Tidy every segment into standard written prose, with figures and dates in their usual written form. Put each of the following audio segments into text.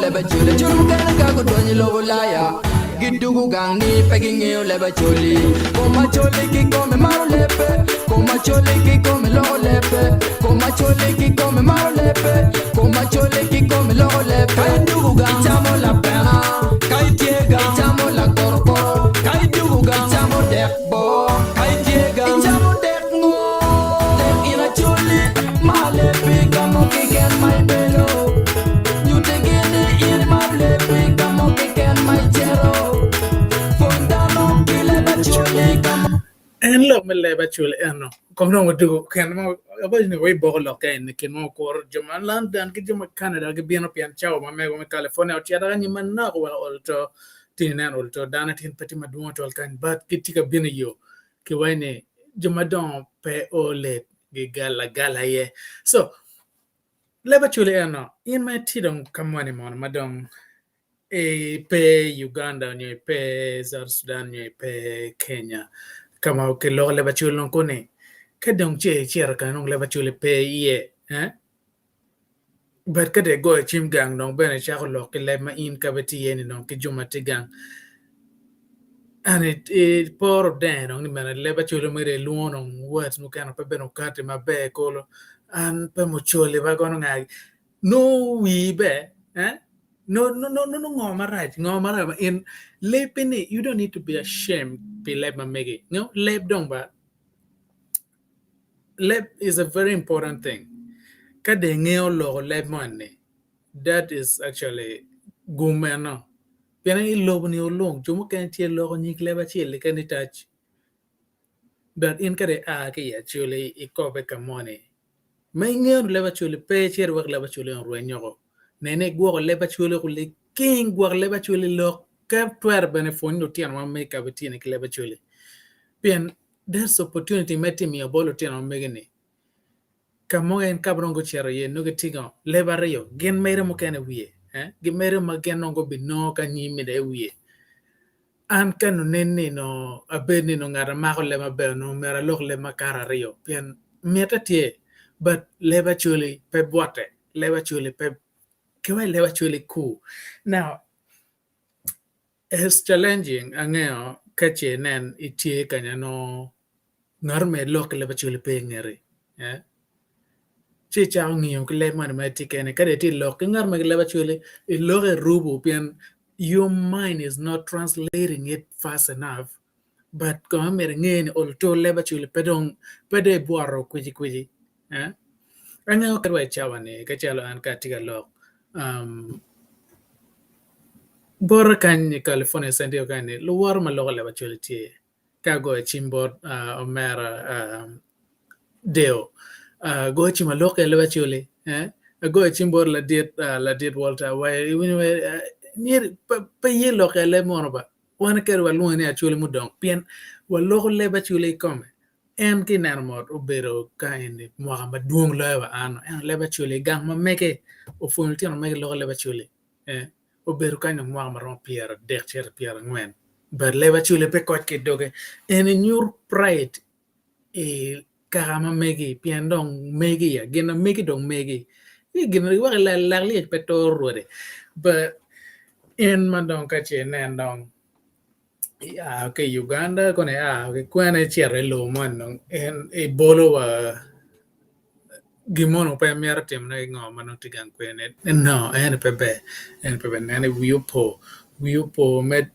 leb Acholi. Acholi mukene ka gudonyo i lobo Ulaya gidugo gang ni pe gingeyo leb Acholi. Kom Acholi kikome maro lebbe, kom Acholi kikome loko lebbe, kom Acholi kikome maro lebbe, kom Acholi kikome loko lebbe. Ka idugo gang icamo lapena, ka itye gang icamo lakorokoro, ka idugo gang icamo dek boo, ka itye gang icamo dek ngo. Leb in Acholi ma lebbi ka mo keken ma ibedo, nyutte gin ni in imaro lebbi ka mo keken ma icito. Pwony dano ki leb Acholi ka mo. En lok me leb Acholi eno kong dong wadugo kene mo awaco ni wabiboko lokke eni kit ma wakuro jo ma London ki jo ma Canada gibino pien cawa ma mego me California ocito anyim manok weko olo to tye inen olo to dano tin pe tye madwong twal kany but gitye ka bino iyo ki waco ni jo madongo pe o late gigalagala iye so leb Acholi eno in ma itye dong ka moni mono ma dong ipe i Uganda nyo ipe i South Sudan nyo ipe i Kenya ka ma kiloko leb Acholi dong koni ka dong ce icito kany dong leb Acholi pe iye But ka dong igoyo cim gang dong bene icako lok ki leb ma in ka itye iye ni dong ki jo ma tye gang and iporo denge dong ni mene leb Acholi mere ilwongo dong words mukene pe bene okati maber kulu an pe mucoli ba kono nga nongo wii ber nongo ngo marac ngo marac ma in lebbi ni you don't need to be ashamed pi leb ma megi leb dong ba Leb is a very important thing. Ka dong ingeyo loko leb moni, that is actually gum eno. Pien i lobo ni olung, jo mukene tye loko nyig leb acel keken ni tac. But in ka dong ia ki i Acholi ikobe ka moni, ma ingeyo ni leb Acholi pe icit iwek leb Acholi eni orweny woko. Nen ni igwoko leb Acholi woko liking, gwok leb Acholi lok ka twero bene pwony lutino ma megi ka gitye ki leb Acholi. Pien That's opportunity me timiyo bot lutino ma megi ni ka mo en ka dong gucito iye nongo gitye ngo leb aryo gin medo mukene i wiye gimedo ma gin nongo gubinongo ka nyim i wiye an ka nongo nen ni nongo abed ni nongo ngat amako leb maber onongo myero alok leb makato aryo pien mitte tye but leb acholi pe bwote leb acholi pe ki wai leb acholi kur now It's challenging angeyo ka ce inen itye kanya nongo ngat ma ilok ki leb Acholi pe ingeti ci icako ngiyo ki leb moni ma itye kene kadi itye lok ki ngat ma ki leb Acholi iloko irubo pien your mind is not translating it fast enough but kong myero inge ni olo to leb Acholi pe dong pe dong ibwoto kwicikwici Angeyo kadi wa i cawa-ni ka calo an ka atye ka lok bota kany i California San Diego kany-ni luwota ma loko leb Acholi tye ka agoyo cim bot omera Deo agoyo cim aloko kwede leb Acholi agoyo cim bot ladit Walter pe iye lok i leb munu ba wan kadi walwonge ni Acholi mudong pien waloko leb Acholi kikome. En ka ineno mot obedo ka eni mwaka madwong loyo wa an ento leb Acholi gang ma mege opwonyo lutino mege loko leb Acholi obedo kany dong mwaka maromo 30 cito 40 but leb Acholi pe koc ki idoge eni nyuto pride i kaka ma megi pien dong megi ya gin ma megi dong megi gin wek lak lyec pe turo rwode but en ma dong ka ce inen dong Ia ki i Uganda kono ia ki kwene icito i lobo moni dong en ibolo wa gin mo onongo pe imito timone ki ngo ma nongo tye gang kwede ni no eni pe ber eni pe ber nen wii opo wii opo me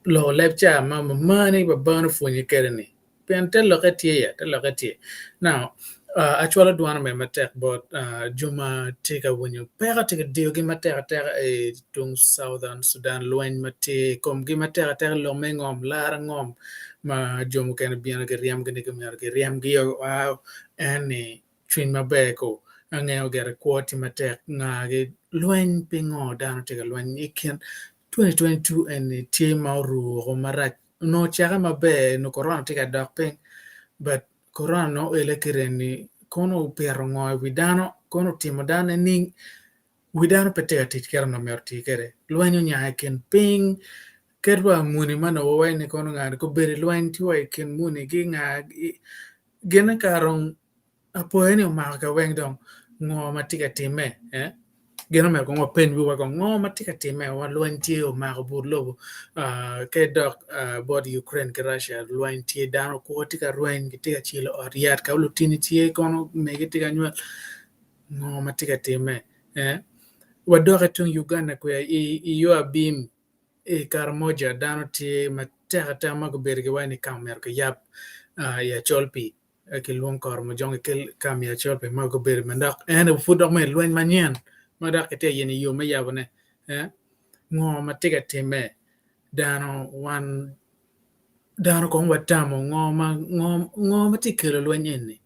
loko leb ca ma mamani babani opwonyi kwede ni. Pien te lokke tye ya, te lokke tye. Now, acwalo dwana me matek bot jo ma tye ka winyo peko tye ka diyogi matek ateka i tung Southern Sudan, lweny ma tye i komgi matek ateka, lok me ngom, lara ngom ma jo mukene bino giryemgi ni myero giryemgi o en ni cwiny maber ko angeyo gire kwo tye matek ngagi lweny pingo dano tye ka lweny i kin 2022 eni tye ma oru woko marac Onongo ocake maber nongo korona tye ka dok piny but korona nongo oele ki rem-ni kono opito ngo i wi dano kono otimo dano nining wi dano pe tye ka tic kit ma onongo myero oti kwede lweny onya i kin piny kadi wa muni ma onongo wawaco ni kono nga gubedo i lweny tye wa i kin muni ki nga gine kara dong apoya ni omako ka weng dong ngo ma tye ka timme. Gin omyero kong wapeny wiwa kong ngo ma tye ka timme wa lweny tye omako but lobo ki dok bot Ukraine ki Russia lweny tye dano kwo tye ka rweny gitye ka celo ot yat ka lutini tye kono mege tye ka nywal ngo ma tye ka timme wadok i tung Uganda kwica i yo abim i Karamoja dano tye matek ateka ma gubedo giwaco ni ka omyero kiyab i acol pii. Kilwong Karamojong ki ka miyo acol pi ma gubedo ma dok en pud dok me lweny manyen ma dok kitye ka yenyo yo me yabone. Ngo ma tye ka timme? Dano wan dano kong watamo ngo ma ngo ma tye ka kelo lweny eni?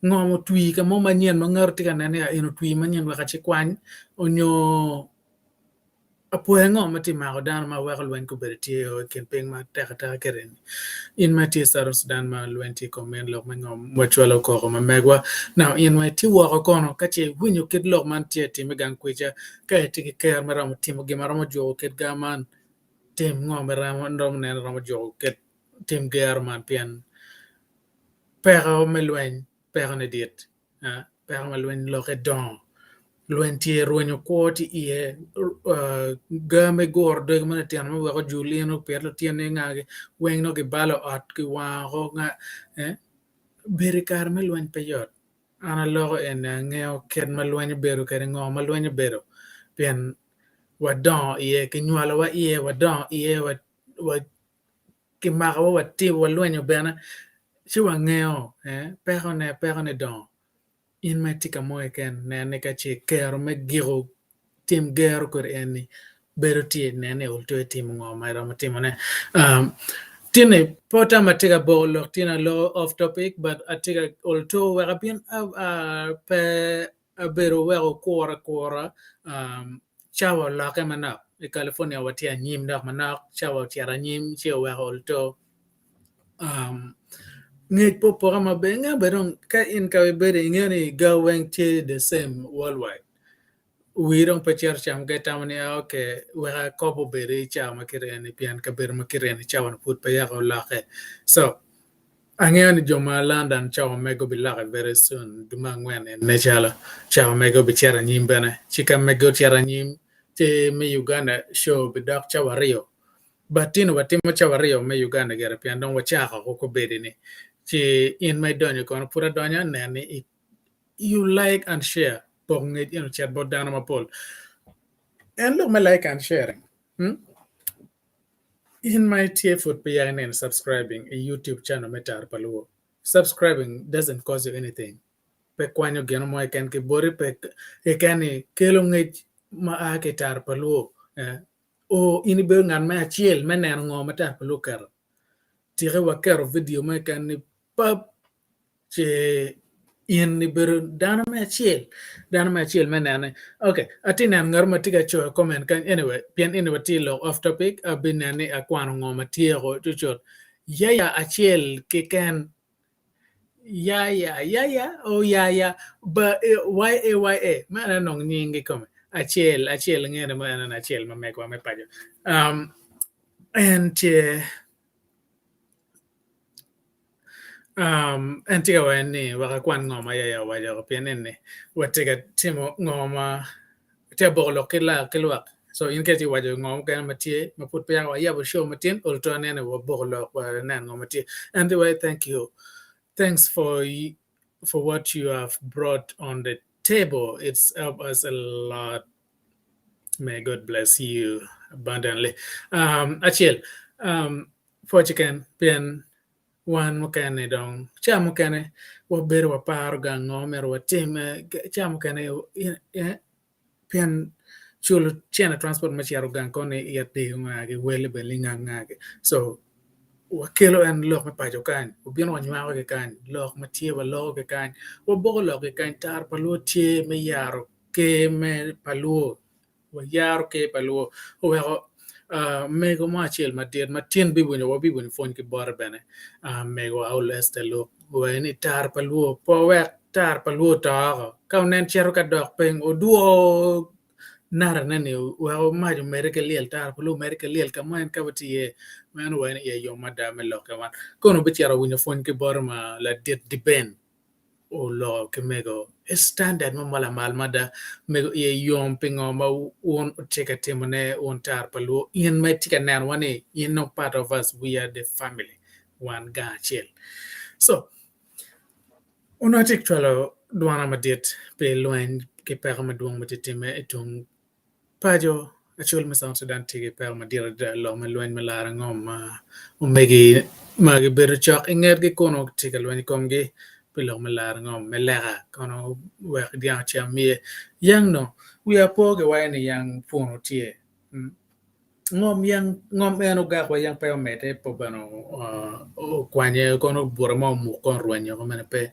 Ngo ma otwi ka mo manyen ma ngato tye ka neno ni eni otwi manyen wek acikwany onyo Apoya ango ma tye mako dano ma weko lweny gubedo tye i kin piny ma tek ateka kwede ni? In ma itye i Southern Sudan ma lweny tye i kom en lok me ngom wacwalo koko ma megwa. Now in ma itye woko kono ka ce iwinyo kit lok man tye atime gang kwica ka itye ki ker me romo timo gin ma romo juko kit gar man tim ngo ma iromo neno romo juko kit tim gero man pien peko me lweny peko ne dit. Peko ma lweny lokke dongo, lweny tye rwenyo kwo tye iye ga me guro dogi ma litino ma weko jul in opit lutinoni ngagi weng nongo gibalo ot kiwango woko bedo i kare me lweny pe yot an aloko eni angeyo kit ma lweny obedo kwede ngo ma lweny obedo pien wadongo iye kinywalowa iye wadongo iye Kimakowa watimo walwenyo bene ci wangeyo pekone pekone dongo. In ma itye ka mo keken nen ni ka ce kero me giko tim gero kodi eni bedo tye nen ni ol twero timo ngo ma iromo timone. Tini pe otamo atye ka boko lok tye ni aloko off topic but atye ka ol two wek abin pe Abedo weko okure akura, cawa olokke manok. I California watye anyim dok manok, cawa ocito anyim ci oweko olto. Ngec pe opoke maber, ingeyo bene dong ka in ka ibedo ingeyo ni ga weng tye the same worldwide. Wii dong pe cito cam ka itamo ni ok wek akob obed i cawa ma kite eni pien kabedo ma kite eni cawa ni pud pe yaka olokke. So Angeyo ni jo ma London cawa mege obilokke very soon dwe me angwen ene calo cawa mege obicito anyim bene ci ka mege ocito anyim ci me Uganda show obidok cawa aryo but tino watimo cawa aryo me Uganda gire pien dong wacako woko kobedi ni ci in ma idonyo kono pud adonya nen ni you like and share pok ngec eno ocit bot dano mapol en lok me like and sharing. Hmm? In ma itye pud peya ineno subscribing i YouTube channel me Taro pa Luo. Subscribing doesn't cost you anything. Pe kwanyo gino mo keken ki boti pe keken ni kelo ngec ma a ki i Taro pa Luo. Eh, o in ibedo ngat me acel me neno ngo ma Taro pa Luo keto. Tike waketo video mo keken ni pap Ce in ibedo dano me acel, dano me acel me nene. Ok, atye neno ngat ma tye ka coyo comment kany, anyway, pien eni watye i lok off topic, abineno ni akwano ngo ma tye woko cucut. Yaya acel keken, yaya, yaya, oh yaya, ba, Y-A-Y-A, ma en anong nying kikome, acel, acel ngene mo en acel ma megwa me paco. Um, en tye, En tye ka waco ni wek akwan ngo ma yaya owaco pien eni watye ka timo ngo ma tye ka boko lok ki lwak so in ka itye ka waco ngo mukene ma tye ma pud peya wayabo show matin ol twero neno ni waboko lok wanen ngo ma tye en tye waco thank you thanks for for what you have brought on the table it's help us a lot may God bless you abundantly acel Pwoc keken pien wan mukene dong ca mukene wabedo waparo gang ngo myero watim ca mukene pien culo cene transport me cito gang koni it diyo ngagi wele bene lingak ngagi so wakelo en lok me paco kany wabino wanywako ki kany lok ma tye waloko ki kany waboko lok ki kany taro pa luo tye me yaro ker me pa luo. Wayaro ker pa luo oweko mego mo acel madit ma tin biwinyo wabiwinyo pwony ki bote bene mego Aol Esther Luk owaco ni tar pa luo pe owek tar pa luo oto oko ka onen cito ka dok piny odwo narane ni wek mac omedde ki lyel tar pa luo omedde ki lyel ka mo en ka watye iye meno owaco ni iye yom mada me lokke man kono obicito winyo pwony ki bote ma ladit Diben. Oloko ki mego i standard mo ma lamal mada. Mego iye yom pingo ma wun wutye ka timone wun tar pa luo in ma itye ka nenowa ni in nongo part of us we are the family wan gang acel. So onongo atye ka cwalo dwana madit pi lweny ki peko madwong ma tye ka timme i tung Paco, Acholi me South Sudan tye ki peko madit adada i lok me lweny me laro ngom ma omegi ma gibedo cok i ngetgi kunu tye ka lweny i komgi pi lok me laro ngom me leka kono wek dyang ocam iye. Yang nongo wiya po giwaco ni yang punu tye. Ngom yang ngom en ogak wa yang pe omedde pe bene okwanye kono bute mo omuk kono orwenyo woko mene pe.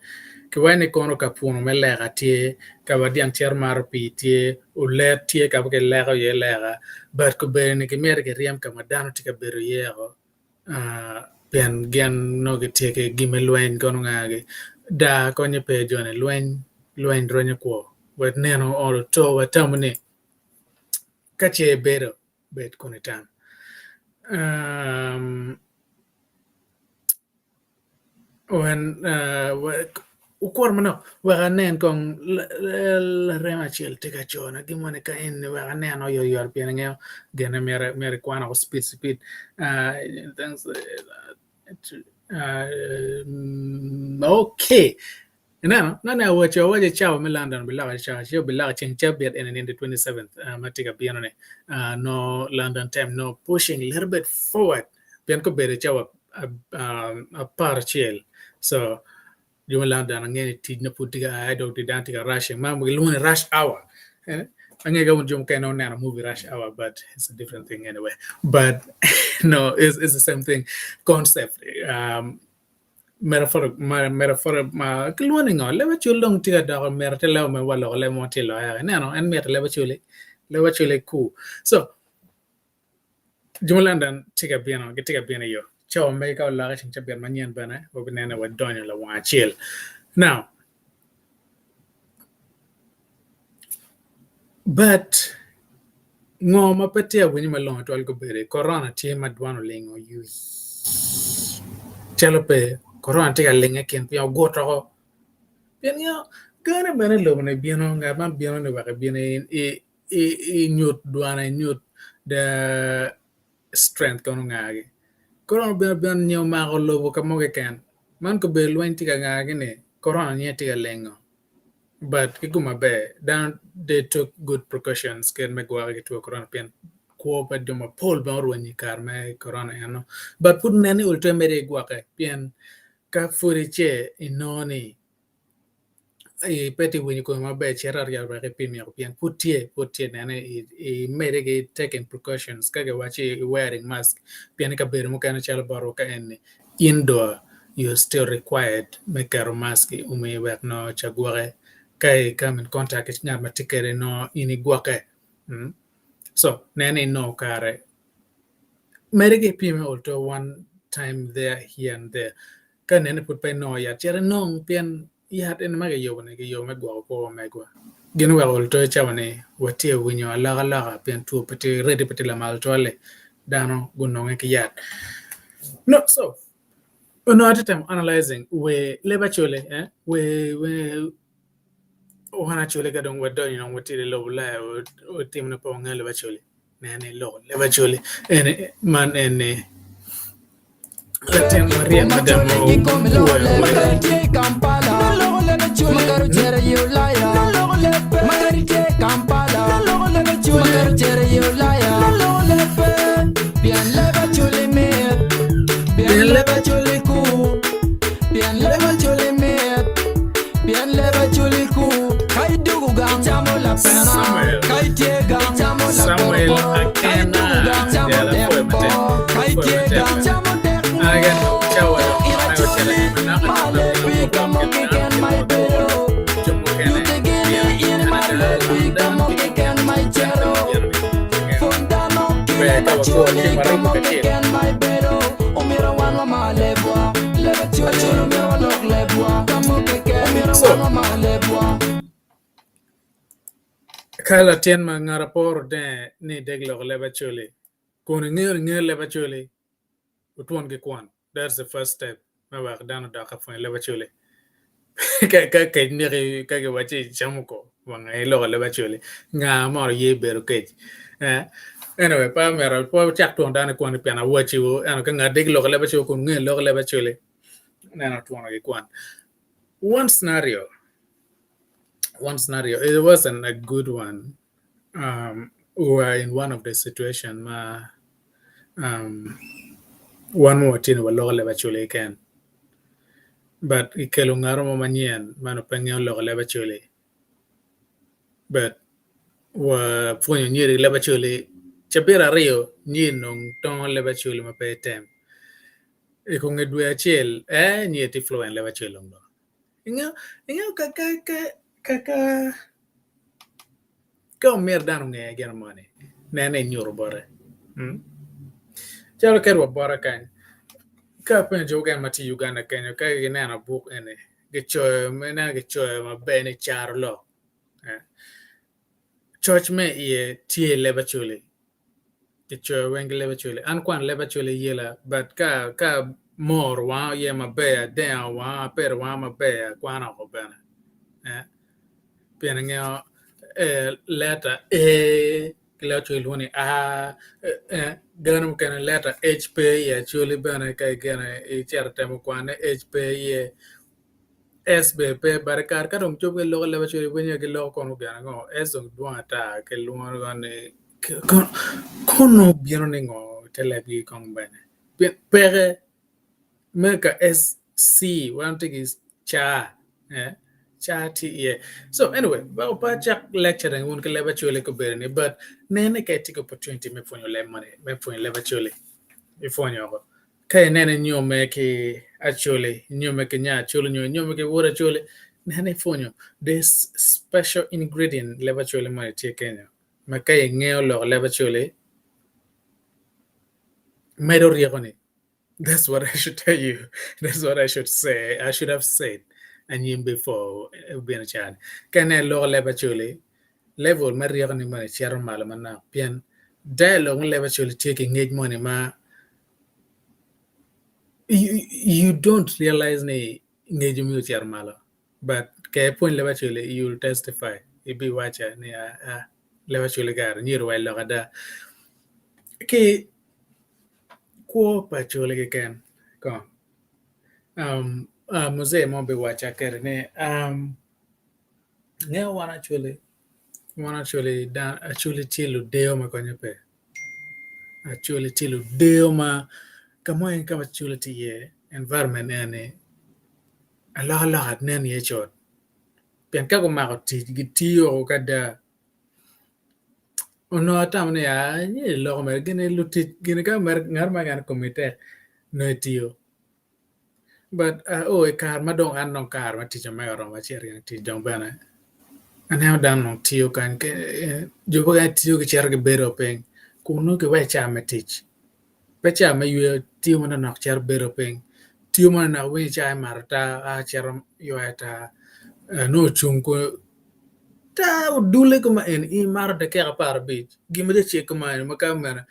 Kiwaco ni kono ka punu me leka tye ka ma dyang cito mato pii tye olet tye ka ma kileko iye leka but kobedo ni kimito kiryem ka ma dano tye ka bedo iye woko pien gin nongo gitye ki gin me lweny kono ngagi daa konye pe joni lweny lweny rwenyo kwo wek nino oto watamo ni Ka ce ibedo, bed kun itam. Wukuro manok wek anen kong larema acel tye ka cona gin moni ka eni wek anen oyotoyot pien angeyo gine myero ikwan woko cipid cipid. Okay. Ineno, nongo awaco awaca i cawa me London obiloko i cawa ci obiloko i ceng cabit eni nino 27th ma tye ka bino ni nongo London time nongo pushing little bit forward pien gubedo i cawa aparacel so jo me London angeyo ni tic nongo pud tye ka a dong dano tye ka rushing ma gilwongo ni rush hour angeyo ka wun jo mukene wuneno movie rush hour but it's a different thing anyway but no it's the same thing concept. Kilwongo ni ngo leb acol dong tye ka doko mito te leb me wa loko leb mo tye loyo ineno en mito leb acoli leb acoli ku so jo me London tye ka bino gitye ka bino iyo cawa mege ka oloke ceng cabit manyen bene wabineno ni wadonyo lawang acel now but Ngo ma pe tye awinyo malongo twal gubedo korona tye ma dwan olingo yui calo pe korona tye ka linge i kin piny ogut woko pien nio gane bene i lobo ni bino ngat man bino ni wek ebin inyut dwane inyut the strength kono ngagi korona obino abina nyo omako lobo ka mo keken man kobedo lweny tye ka ngagi ni korona nyo tye ka lingo. But ki gum maber, dano they took good precautions kit me gwokke ki two korona pien kwo pa jo mapol bene orwenyo i kare me korona eno. But pud nen ni ol twero medde ki gwokke pien ka pud ice inongo ni pe itye ka winyo komi maber cit ot yat wek ipim woko pien pud tye pud tye nene imedde ki taking precautions ka kiwacci i wearing mask pien i kabedo mukene calo botwa ka eni Indoor, you still required me keto mask i umi wek nongo ca gwoke ka i come in contact ki ngat ma tye kwede nongo in igwoke. So nen ni inongo kare mere ki ipime olto one time there here and there ka inen ni pud pe inongo yat cit inong pien Yat eni ma kiyubo-ni kiyubo me gwoko kwo pa megwa. Gin oweko luto i cawa-ni watye ka winyo alokaloka pien two pe tye redi pe tye lamal tutwal-li dano gunonge ki yat. No so onongo atye ka temo analyzing wer leb Acholi eh wer wer wan Acholi ka dong wadonyo dong watye i lobo Ulaya watimo ni pe wangeyo leb Acholi. Nen ni loko leb Acholi eni man eni latin maryek mada ma owoyo wer. Samuel Akena jal apwoyo matek apwoyo matek an aye dong cawa dong aye ocito i manok manok jo mukene pien adada London ki ber ka wakwo ki warumo kacel. So, Ka latin ma ngat aporo denge ni deg loko leb Acholi, kun ingeyo ni ngeyo leb Acholi otwon ki kwon, that's the first step me weko dano odok ka pwonyo leb Acholi. Ka kec neki ka giwacci icamo ko wang aye iloko leb Acholi nga ma oye bedo kec anyway pe omyero pe wucak twono dano ki kwon pien awacciwu ento ka ngat dong giloko leb Acholi kun nge loko leb Acholi neno twono ki kwon. One scenario one scenario it wasn't a good one we were in one of the situation ma wan ma watye ni waloko leb Acholi keken but kikelo ngat mo manyen ma onongo pe ngeyo loko leb Acholi but wapwonyo nyeri leb Acholi cabit aryo nyer onongo tongo leb Acholi ma pe etem i kom nge dwe acel ee nyer tye fluent leb Acholi dong ingeyo ka ka ka Ka omyero dano onge gin moni, nen ni inyuto bote. Calo kadi wa bota kany, ka apenyo jo mukene ma tye i Uganda kenyo ka gineno buk eni, gicoyo ineno gicoyo maber ni carolok coc me iye tye i leb Acholi. Kicoyo weng ki leb Acholi. An kwano leb Acholi yela but ka ka amoro wanga iye maber adengo wanga apedo wanga maber akwano oko bene eh pien angeyo leta A ki leb Acholi lwongo ni A eh gene mukene leta H pe i Acholi bene ka igene icito itemo kwane H pe iye. S bene pe but i kare ka dong cobo ki loko leb Acholi iwinyo giloko kono gin ango S dong dwong ata kilwongo ni kono bino ni ngo te lebgi kong bene pien peke me ka SC wan tye ki ca ca tye iye so anyway wek pe acak lecturing wun ki leb Acholi kobedo ni but nen ni ka itye ki opportunity me pwonyo leb moni me pwonyo leb Acholi ipwonyo woko. Ka ineno inyomme ki Acholi, inyomme ki nya Acholi nyo inyomme ki wod Acholi, nen ipwonyo this special ingredient leb Acholi moni tye kenyo ma ka ingeyo lok leb Acholi medo ryekoni. That's what I should tell you. That's what I should say. I should have said anyim before obino cani. Ka ineno iloko leb Acholi, level me ryekoni moni cito malo manok pien dialogue me leb Acholi tye ki ngec moni ma you don't realize ni ngec omiyo ocito malo but ka ipwony leb Acholi you will testify ibiwaca ni aa leb Acholi kara myero wa ilok ada ki kwo pa Acholi keken kong muzee mo biwaca kede ni Ingeyo wan Acholi, wan Acholi Acholi tye ludeyo ma konye pe, Acholi tye ludeyo ma ka mo keken ka ma Acholi tye iye environment eni alokaloka nen iye cut pien ka gumako tic gitiyo ki ada onongo atamo ni aa loko mere gini lutic gini ka ngat mo keken kome tek nongo etiyo. But ao i kare ma dong an dong kare me tic omega oromo acito i tic dong bene aneno dano dong tiyo kany jo mukene tiyo gicito gibedo piny kun nongo giweko ca me tic pe ca me yweyo tiyo manok cito bedo piny tiyo manok winyo ca me mato taa a cito ywayo taa nongo ocung taa odule kuman eni in imato dakika aparabic gin ma tye cek kuman eni ma ka mene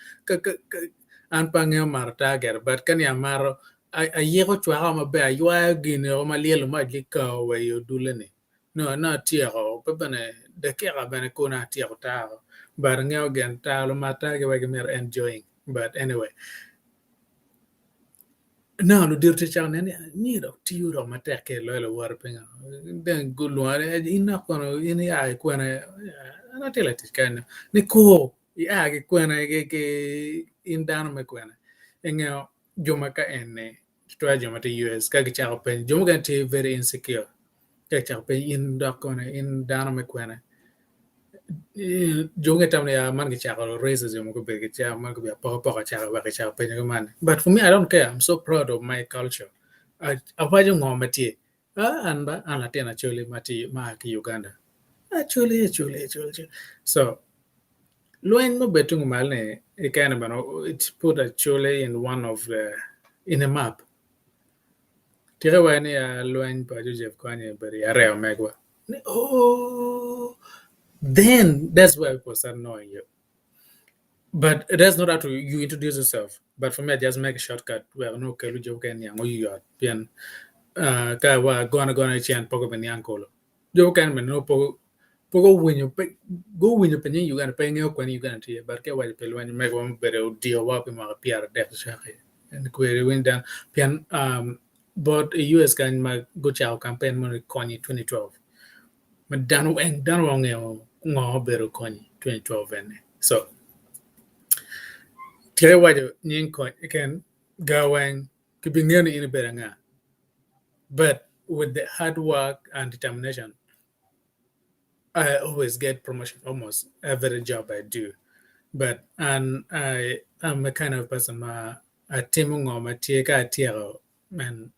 An pe angeyo mato taa gire but ka ni amato ayiko cwaka maber aywayo gin woko ma lyel mac gikao wa i odule ni nongo atyeko pe bene dakika bene kono atyeko taa woko but angeyo gin taa lumat taa giweko gimito enjoying but anyway nongo ludito tic cako neno ni nyi dok tiyo dok matek ki loyo luwote pingo dong gulwonga ni in dok kono in ia ki kwene an atye latic kany ni kur Ia ki kwene ki in dano me kwene ingeyo jo ma ka eni tutwal jo ma tye i US ka gicako penyo jo mukene tye very insecure ka gicako penyo in dok kono in dano me kwene jo mukene tamo ni man gicako racism gubedo gicako man gubedo apokapoka cako wek gicako penyo kuman but for me I don't care I'm so proud of my culture awaco ngo ma tye an ba an latin Acholi ma tye ma aa ki Uganda Acholi Acholi Acholi Acholi so lweny ma obedo tung kumal ni kekene bene it put Acholi in one of the in a map tika iwaco ni lweny pa Joseph Kony obedo i area megwa ni ooh then that's where people start knowing you But that's not how to you introduce yourself. But for me, I just make a shortcut wek nongo okelo jo mukene niang oyot pien Ka wa agono agona i cen pe gubiniang kulu. Jo mukene bene nongo pe guwinyo guwinyo pi nying Uganda pe gingeyo kwene Uganda tye iye but ka iwaco pi lweny omego ma obedo odiyowa pi mwaka pyeradek caki pien bot i US kany ma gucako kampen moni kony i 2012 ma dano weng dano weng ongeyo ngo obedo kony i 2012 eni so tye iwaco nying kony keken ga weng kibingeyo ni in ibedo anga but with the hard work and determination I always get promotion almost every job I do but and I am a kind of person ma atimo ngo ma tye ka atyeko and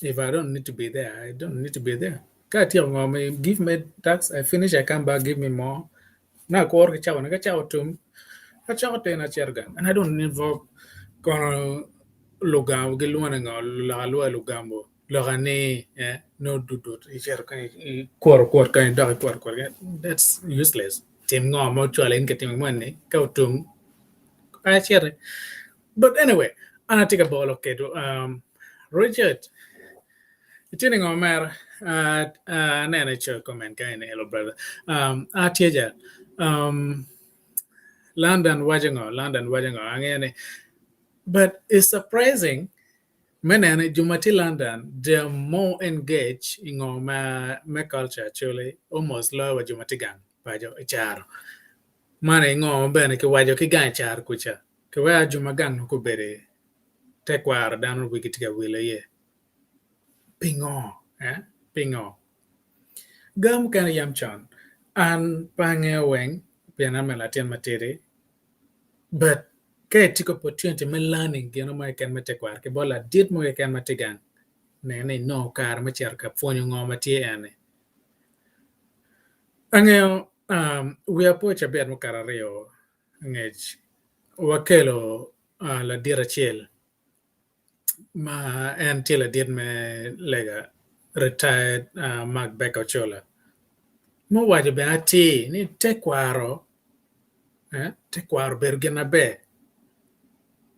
if I don't need to be there I don't need to be there ka atyeko ngo ma give me task I finish I come back give me more na akuro ki cawa ne ka cawa otum acoko tena acito gang and I don't involve kono lugambo gilwongo ni ngo lok alwoya lugambo loka ni nongo dudut icito kany ikuro kwot kany idok ikuro kwot kany that's useless tim ngo ma ocwalo in ka timo moni ka otum pe aciti but anyway an atye ka bolo kedwu Richard itye ningo omera aneno icoyo comment kany ni hello brother atye ja London waco ngo London waco ngo angeyo ni but it's surprising Me nene, jo ma tye London they are more engaged i ngo ma me culture actually almost loyo wa jo ma tye gang paco i caro. Man aye ngo ma bene kiwaco ki gang i caro kuca kiweko jo ma gang nongo gubedo i tekwaro dano wigi tye ka wil iye. Pingo? Eh? Pingo? Ga mukene yam con an pe angeyo weng pien an bene latin matidi But ka itye ki opportunity me learning gin mo keken me tekwaro ki bot ladit mo keken ma tye gang, nen ni inongo kare me cito ka pwonyo ngo ma tye eni. Angeyo wiya po cabit mukato aryo angec wakelo ladit acel ma en tye ladit me lega retired Mark Baker Ochola ma owaco bene atir ni tekwaro tekwaro obedo gin maber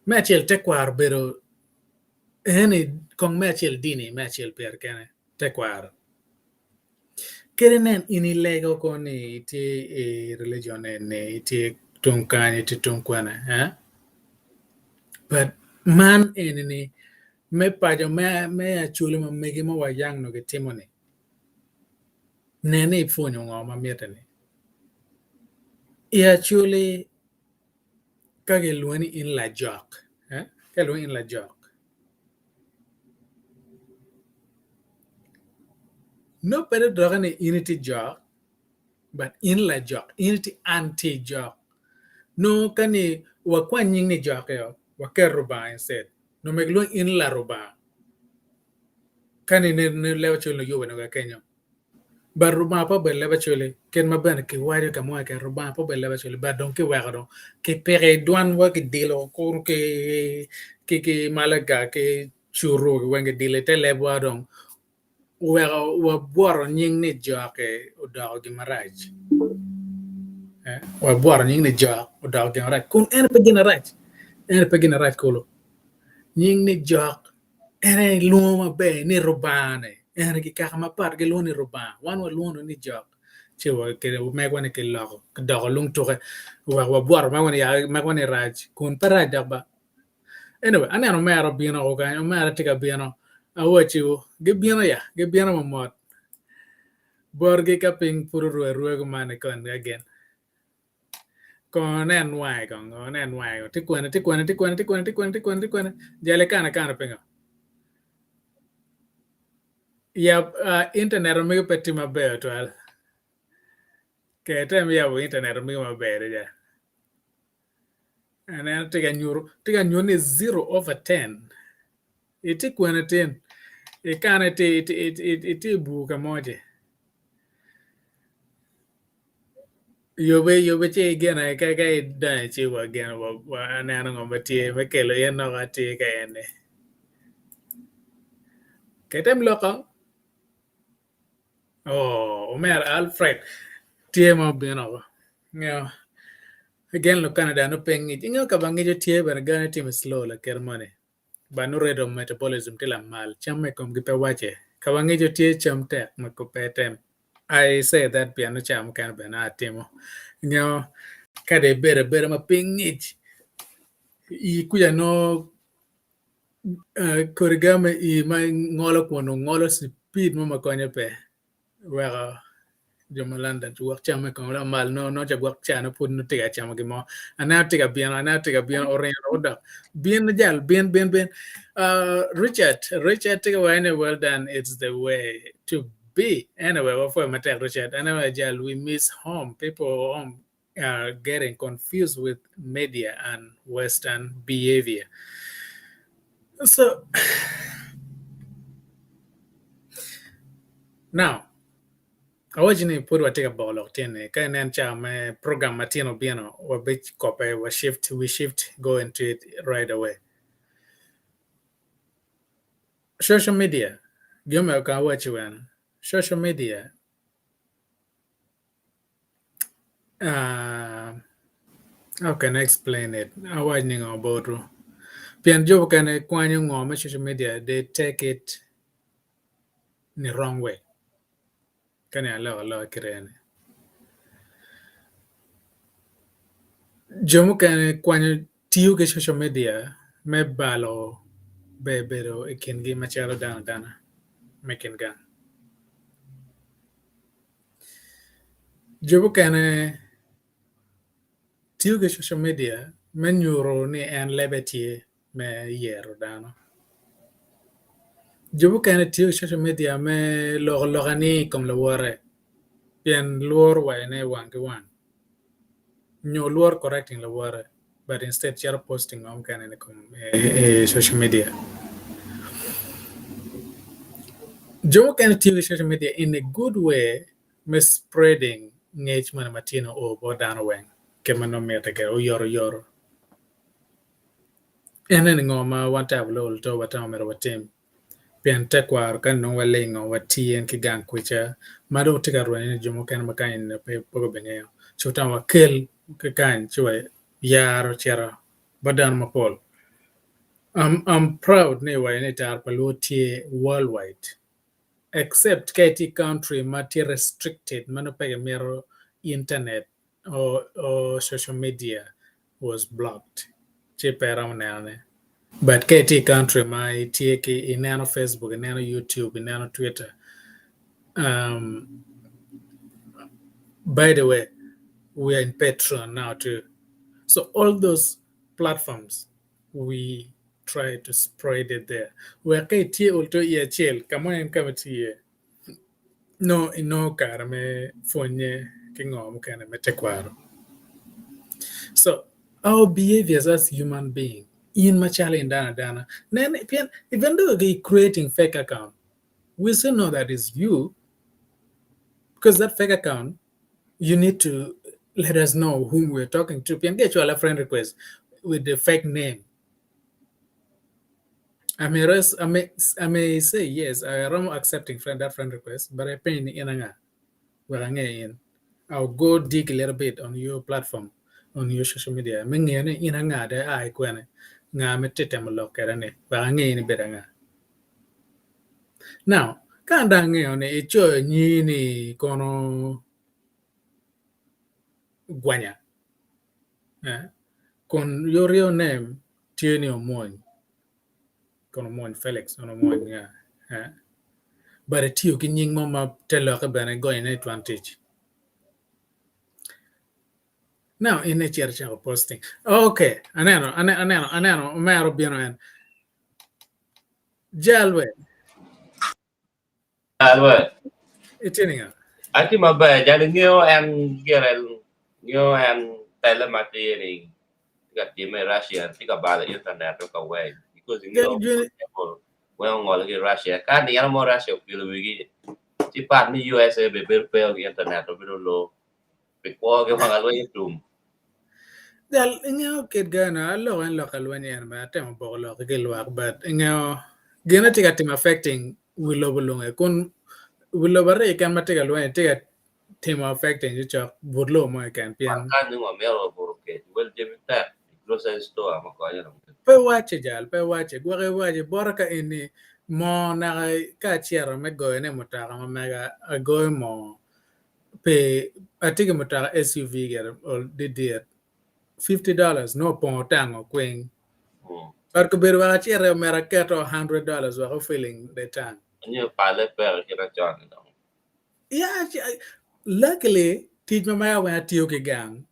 me acel tekwaro obedo eni kong me acel dini me acel pire kene tekwaro. Kadi inen in ilego kono ni itye i religion eni itye tung kany itye tung kwene but man eni-ni me paco me Acholi ma mege ma wayang nongo gitimo-ni nen ni ipwonyo ngo ma mitte-ni. I Acholi ka gilwongi ni in lajok ka gilwongi ni in lajok Nongo pe doki ni in itye jok but in lajok in itye anti jok nongo ka ni wakwany nying ni jok-ki waket Rubanga instead nongo myero gilwongi in larubanga ka ni leb acoli nongo yube nongo kenyo but Rubanga pe obedo leb acoli kit ma bene kiwaco ka mo keken Rubanga pe obedo leb acoli but dong kiweko dong kipiko i dwanwa kidilo kunu ki malaga ki cutu weng kidilo i te lebwa dong oweko wabwoto nying ni jok-ki odoko gin marac wabwoto nying ni jok odoko gin marac kun en pe gin marac en pe gin marac kulu nying ni jok en aye lwongo maber ni Rubanga-ni en aye kikaka mapat gilwongo ni Rubanga wan walwongo ni jok ci megwa ni kiloko kidoko lung tuke oweko wabwoto megwa ni rac kun pe rac dok ba Anyway, aneno omera obino woko kany, omera tye ka bino, awacciwu, gibino ya, gibino mamot botgi ka piny pud orwe arweya kuman ni koni ka gin. Kong inen wange kong, kong inen wange kong, tye kwene, tye kwene, tye kwene, tye kwene, tye kwene, tye kwene, tye kwene, jal ikano akana pingo? Yab uh, internet omego pe tye maber twal. Ke tem yabo internet omego maber ja. Aneno tye ka nyuto tye ka nyuto ni zero over ten itye kwene tin ikano itye itye i bur ka mo ce yube yube ci igine ka ka idonyo ci wa gino wa aneno ngo ma tye me kelo in dok atye ka eni ketem loko oo omera Alfred tye ma obino ngeyo Again Lucanada nongo pe ngic. Ingeyo ka ba ngico tye bene gane tye slow lakit moni. but nongo rate of metabolism tye lamal cam ma i komgi pe wace ka wangeco tye cam tek ma pe tem I say that pien nongo ca mukene bene atimo nyo ka dong ibedo abeda ma piny ngic ii kuca nongo kodi gam me ii ma ingolo kun ongolo cipid mo ma konye pe weko jo ma London ci gwok camme kong lamal nongo nongo ca gwok ca nongo pud nongo tye ka camo gin mo aneno tye ka bino aneno tye ka bino oringo dok odok bin jal bin bin bin Richard Richard tye ka waco ni well done it's the way to be anyway wapwoyo matek Richard anyway jal we miss home people home are getting confused with media and western behavior so now awaci ni pud watye ka boko lok tyen-ni ka inen ca me program ma tyen obino wabikope wa shift we shift go into it right away social media gin omiyo kong awaci wene social media How can I explain it? Awac ni ngo botwu? Pien jo mukene kwanyo ngo me social media they take it in the wrong way. Ka ni aloko aloka kite eni. Jo mukene kwanyo tiyo ki social media me balo ber bedo i kingi macalo dano adana me kin gang. Jo mukene tiyo ki social media me nyuto ni en lebe tye me yero dano. Jo mukene tiyo ki social media me loko lok ani i kom lawote pien lworo wacone wang ki wang nyo lworo correcting lawote but instead cito posting ngo mukene i social media. Jo mukene tiyo ki social media in a good way me spreading ngec moni ma tye ni oo bot dano weng kit ma nongo mitte kwede oyotoyot. En eni ngo ma wan type of luto watamo myero watim pien tekwaro ka nongo walingo watye ki gang kwica ma dong tye ka rwenyo ni jo mukene ma kany eni pe gubingeyo ci watamo wakel ki kany ci wayaro cito bot dano mapol. I'm proud ni iwaco ni tara pa luo tye worldwide except ka itye i country ma tye restricted ma nongo pe kimito internet or social media was blocked ci pe iromo nenone but ka itye i country ma itye ki ineno Facebook ineno YouTube ineno Twitter by the way we are in Patreon now too so all those platforms we try to spread it there wek ka itye olto i acel ka mo en ka ma itye iye nongo inongo kare me pwonye ki ngo mukene me tekwaro. So our behaviors as human being in macalo in dano adana nen pien even though they creating fake account we still know that is you because that fake account you need to let us know whom we're talking to. Pien ka icwala friend request with the fake name, I may, res, I may, I may say yes, I am accepting friend that friend request, but I pay ni in anga. Wek ange in. I'll go dig a little bit on your platform, on your social media. Me ngeyo ni in anga de a i kwene. Nga me tye temo lok kwede ni. Wek ange in ibedo anga. Now, ka an dong angeyo ni icoyo nyingi ni kono gwanya kun your real name tye ni Omwony, kono Omwony Felix kono Omwony nga but itiyo ki nying mo ma te lokke bene igonyone i twon tic. Now in icito icako posting. Okay, aneno, aneno, aneno omera obino en. Jal we. Jal we. Itye ninga? Atye maber, jal ingeyo en gire ngeyo en tele ma tye ni tye ka time i Russia tye ka balo internet ka weng because ingeyo weng ongolo ki Russia ka nino mo Russia opilo wigi ci part me USA bene bedo pe ki internet obedo low pi kwogi wang alweny otum. Jal ingeyo kit gano aloko en lok alweny en bene atemo boko lok ki lwak but ingeyo gin tye ka timo affecting wi lobo lunge kun wi lobo aryo keken ma tye ka lweny tye ka timo affecting cocok but lobo mo keken pien Kany ni wamito wabuto kec wel jami tek i grocery store ma konyo dong. Pe wacce jal, pe wacce. Gwoki iwaci bota ka eni moo naka ka acito me goyone i mutoka ma mega agoyo moo pi atye ki mutoka SUV gire didit $50 nongo opongo tango kwing. But kobedo wek aciti omyero aketo $100 wek o filling the tank. Nyo pale peke kit macon-ni dong. Yeah, luckily tic ma mega weng atiyo ki gang,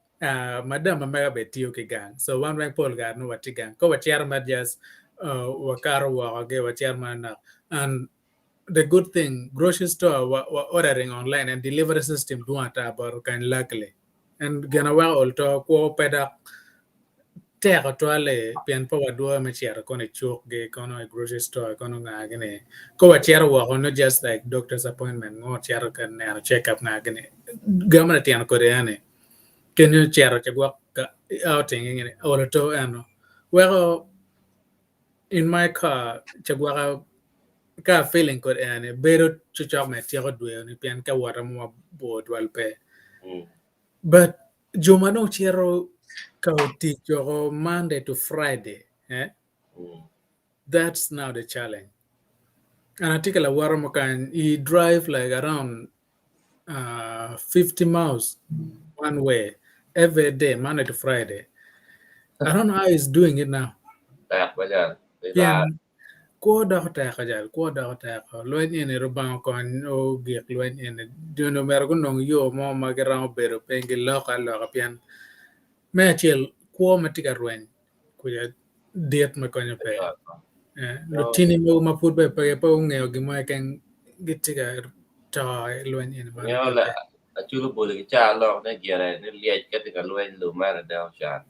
madam ma mega bene tiyo ki gang, so wan weng pol kare nongo watye gang. Ka wacito ma just wakato woko gi wacito manok and the good thing grocery store wa ordering online and delivery system dwong ata botwa kany luckily and gin ma weko ol to kwo pe dok Tek otwal-li pien pe wadwoyo me cito kono i cuk-gi, kono i grocery store, kono nga gini. Ka wacito woko nongo just like doctor's appointment nongo wacito ka neno check up nga gini. Gamo litino kodi eni kenyo cito ca gwok ka outing gini olo to eno. Weko in my car ca gwoka ka feeling kodi eni bedo cocok me tyeko dwe ni pien ka wota mo mabor twal pe. But Jo ma dong cito ka tic woko Monday to Friday, eh? That's now the challenge. And atye ki lawota mo kany, he drive like around 50 miles one way every day, Monday to Friday. I don't know how he's doing it now. Tek ba Pien Kwo doko tek jal, kwo doko tek. Lweny eni Rubanga okony ogik lweny eni. Joni omyero gunong yo mo ma giromo bedo piny giloko aloka pien me acel kwo ma tye ka rweny kuca dit ma konyo pe. Lutini mogo ma pud bene pe gungeyo gin mo keken gitye ka to i lweny eni. Aculo boli ki caa lok ni gire ni lyec ka tye ka lweny lumene deno can.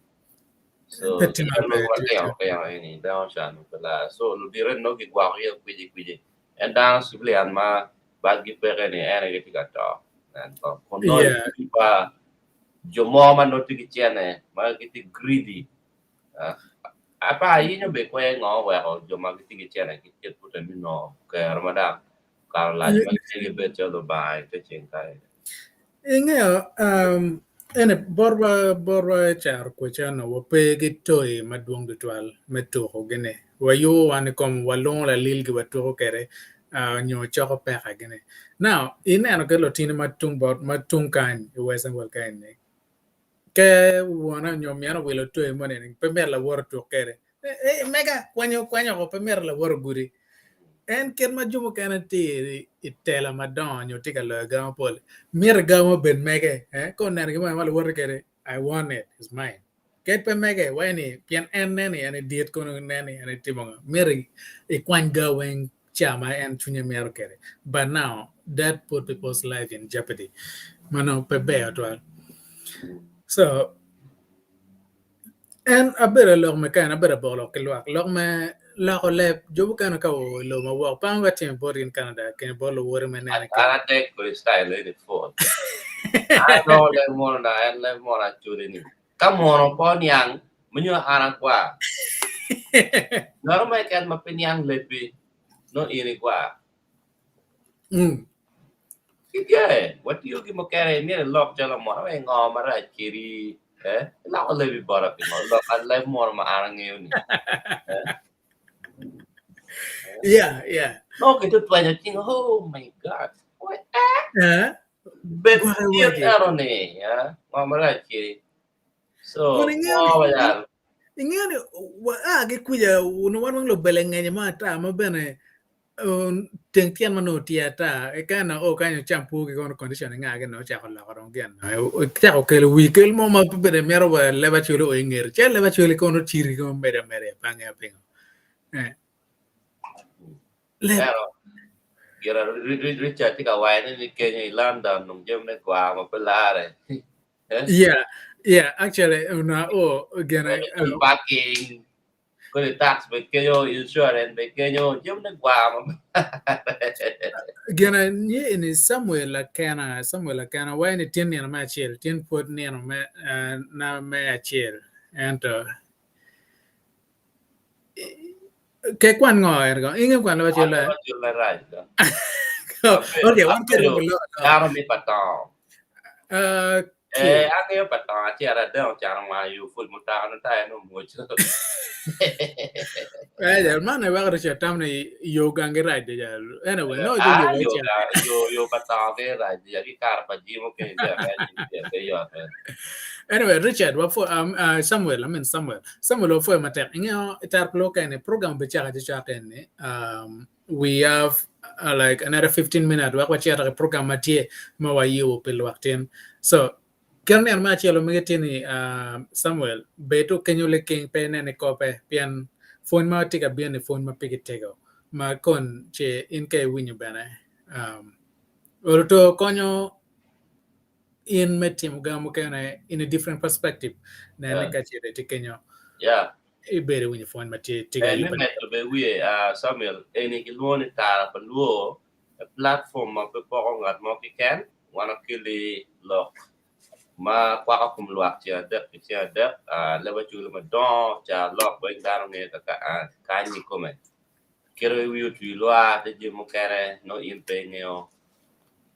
So Pe tye en maber mogo matino tino eni dano can pe lar. So ludite nongo gigwoko gi kweci kweci. En dano civilian ma balgi peke ni en aye gitye ka to. Nen kong. Kun nongo Yeah. i pa jo mo ma nongo tye ki cene ma gitye greedy. Ah, apa ayenyo be kwer ngo oweko jo ma gitye ki cene gitye pute me nongo kero ma dok kare olac ma gitye gibed calo lubanga i te ceng kany. Ingeyo, um, ene botwa botwa i caro kwece onongo wape ki toyi madwong tutwal me tuko gini. Wayubo wan i kom walungo lalilgi watuko kwede uh, nyo coko peka gini. Now, ineno ki lutini ma tung bot ma tung kany i Western World kany ni Ke wone nyo mine owilo toyi moni ni pe myero lawot otuk kwede. Eh, mega kwanyo kwanyo oko pe myero lawot ogudi. En kit ma jo mukene tye i tela madongo nyo tye ka loyo ga mapol, mito ga mo obed mege. Eh, ka oneno gin mo ma lawote kwede, I want it, it's mine. Kadi pe mege, waci ni pien en neno ni en edit kono neno ni en etimo ngo, mito ikwany ga weng ca ma en cwinye mito kwede. But now that put people's life in jeopardy. Mano pe ber twal. So en abedo lok me kany abedo aboko lok ki lwak lok me loko leb jo mukene ka oo i lobo ma woko pe ango atimo bot in Canada keni bot luwoti me nene An adek kodi style eni pol. An anongo leb mono na en leb mono acoli ni. Ka mono pe oniang ma nyo an agwar. Ngat mo keken ma pe niang lebbi nongo in igwar. Gitye, watiyo ki mukene imyero ilok calo mono wek ngo marac kedi eh iloko lebi bota pingo lok leb mono ma an angeyo ni eh Yeah, yeah. Nongo kitye otwenyo cinge oh my God wai eh Eh? Bed Gwake dit waci. eno ni eh ngo marac kedi so Kun ingeyo ngo ni yal ingeyo ni wa a ki kwija onongo wan weng lubele ngenye mo ata ma bene teng tyen ma onongo tye ata ka nongo o kany ocam pur ki kono condition nga gi nongo ocako loko dong gin ocako kelo wi kel mo ma pe bene mito wa leb acwali o ingete calo leb acwali kono ciri kono medo ameda pe angeyo pingo eh. Leb Ento gira Richard tye ka waco ni kenyo i London dong jami me gwar ma pe lare. Eh? Yeah, yeah, actually, una oh, again, I, Parking, kodi tax be kenyo, insurance be kenyo, jami me gwar ma Gin nye ni Samuel Akena, Samuel Akena, waco ni tyen nino me acel, tyen pwod nino me, uh, na me acel. Ento, ke kwan ngo en ko? Inge kwan leb acel Leb acel marac do. Okay, wan keto Dano mi pa to. Eh, killed. angeyo pa tongo acel adek ocano ngwa yo pud mutoka no taya no omwoco. Eh, jal man weko Richard tam ni yo gangi rac de jal. Anyway, no jo Ah, yo yo ecel. ga yo yo pa tongo ke rac ya ki kare pa jii mukene tye arac tye pe yot eh. Anyway, Richard, wapwo Samuel, I mean Samuel. Samuel wapwoyo matek. Ingeyo itar plo kene program bicako acaka eni. We have like another 15 minutes wek wacito i program ma tye ma wayubo pi lwak tin. So, kit nino me acel omege tye ni Samuel, bed okenyo liking pe inen i kope pien pwony ma tye ka bino ni pwony ma pigi tego ma kon ce in ka iwinyo bene um, olo konyo in me timo ga mukene in a different perspective nene ka ce tye kenyo ibedo iwinyo pwony ma tye tye ka Eh, me yubo. medo be wiye Samuel eni kilwongo ni tara pa luo e platform ma pe poko ngat mo keken wan okeli lok ma kwako kom lwak ceng adek ki ceng adek leb aculu madongo ca lok weng dano ngeyo kaka kany ikome kelo i wi otwi lwar te jami mukene nongo in pe ingeyo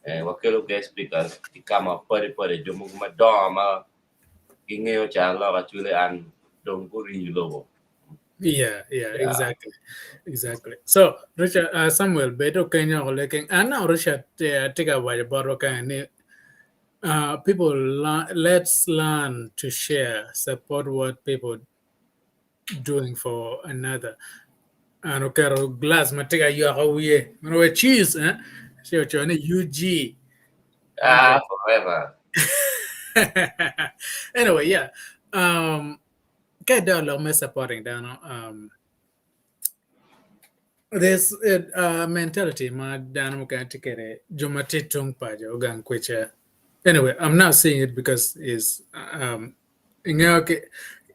eh, wakelo guest speakers ki ka ma padi padi jo mogo madongo ma gingeyo ca lok acwele an dong gurinyo lobo. Yeah, exactly. So, Richard, Samuel, bedo kenyo looking. And now Richard, tye ka waco botwa kany ni people let's learn to share, support what people doing for another. And oketo glass ma tye ka yoko wiye. Mano we cheese, eh? Ci ocoyo ni UG. Ah, forever. Anyway, yeah. Ka idok lok me supporting dano, there's a mentality ma dano mukene tye kwede, jo ma tye tung paco gang kwica. Anyway, I'm not seeing it because is ingeyo ki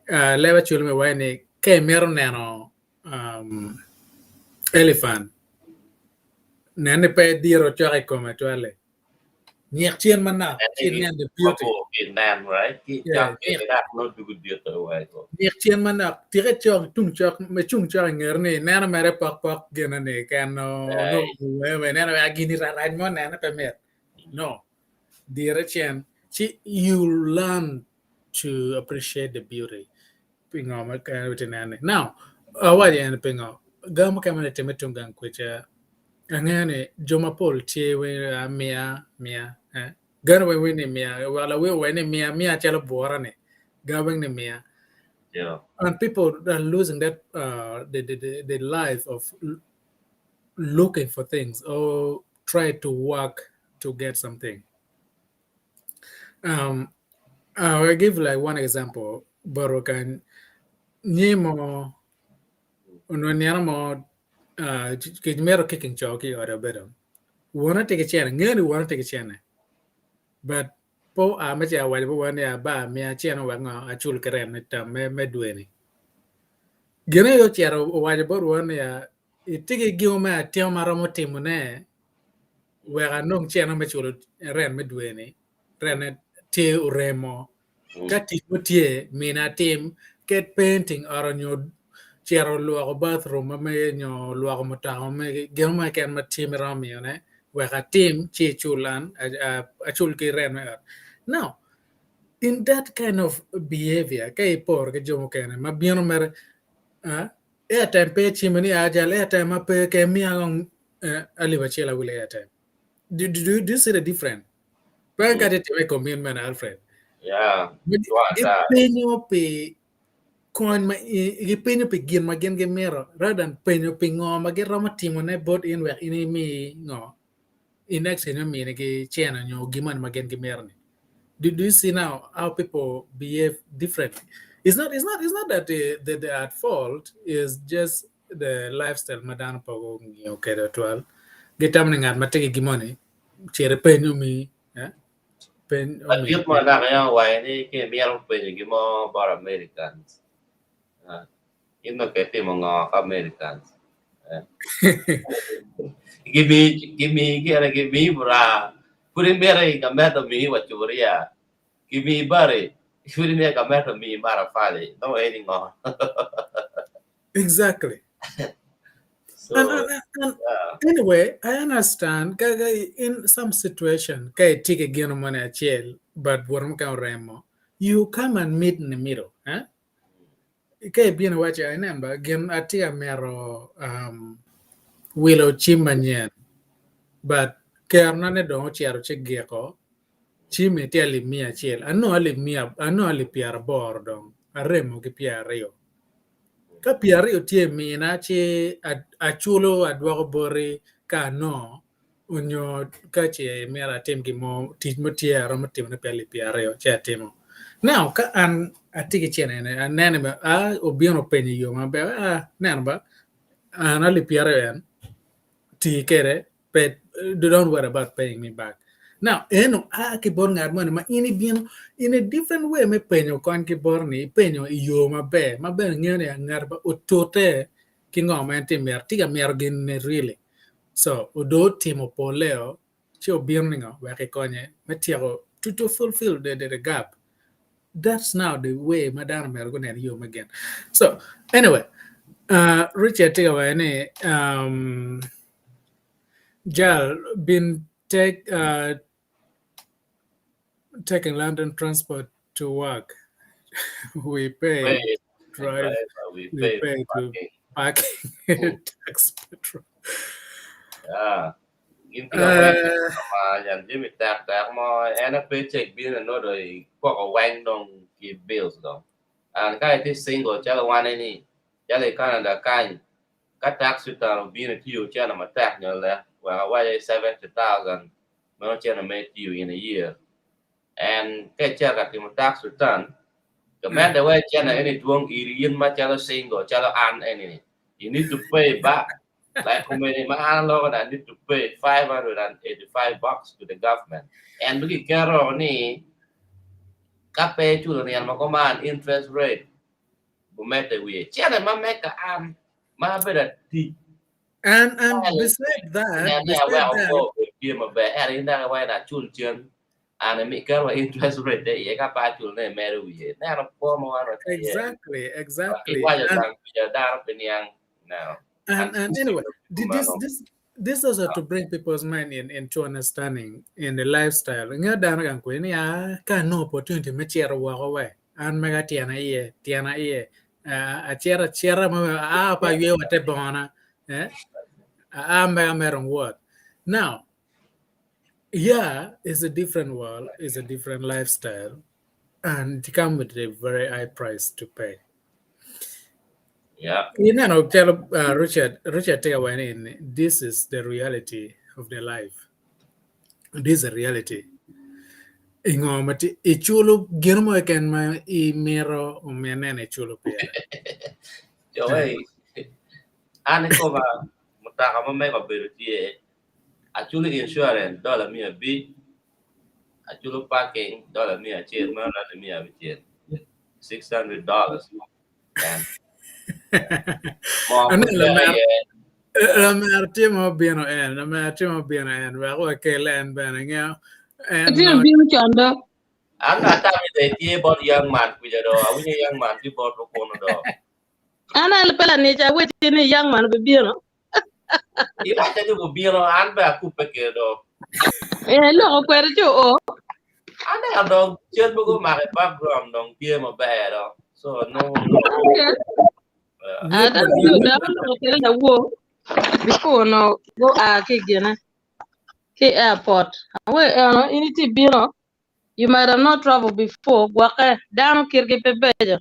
leb acwali me waco ni ka imito neno elephant, nen ni pe idiro cok i kome twal-li. Nyik cen manok ci inen the beauty. Nen, right? Yeah, nyik cen manok tika icok tung cok icung cok i ngete ni ineno mere pok pok gine ni ken onongo ineno gini rac mo nene pe mit. No. Dire cen ci you learn to appreciate the beauty. Pingo ma en tye nene. Now, awaco en pingo ga mukene ma time tung gang kwica angeyo ni jo mapol tye miya miya eh gano weng weng ni miya wek lawi owaco ni miya miya calo bura ni ga weng ni miya. And people are losing that the life of looking for things or try to work to get something. I give like one example boro kan nyi mo onongo nino mo kimito kicking co ki i ode obedo wone tye ki cene ngeyo ni wone tye ki cene but pe oa me cito awaco bot wone ni aba miya cene wek ngo acul ki rent me term me dwe-ni. Gin aye ocito owaco bot wone ni itye ki gin mo me atima ma aromo timone wek anong cene me culo rent me dwe-ni rent-ne tye oremo ka tic mo tye mina atim ket painting ot nyo cito lwoko bathroom ma mege nyo lwoko mutoka ma mege gin mo keken ma tye ma iromo miyone wek atim ci icul an acul ki rent me ot. Now in that kind of behavior ka iporo ki jo mukene ma bino mere airtime pe icimo ni jal airtime ma pe ke miya kong alip acel awilo airtime. Do you see the difference? Pe ka tye time i kom in mene Alfred. Yeah. Gipenyo pi kony ma gipenyo pi gin ma gin gimito rather than penyo pi ngo ma giromo timone bot in wek in imi ngo in exchange me minigi cene nyo gin moni ma gin gimito ni. Do you see now how people behave differently? It's not that they are at fault, it's just the lifestyle ma dano pe ongio kwede twal. Gitamo ni ngat ma tye ki gin moni cito ipeny omi peny omi. Ladit mo dok en owaco ni ka imito penyo gin mo bot Americans, in dong pe itimo ngo ki Americans? Gimiyi gire, gimiyi bura, pud imito i gamente omiyi wa cuburia, gimiyi bari, pud imito gamente omiyi matafali, nongo eni ngo? Exactly. So, And anyway, I understand in some situation ka itye ki gino moni acel. but bute mukene oremo, you come and meet in the middle eh? Ka ibino iwaco inen ba gin atye ka mito um, wilo cim manyen but kerona ne dong ocito ci giko cim-mi tye alip 100, anongo alip miya, anongo alip 80 dong aremo ki 20. Ka 20 tye imina ci aculo adwoko boti ka anongo onyo ka ce imito atim gin mo tic mo tye aromo timone pi alip 20 ci atimo. Now ka an atye ki cene eni aneno ni a obino openyo i yo maber a neno ba an alip 20 en ti kwede pe don't worry about paying me back. Now eno a ki bot ngat moni ma in ibino in a different way me penyo kony ki bote ni ipenyo i yo maber ma bene ngeyo ni ngat ba otute ki ngo ma en tye mito tye ka mito gin ni really so odong otimo poleo ci obino ni ngo wek ikonye me tyeko to fulfill the gap. That's now the way ma dano myero gunen yo me gin. So anyway, Richard tye ka waco ni um, Jal been take taking London transport to work. We pay Pay drive, driver, we we pay pay to parking. parking, tax, petrol. Yeah. Gin tye ka weng ma yan jami tek tek mo en aye paycheck bino enodo i kwoko weng dong ki bills dong. And ka itye single calo wan eni calo i Canada kany ka tax return obino itiyo cene matek nyo lek wek awaci 70,000 meno cene ma itiyo in a year and ka icito ka timo tax return gamente weko cene eni dwong iri in macalo single calo an eni you need to pay back. Like komedi ma an aloko ni I need to pay $585 to the government and bi kiketo ni ka pe iculo nino ma kuman interest rate bumedde wiye. Cene ma mega an ma abedo atic And beside that, nen ni beside aweko that, kwo obed tye maber ento in dok iwaco ni acul cen an iketo wa interest rate iye ka pe aculo ne imedo wiye. Neno kwo ma wan watye iye. Exactly, exactly. Iwaco And gang pica dano pe niang neno. And anyway, this also to bring people's mind in into understanding in the lifestyle. Nge dano gang kwe ni ah ka no opportunity me cito woko we an mega tyena iye tyena iye acito acita ma a pa ywe wa te bongona eh a mega me rong wot. Now yeah, it's a different world, it's a different lifestyle, and it comes with a very high price to pay. Yeah. You know, tell Richard, take away in this is the reality of the life. This is a reality. Ingo ma ti iculo gin mo keken ma imito omiyo ineno iculo pire. Jo wey, an ikoma mutoka ma mega obedo tye aculo insurance dola 500, aculo parking dola 100, meno romo 600, $600. Moo Aneno pud lamer peke iye. lamer tye ma obino en, lamer tye ma obino en, wek wakel en bene ingeyo en Atye nongo obino con do. An atamo ni tye bot young man kuca do, awinyo young man tye bot kunu do. An aye pe lanica aweci ni young man obibino. Iwaco ni obino, an bene akubbe kwede do. Eh, loko kwede ci oo. Aneno dong cen mogo omako i background dong tye maber do. So no. Okay. Ah, that's good. Dako loko kwede lawor before no go a ki gine ki airport. Awe eno in iti bino you might have not traveled before gwokke dano kitgi pe beco.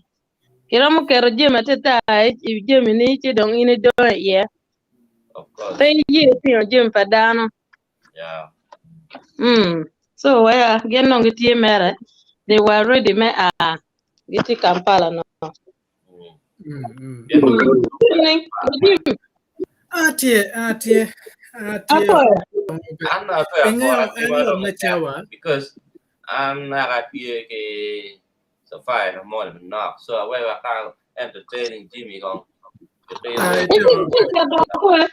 Kiromo keto jami atata i jami ni ci dong in idongo iye. Of course. Pe iye tingo jami pa dano. Yeah. So waya gin dong gitye mere they were ready me a gitye Kampala no. Evening. Atye, atye, atye. Apoyo. An ape Ingeyo, akora en tima lok dong me cawa. because an naka tye ki safari na moni manok so aweyo aka entertaining Jimmy kong. Ai, Iti iti apoyo.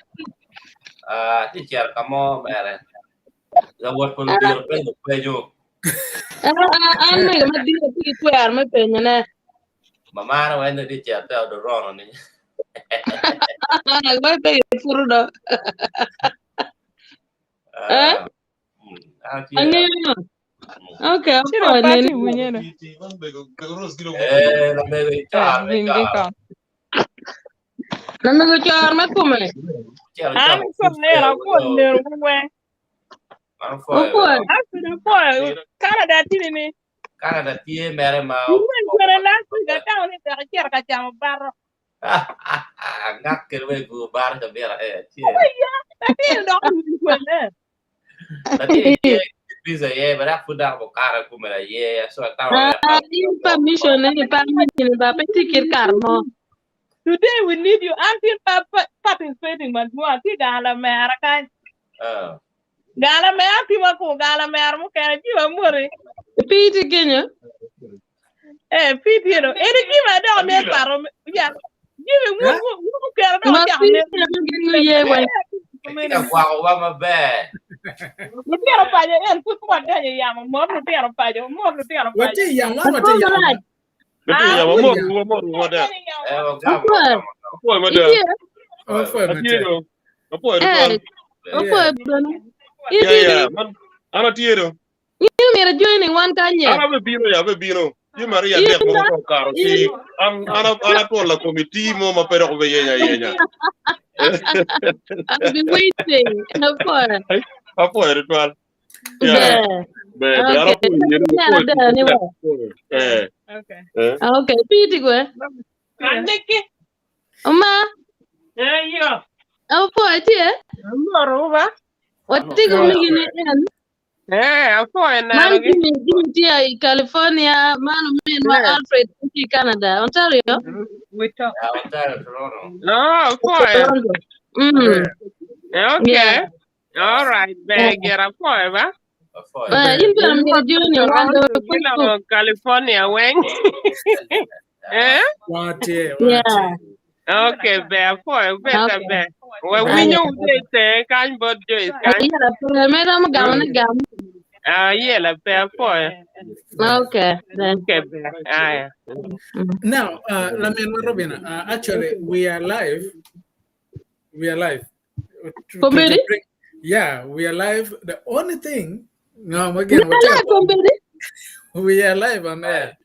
Ah, ti cito ka mo mere. Lawot pa ludito penyo penyo. An mego madit atye ki twer me penyone. Mamana wene ti cito te odorono ni. Wai pe ipuro do. Eh? Ah, an tye Angeyo. Okay, Ciro apwoyo pati nene. winye do. Eh, lamego Eh, icar, wingi icar. kong. Lamego cor me kome. Cero An camo kom neno akwo neno weng. An pwoyo. Opwoyo. An apwoyo. Canada tini ni. Canada tye mere ma Iwen kwene last week atamo ni dok icito ka camo bato. Ngak kede we gu bar ka bira eh tye. Latin dok iwin kwene. Latin tye visa ye but pud dok bukara kumera ye so atamo Ah, in permission ni pa ni ba pe tye kit kare mo. Today we need you. An tye pa participating madwong atye gala mera kany. Ah. Gala mera tye ma ku gala mera mukene ji ma mori. Piti kenyo. Eh, piti no. Eni ji ma dok ne paro ya. Ji mi ngu ngu kero dok Ma chako piti ne. na gin ye wan. Tye ka kwako wa maber. Lutino paco en pud wadonyo i yamo mot lutino paco mot lutino paco. Watye i yamo, wan watye i yamo. Lutino yamo mot wa mot wa da. Eh, wagamo. Apwoyo. Apwoyo mada. Itye. Opwoyo Atye matek. do. Apwoyo Eh, tutwal. opwoyo bene. Ya Itye. ya. Man an atye do. In myero joining wan kanye. An abe bino ya abe bino. Tye Maria In dek mogo da ka okato ci in an an an atwol la komiti mo ma pe dok obe yenya yenya. I'll be waiting. Apwoyo. Apwoyo tutwal. Ya. Ber. Ber ber an Okay. apwoyo yeni Neno apwoyo ada ni wa. Eh. Okay. Eh. Okay, piti kwe. Andiki. Oma, Eh, yo. apwoyo tye. Moro ba. Watye ki omigi ni en. Eh, apwoyo Man nenogi. Jimmy, Jimmy tye i California, man ominwa Eh. Alfred tye i Canada, Ontario. We talk. Yeah, Ontario, Toronto. Oh, apwoyo. Toronto. Mm. Eh, Okay. Yeah. All right. Ber gira apwoyo ba. Apwoyo. Eh, in bene myero join wan do Toronto, gino California weng. Eh? Watye, watye. Yeah. Okay, ber apwoyo. Beta Okay. ber. We winyo wute te kany bot Joyce kany. Yeah, pe me romo gamo ni gam. Ah, yela ber apwoyo. Okay. Then. Okay, ber. Aya. Now, Lamin Robina, actually, we are live. We are live. To Comedy? bring, yeah, we are live. The only thing, no, again, We are whatever, live comedy. we are live on air.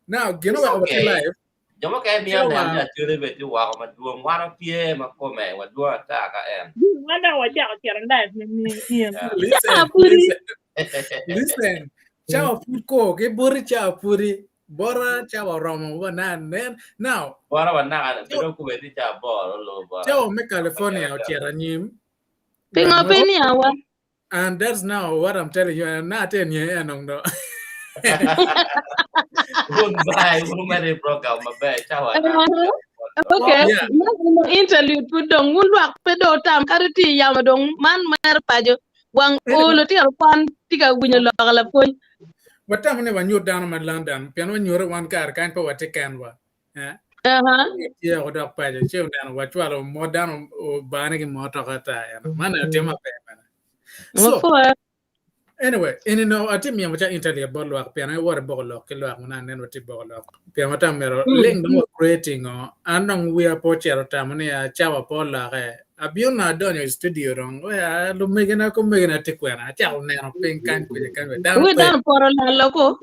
Now, you know It's what? We're okay. live. Jo mukene miyo So, neno ni acwele bene tye woko madwong wan opye ma kome wadwong ata ka en. Wan dok wacako cito live ni ni in. Yeah. listen, Yeah, puri. listen, listen. Ciao, Putko. Ke bori ciao, Puri. Bora ciao, Romo. Wana nen. Now, Bora wanaka bedo kube ti cha boro lo bora. ciao, me California, ochera nyim. Pingo pe ni awa. And that's now what I'm telling you. And not in here, no, no. Goodbye, woman program maber ciao. Okay. Yeah. Man interlude pud dong wun lwak pe do tam kadi tye i yamo dong man mer paco wang olo tye ka kwan tye ka winyo lok lapwony. Watamo ni wanyut dano ma London pien wanyuto wan kare kany pe watye kenwa. Eh? Aha. Tye odok paco ci oneno wacwalo mo dano obane ki motoka ata eno. Man aye timo maber bene. So Wapwoyo. anyway, ini no atye miyo maca interlude bot lwak pien aye wot boko lok ki lwak mana nen watye boko lok. Pien watam mero link dong wa creating o an dong wiya pe ocito tamo ni a cawa pe oloke. Abino na adonyo i studio dong we a lumegina ko megina tye kwena acako neno piny kany kwija kany kwija dano Wi pe. dano poro lalo ko.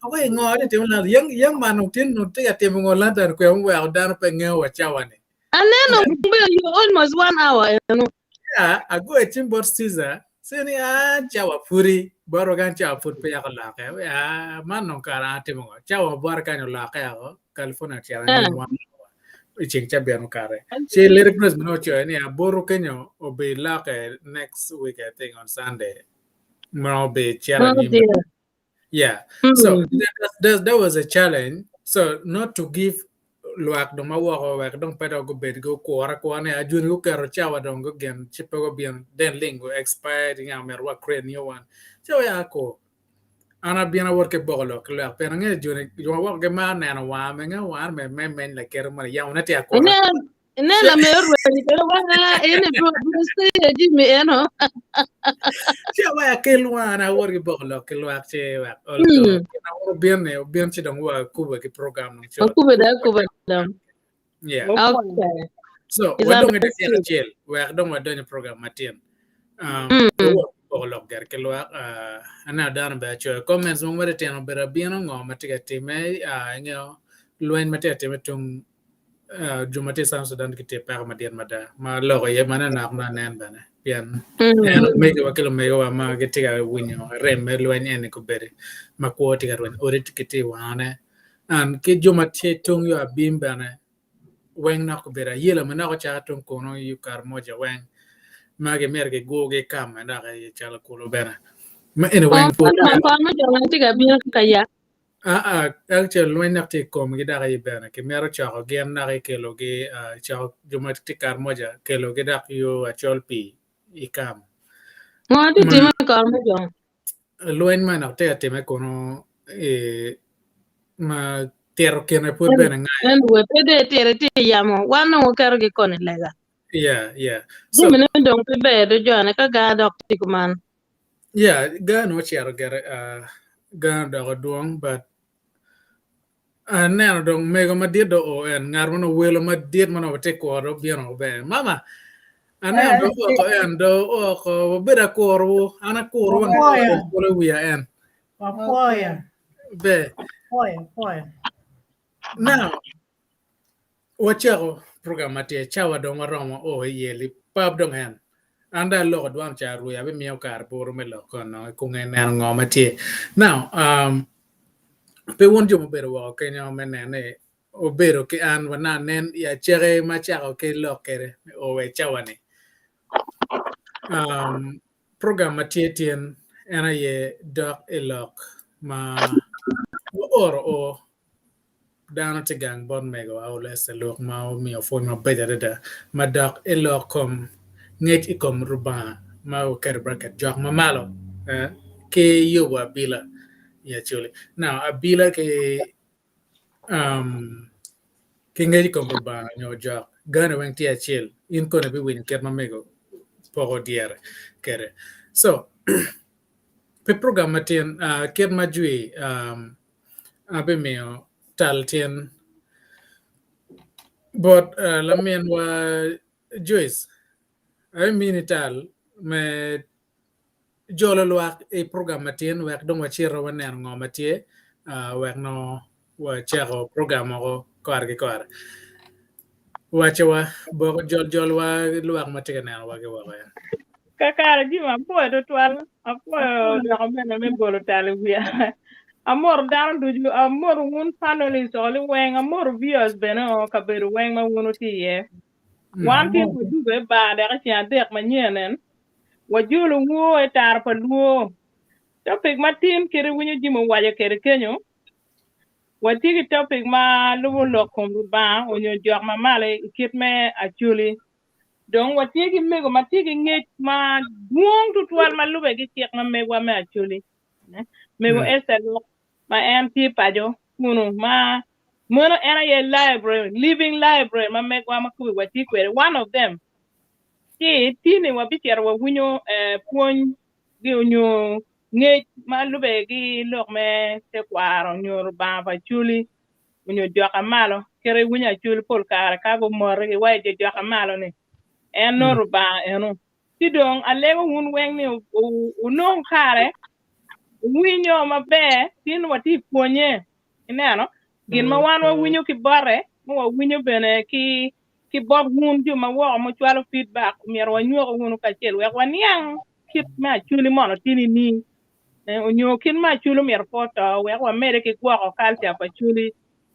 Awe ngo ni timo lal yang yang man tin no tye ka timo ngo London kwe weko dano pe ngeyo wa cawa ni. Aneno bedo yo almost one hour eno. Yeah, ago e cim bot Caesar. Seni a cawa puri boro kan cawa pud pe yako loke. We a man no kara atimo ngo. Cawa boro kan oloke ako California cera Eh. ni one hour. Iceng ca beno kare. Ci Lyric Press meno ocoyo ni aboro kenyo obi loke next week I think on Sunday. Ma obi cera Oh nyim. dear. Yeah. So Mm. that was a challenge. So not to give lwak dong ma woko wek dong pe dok gubed gukura akura ni ajwini guketo cawa dong gugin ci pe gubino then link go expired nga myero wa create new one. Ci ya ko an abino awot ki boko lok ki lwak pien angeyo joni jo ma woko gimaro neno wanga me nge wanga me me meny lakite moni yamo ne tye akura. Ine ine la me orwenyo kelo wana ene bro bro say Jimmy eno. Ci awe akel wana awot ki boko lok ki lwak ci wek ol to. Mm. Obin ni obin ci dong wa kube ki program dong ci Okube da okube da. Yeah. Okay. So Is wadong i dakika understood. acel wek dong wadonyo program matin. Mm. poko lok gire ki lwak. Ah, aneno dano bene acoyo comments mogo matitino obedo abino ngo ma tye ka timme ah, ingeyo lweny ma tye ka timme tung ah, jo ma tye i South Sudan gitye i peko madit mada ma loko iye manonok ma nen bene pien en omegiwa ki lumegiwa ma gitye ka winyo arem me lweny eni kobedi ma kwo tye ka rweny odi gitye i wangone and ki jo ma tye tung yo abim bene weng nok obedo ayela manok ocako tung kunu i Karamoja weng ma gimito gigurgi kam dok i calo kulu bene ma eni weng pud Kwan ma jo ma tye ka bino ka yak. Aa, actually lweny dok tye i komgi dok aye bene kimito coko gin dok ikelogi ah, coko jo ma tye Karamoja kelogi dok yo acol pii i kam. Ngo tye time i Karamoja? Lweny man dok tye ka timme kunu i ma tito kine pud bene ngayo. Anyway, pe dong itito itye i yamo. Wan dong waketogi koni i lega. Yeah, yeah. So, Jamine dong pe ber do jone ka gar dok tye kuman. yeah, gar nongo ocito gire, uh, gar odoko dwong but Aneno dong mego madit dong oo en ngat ma nongo welo madit ma nongo watye kuro dong obino maber. Mama, aneno dong oko en dong oko wabedo akurowu an akuro wang Wapwoyo. kuro i wiya en. Wapwoyo. Ber. Pwoyo, pwoyo. Now, wacako program ma tye cawa dong waromo o iye lipap dong en. An dong aloko dwan ca arweyo abimiyo kare buru me lok kono i kunge neno ngo ma tye. Now, um, pe wun jo mubedo woko kenyo me neno ni wubedo ki an wana nen i acaki ma acako ki lok kwede me o wa i cawa ni. Um, program ma tye tin en aye dok i lok ma waoro o Dano tye gang bot mego Aulesa lok ma omiyo pwony mabeco adada madok i lok kom ngec i kom Rubanga ma oketo bracket jok ma malo ki yubo abila i Acholi. Now abila ki um, ki ngec i kom Rubanga nyo jok gane weng tye acel in kono ibiwinyo kit ma mego poko dyere kede. So pi program matin uh, kit ma jwi um, Abimiyo tal tyen bot laminwa Joyce. Abimini tal me jolo lwak i program matin wek dong wacito waneno ngo ma tye wek nongo wacako program moko kore ki kore. Wacowa boko jol jolwa lwak ma tye ka nenowa ki woko. Kakare Jim apwoyo tutwal, apwoyo doko bene me bolo tal i wiya. Amoto dano ducu, amoto wun panelists o liweng, amoto viewers bene o kabedo weng ma wun wutye iye. Wan tye wadugo i bar dok i ceng adek manyen en, wajolo wu i taro pa luo. Topic matin kit iwinyo Jim owaco kede kenyo, watye ki topic ma lubo lok kom Rubanga onyo jok ma malo i kit me Acholi. Dong watye ki mego ma tye ki ngec ma dwong tutwal ma lube ki cik ma megwa me Acholi. Mego Esther Luk ma en tye paco kunu ma meno en aye library, living library ma megwa ma kome watye kwede, one of them. Ci tini wabicito wawinyo eh, pwony gi onyo ngec ma lube ki lok me tekwaro onyo Rubanga pa Acholi onyo joka malo. Kit iwinyo Acholi pol kare ka gumoti giwaco jo joka malo ni en nongo Rubanga eno. Ci dong alego wun weng ni wunong kare wuwinyo maber tin watye i pwonye. Ineno gin ma wan wawinyo ki bote ma wawinyo bene ki ki bot wun jo ma woko mucwalo feedback myero wanywako wunu kacel wek waniang kit me Acholi mono tye nining. Onyo kit ma Acholi omyero pe oto wek wamede ki gwoko culture pa Acholi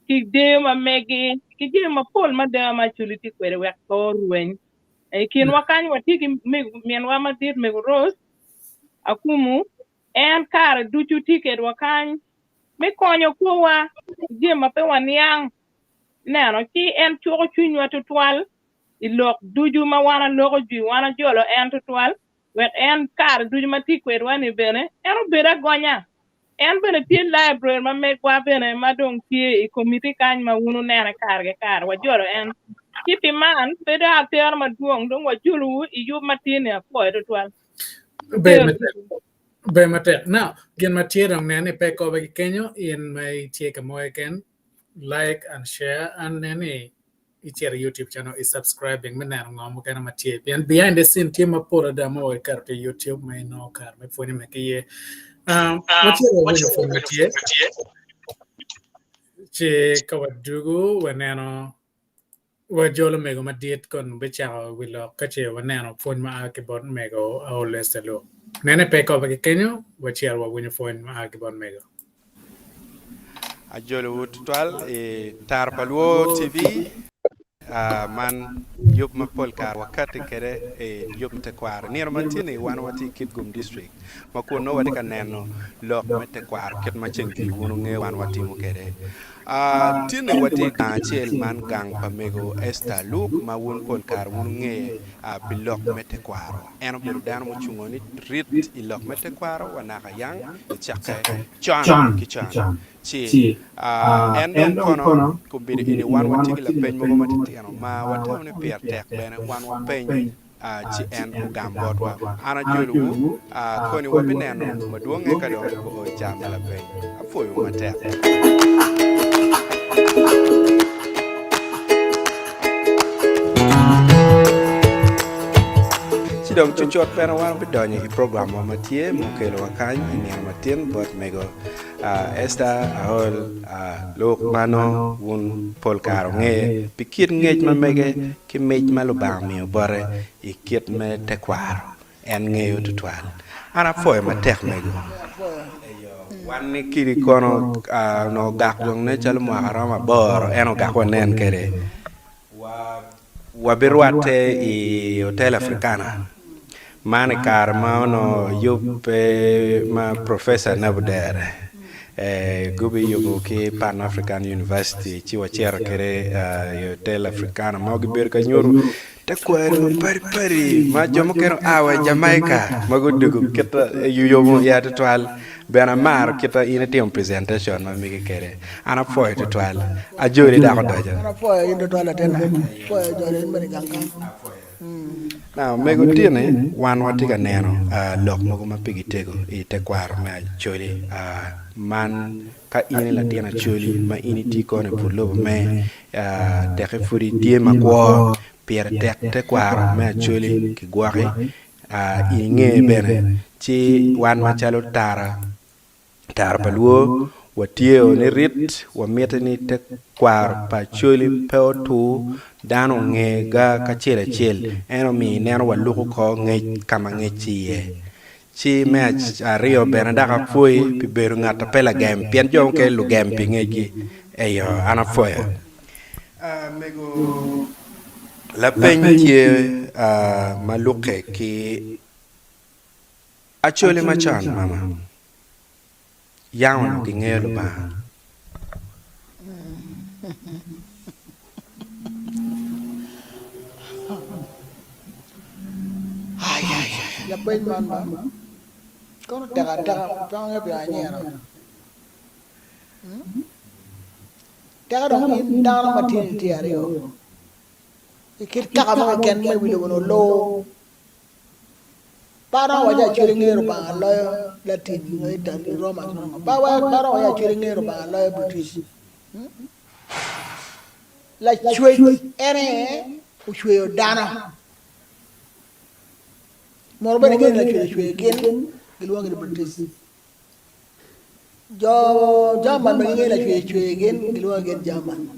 ki deyo ma megi ki jami mapol mada ma Acholi tye kwede wek pe orweny. I kinwa kany watye ki minwa madit Mego Rose Akumu, en kare ducu tye kedwa kany me konyo kwowa i jami ma pe waniang neno ci en cuko cwinywa tutwal i lok ducu ma wan aloko jwi wan ajolo en tutwal wek en kare ducu ma tye kwedwa ni bene en obed agonya. En bene tye library ma megwa bene ma dong tye i komiti kany ma wun wunene kare ki kare wajolo en. Ci pi man pe dong atero madwong dong wajolowu i yub ma tye ni apwoyo tutwal. Ber matek. Ber matek. Now, gin ma tye dong nen ni pe kobe ki kenyo in ma itye ka mo keken like and share and nen ni. icito i YouTube channel i subscribing me neno ngo mukene ma tye pien behind the scene tye mapol adada ma waketo tye i YouTube ma inongo kare me pwonyo me ki iye. Um, wacito wawinyo pwony ma tye ci ka wadugu waneno wajolo mego madit kun bicako wi lok ka ce waneno pwony ma a ki bot mego Aol Esther Luke. Nene pe kobe ki kenyo, wacito wawinyo pwony ma a ki bot mego. Ajolowu tutwal i Tara pa Luo TV. Man yub ma pol kare wakati kwede i yub me tekwaro. Nino ma tye-ni wan watye i Kitgum District ma kun nongo watye ka neno lok me tekwaro kit ma ceng jwi wun wungeyo wan watimo kwede. Tye-ni watye i gang acel man gang pa mego Esther Luke ma wun pol kare wun wungeye pi lok me tekwaro. En obedo dano mucungo ni rit i lok me tekwaro wa naka yang nicakke con ki con. Ci en dong kono kombeddi eni wan watye ki lapeny mogo matitino ma watamo ni pire tek bene wan wapeny ci en ogam botwa. An ajolowu koni wabineno madwonge ka dong oo i ca me lapeny. Apwoyowu matek. Ci dong cucut bene wan wabidonyo i programwa ma tye mukelowa kany i nino matin bot mego Esther Aol Luk ma nongo wun pol kare wungeye pi kit ngec ma mege ki mic ma Lubanga omiyo bote i kit me tekwaro. En ngeyo tutwal. An apwoyo matek mego. Wan ni kidi kono onongo ogak dong nen calo mwaka romo aboro en ogak wanen kwede. Wabirwatte i Hotel Africana. Man i kare ma onongo yubbe ma Professor Nabudere gubiyubo ki Pan African University ci wacito kwede i Hotel Africana ma gibedo ka nyuto tekwaro mapadipadi ma jo mukene oa wa i Jamaica ma gudwogo kit yomo iya tutwal. Bene amaro kit ma in itimo presentation ma megi kwede. An apwoyo tutwal. Ajoli dok odoco. An apwoyo in tutwal latinna. Apwoyo joni in bene i gang kany. Now, mego tini wan watye ka neno lok mogo ma pigi tego i tekwaro me Acholi. Man ka in i latin Acholi ma in itye kono i but lobo me teke pud itye makwo, pire tek tekwaro me Acholi kigwoki I nge bene ci wan macalo tara, tara pa Luo watyeo ni rit wamiti ni tekwaro pa Acholi pe otur, dano onge ga kacel acel en omiyo ineno waluko kor ngec ka ma ngec tye iye. Ci me aryo bene dok apwoyi pi bedo ngat ma pe lagem pien jo mukene lugem pi ngecgi. Eyo an apwoyo. Mego lapeny tye ma lukke ki Acholi macon mama yam onongo gingeyo Lubanga. Lapeny man ba kono tek ateka pe angeyo pingo anyero. Teke dong in dano ma tini tye aryo i kit kaka mo keken me wi lobo-ni olor, pe aromo waco acwali ngeyo Lubanga loyo Latin nyo Italy, Roman nyo ngo. Pe aromo waco acwali ngeyo Lubanga loyo British. Lacwec en aye ocweyo dano. Mono bene ingeyo ni lacwec ocweyo gin gilwongo ni British. Jo German bene gingeyo lacwec ocweyo gin gilwongo gin German.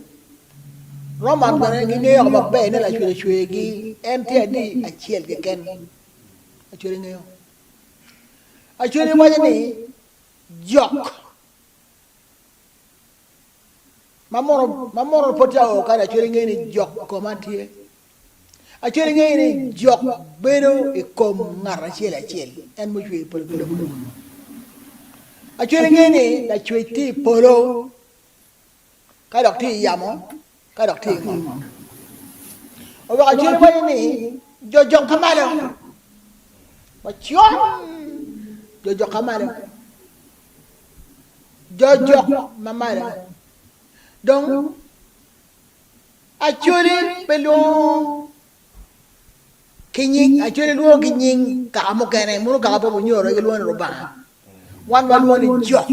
Roman bene gingeyo woko maber ni lacwec ocweyogi en tye adi acel keken. Lacwec ngeyo. Lacwec waco ni jok ma mono pud tye o kany lacwec ngeyo ni jok koma tye. Acel ingeyo ni jok bedo i kom ngat acel acel, en mucweyo polo ki lobo. Acel ingeyo ni lacwec tye i polo, ka dok tye i yamo, ka dok tye i ngom. Oweko acel waco ni jo jok ka malo, wacon jo jok ka malo, jo jok ma malo. Dong Acholi pe lwongo ki nying, Acholi lwongo ki nying kaka mukene, mono kaka pa Bunyoro gilwongo ni Rubanga, wan walwongo ni jok.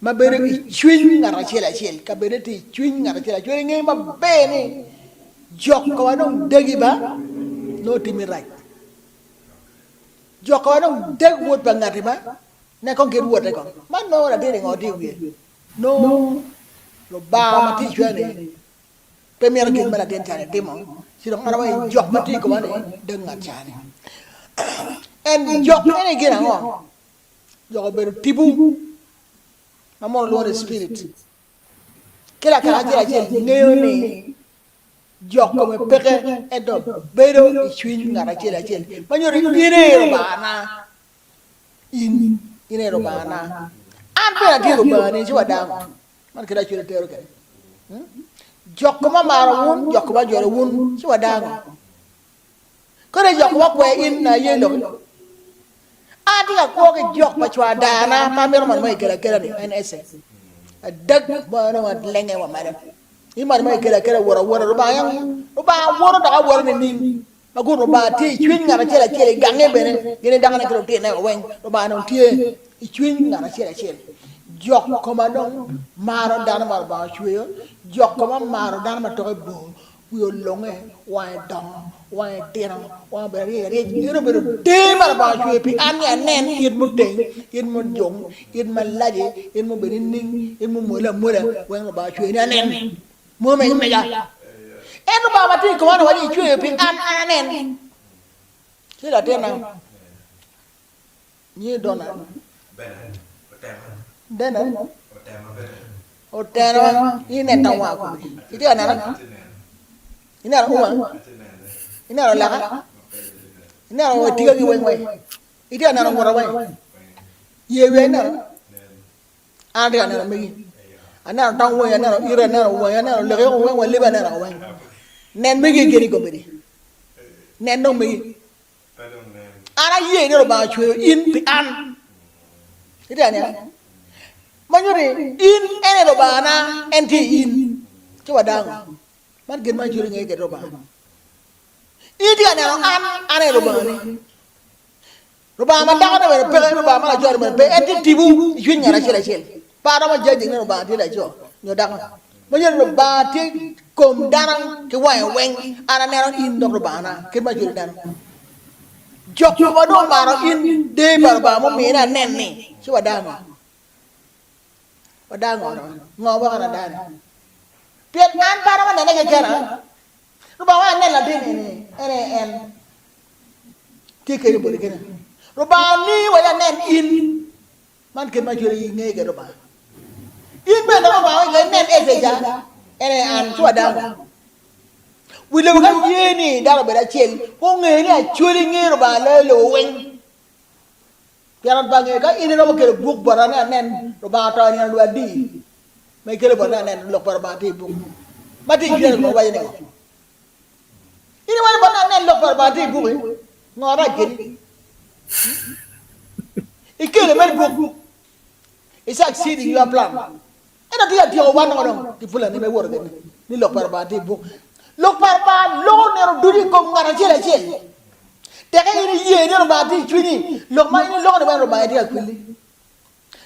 ma bedo i cwiny ngat acel acel, kabedone tye i cwiny ngat acel acel. Ingeyo maber ni jok ka wa dong dagi ba nongo timmi rac. Jok ka wa dong dag wod pa ngati ba ne kong kit wote kong. Man nongo latin-ni ngo tye i wiye? Nongo Lubanga ma tye i cwinya-ni pe mito gin ma latin ca-ni timo, ci dong an awaco ni jok ma tye i koma-ni dag ngat ca-ni. En jok eni gin ango? Jok obedo tipo ma mono lwongo ni spirit. Ki lakaka acel acel ngeyo ni jok kome peke ento bedo i cwiny ngat acel acel ma nyuto ni in aye Lubangana, in in aye Lubangana, an bene atye Lubangani ci wadango. Man kit acwele tero kwede. Jok ma maro wun, jok ma jolo wun ci wadango. Kadi jok ma kwer in na aye loki. An atye ka kwo ki jok pa cwar dana ma amito mono ma kikelo akela ni en ece. Adag ma nongo alenge wa malo. In mono ma kikelo akela woto awota Lubanga yang Lubanga woto dok awoto nining? Ma kun Lubanga tye i cwiny ngat acel acel i gange bene gin i dakone ki lutine wa weng Lubanga dong tye i cwiny ngat acel acel. Jok koma dong maro dano ma Lubanga ocweyo, jok koma maro dano ma toke bor Wiye olonge, wange dongo, wange tino, wange obedo aryec aryec. En obedo ter ma Lubanga ocweyo pi an ni anen it muteng, it mujung, it malaci, it mubedo nining, it mumwole amwola, weng Lubanga ocweyo ni anen. Mono mege mega. En Lubanga ma tye i koma ni waco icweyo pi an, an anen. Ci latinna, Nyinge Donald. Donald. Oteno in inen tong wanga kome. Itye ka neno? Ineno uma? Ineno laka? Ineno tika gi weng weng? Itye ka neno nguta weng? Ye wiya ineno? An atye ka neno megi. Aneno tong wangi, aneno ite, aneno wangi, aneno leki weng wa lebe aneno weng. Nen megi gini kombeddi. Nen dong megi. An aye ni Lubanga ocweyo in pi an. Itye ka niang? Ma nyuto ni in en aye Lubangana, en tye i in. Ci wadango. Man gin ma acwalo nge kwede Lubanga. In itye ka neno an, an aye Lubangani. Lubanga ma dakone bene peke, Lubanga ma laco-ni bene pe, en tye tipo i cwiny ngat acel acel. Pe aromo judging ni Lubanga tye laco nyo dako. Ma nyuto ni Lubanga tye i kom dano ki wange weng, an aneno in dok Lubangana, kit ma acwalo dano. Jok ma dong omaro in deyo pa Lubanga mumine anen-ni, ci wadaa ngo? Wadaa ngo dong? Ngo weko an ada-ni? Pien an pe aromo nene kekena. Lubanga weko anen latin-ni ni en aye en tye kene boti kene. Lubanga ni wek anen in. Man kit ma cwiny ngeyo kwede Lubanga. In bene dok Lubanga wek inen Ece ca, en aye an, ci wadano. Wi lobo ka ye ni dano obed acel, gunge ni Acholi ngeyo Lubanga loyo lobo weng. Pien ot pa ngeyo ka in iromo kelo buk bota ni anen Lubanga oto i nino dwe adi ma ikelo bota ni anen lok pa Lubanga tye i buk ma tye i cwinya ni waco ni ngo. In iwaco bot ni anen lok pa Lubanga tye i buk-ki, ngo rac kedi? Ikelo mere buk, i succeeding your plan. Ento tye ka tyeko wan woko dong ki pulani ma iwoto kwede ni lok pa Lubanga tye i buk. Lok pa Lubanga loko nino ducu i kom ngat acel acel. Teke in iye ni Lubanga tye i cwinyi, lok ma in iloko ni weng Lubanga tye ka kwili.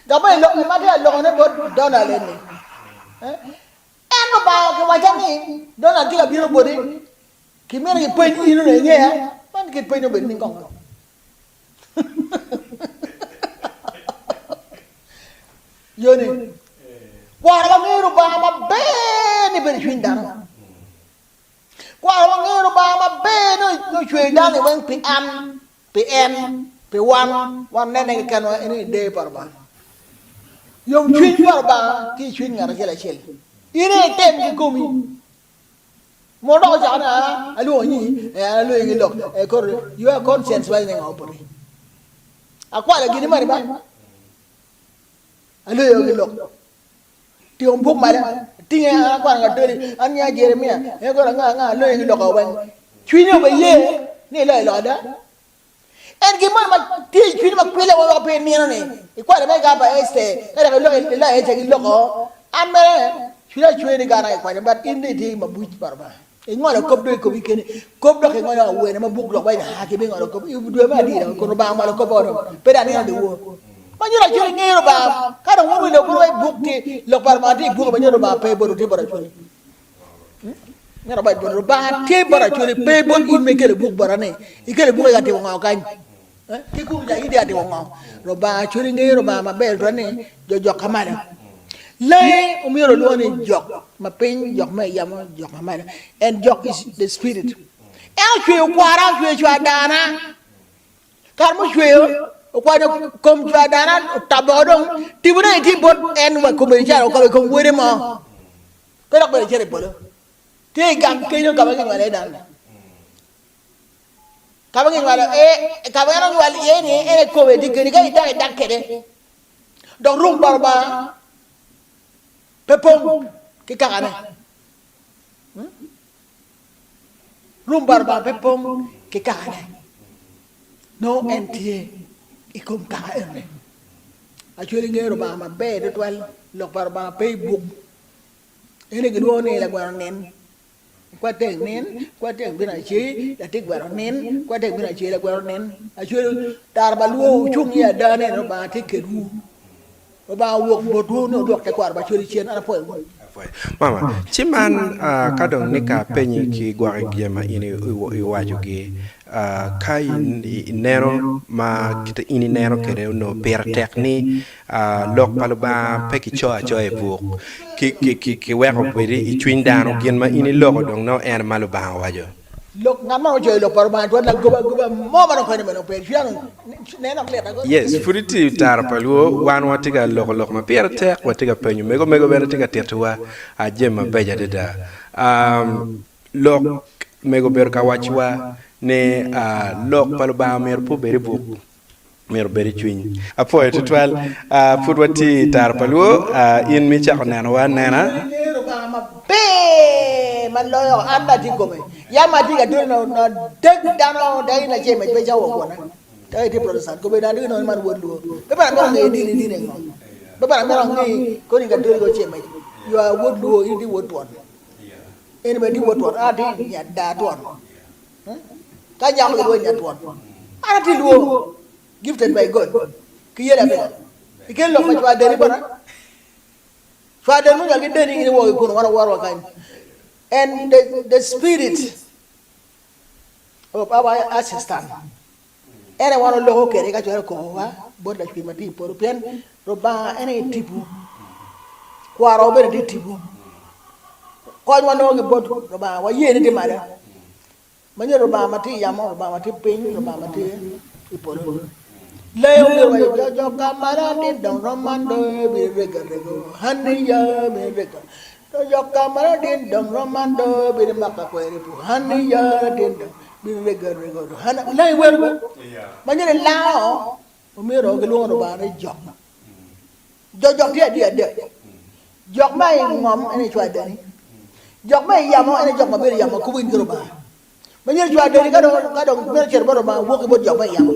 Dok bene lok ma atye ka lokone bot Donald eni, En Lubanga okiwacca ni, Donald tye ka bino boti, kimito kipeny in onongo ingeya? Man kit peny obedo ni kong? Yoni, kwaro wangeyo Lubanga maber ni bedo i cwiny dano. Kwaro wangeyo Lubanga maber ni ocweyo dano weng pi an. Pi en, pi wan, wan nene kekenwa en ni deyo pa Lubanga. Yomcwiny pa Lubanga tye i cwiny ngat acel acel. In aye item ki komi. Mono dok ocako ni, Aa, alwongo nyingi, ee, an alwenyi ki lok, ee, koro your conscience waco ni ngo boti? Akwalo gini moni ba? Alweyo ki lok. Tingo buk malo, atinge, an akwano katoli, an nya Jeremia, ee koro anga anga alwenyi ki lok weng. Cwinyi obe ye ni iloyo lok ada. En gin moni ma tye i cwinyi ma kwille woko pe inino ni ikwalo me gang pa Ester ka dok iloko iloyo Ester ki loko. An mere cwinya cwer ni gana kikwanyo but in dong itye ki mabuc pa Lubanga. Ingolo kop dong i komi keni. Kop dok ingolo awene ma buk lok waco ni haa kibingolo kop i dwe me adira kun Lubanga ongolo kop oo dong pe dong anino dyewor. Ma nyuto Acholi ngeyo Lubanga. Ka dong wun wi lok wun i buk tye lok pa Lubanga tye i buke ma nyuto Lubanga pe bot tye bot Acholi. Myero awac bot Lubanga tye bot Acholi pe bot in ma ikelo buk bota ni. Ikelo buk ka timo ngo kany? Ki kunu ca in itye ka timo ngo? Lubanga Acholi ngeyo Lubanga maber tutwal ni jo jok ka malo. Langi omyero olwongo ni jok ma piny, jok ma i yamo, jok ma malo. And jok is the spirit. En ocweyo kwara, ocweyo cwar dana. Kare mucweyo, okwanyo kom cwar dano, otabo woko dong, tipone tye bot en wa kome calo okobo i kom wode mo, pe dok bene cito i polo. Tye i gang kenyo ka ma ginywalo iye dano-ni. Ka ma ginywalo iye, ka ma en onywal iye-ni, en aye kome tye kenyo, ka idak idak kwede. Dok ruk pa Lubanga pe pong ki kakane. Rum pa Lubanga pe pong ki kakane, nongo en tye i kom kaka enoni. Acwali ngeyo Lubanga maber tutwal, lok pa Lubanga pe i buk. En aye gilwongo ni lagweno nin, kwa teng nin, kwa teng bino acel, latin gweno nin, kwa teng bino acel, lagweno nin. Acwali tara pa lwor wucung iye ada ni Lubanga tye kedwu. Lubanga owok botwu ni wudwok tekwaro pa Acholi cen. An apwoyo wun. Mama, ci man ka dong ni ka apenyi ki gwoki jami ma in iwacogi, ka ineno ma kit in ineno kwede onongo pire tek ni lok pa Lubanga pe kicoyo acoya i buk, kiweko obed i cwiny dano, gin ma in iloko dong nongo en ma Lubanga owaco. Lok ngat ma ocoyo lok pa Lubanga twero lagoba agoba mo ma dong konyo bene pe. Cwinya dong nen dok lit agoba. Yes, pud itye i tara pa lwo, wan watye ka loko lok ma pire tek, watye ka penyo mego, mego bene tye ka tittiwa jami mabeco adada. Lok mego obedo ka wacciwa ni lok pa Lubanga myero pe obed i buk. Myero obed i cwiny. Apwoyo tutwal. Pud watye i tara pa lwo. In ma icako nenowa anena. Angeyo Lubanga maber ma loyo an ma atye i kome. Yam atye ka tone na dek dano daki na ceme pe cawa kwona. Daki atye Protestant kobedo dano diki nongo ni man wod luo. Pe bene amito ngeyo dini dini ngo. Pe bene amito ange koni Katolika oceme. You are wod luo in itye wod twon. En bene tye wod twon an atye nya daa twon. Ka nyako gilwongo ni nyatwon. An atye lwo, gifted by God, ki yela bene. Ikel lok pa cwar deni bota. Cwar deni munywal ki deni in iwoko ki kunu wan waworo wa kany. And the, the spirit of our assistant en aye wan oloko kwede ka cwalo kokowa bot lacwec ma tye i polo pien Lubanga en aye tipo. Kwaro bene tye tipo. Kony wanongo ki bot Lubanga waye ni tye malo. Ma nyuto Lubanga ma tye i yamo, Lubanga ma tye piny, Lubanga ma tye i polo. Leyo myero wa i jojo ka malo atin dong romando bino rego arego hani ya bino rego jojo ka malo atin dong romando bino maka kweri pu hani ya atin dong bino rego arego hani leyo wero ba ma nyuto ni lango omyero gilwongo Lubanga ni jok. Jo jok tye adi adek. Jok ma i ngom en aye cwalo adani. Jok ma i yamo en aye jok ma bedo i yamo ma kubo in ki Lubanga. Ma nyuto cwalo adani ka dong ka dong mito cito bot Lubanga wok ki bot jok ma i yamo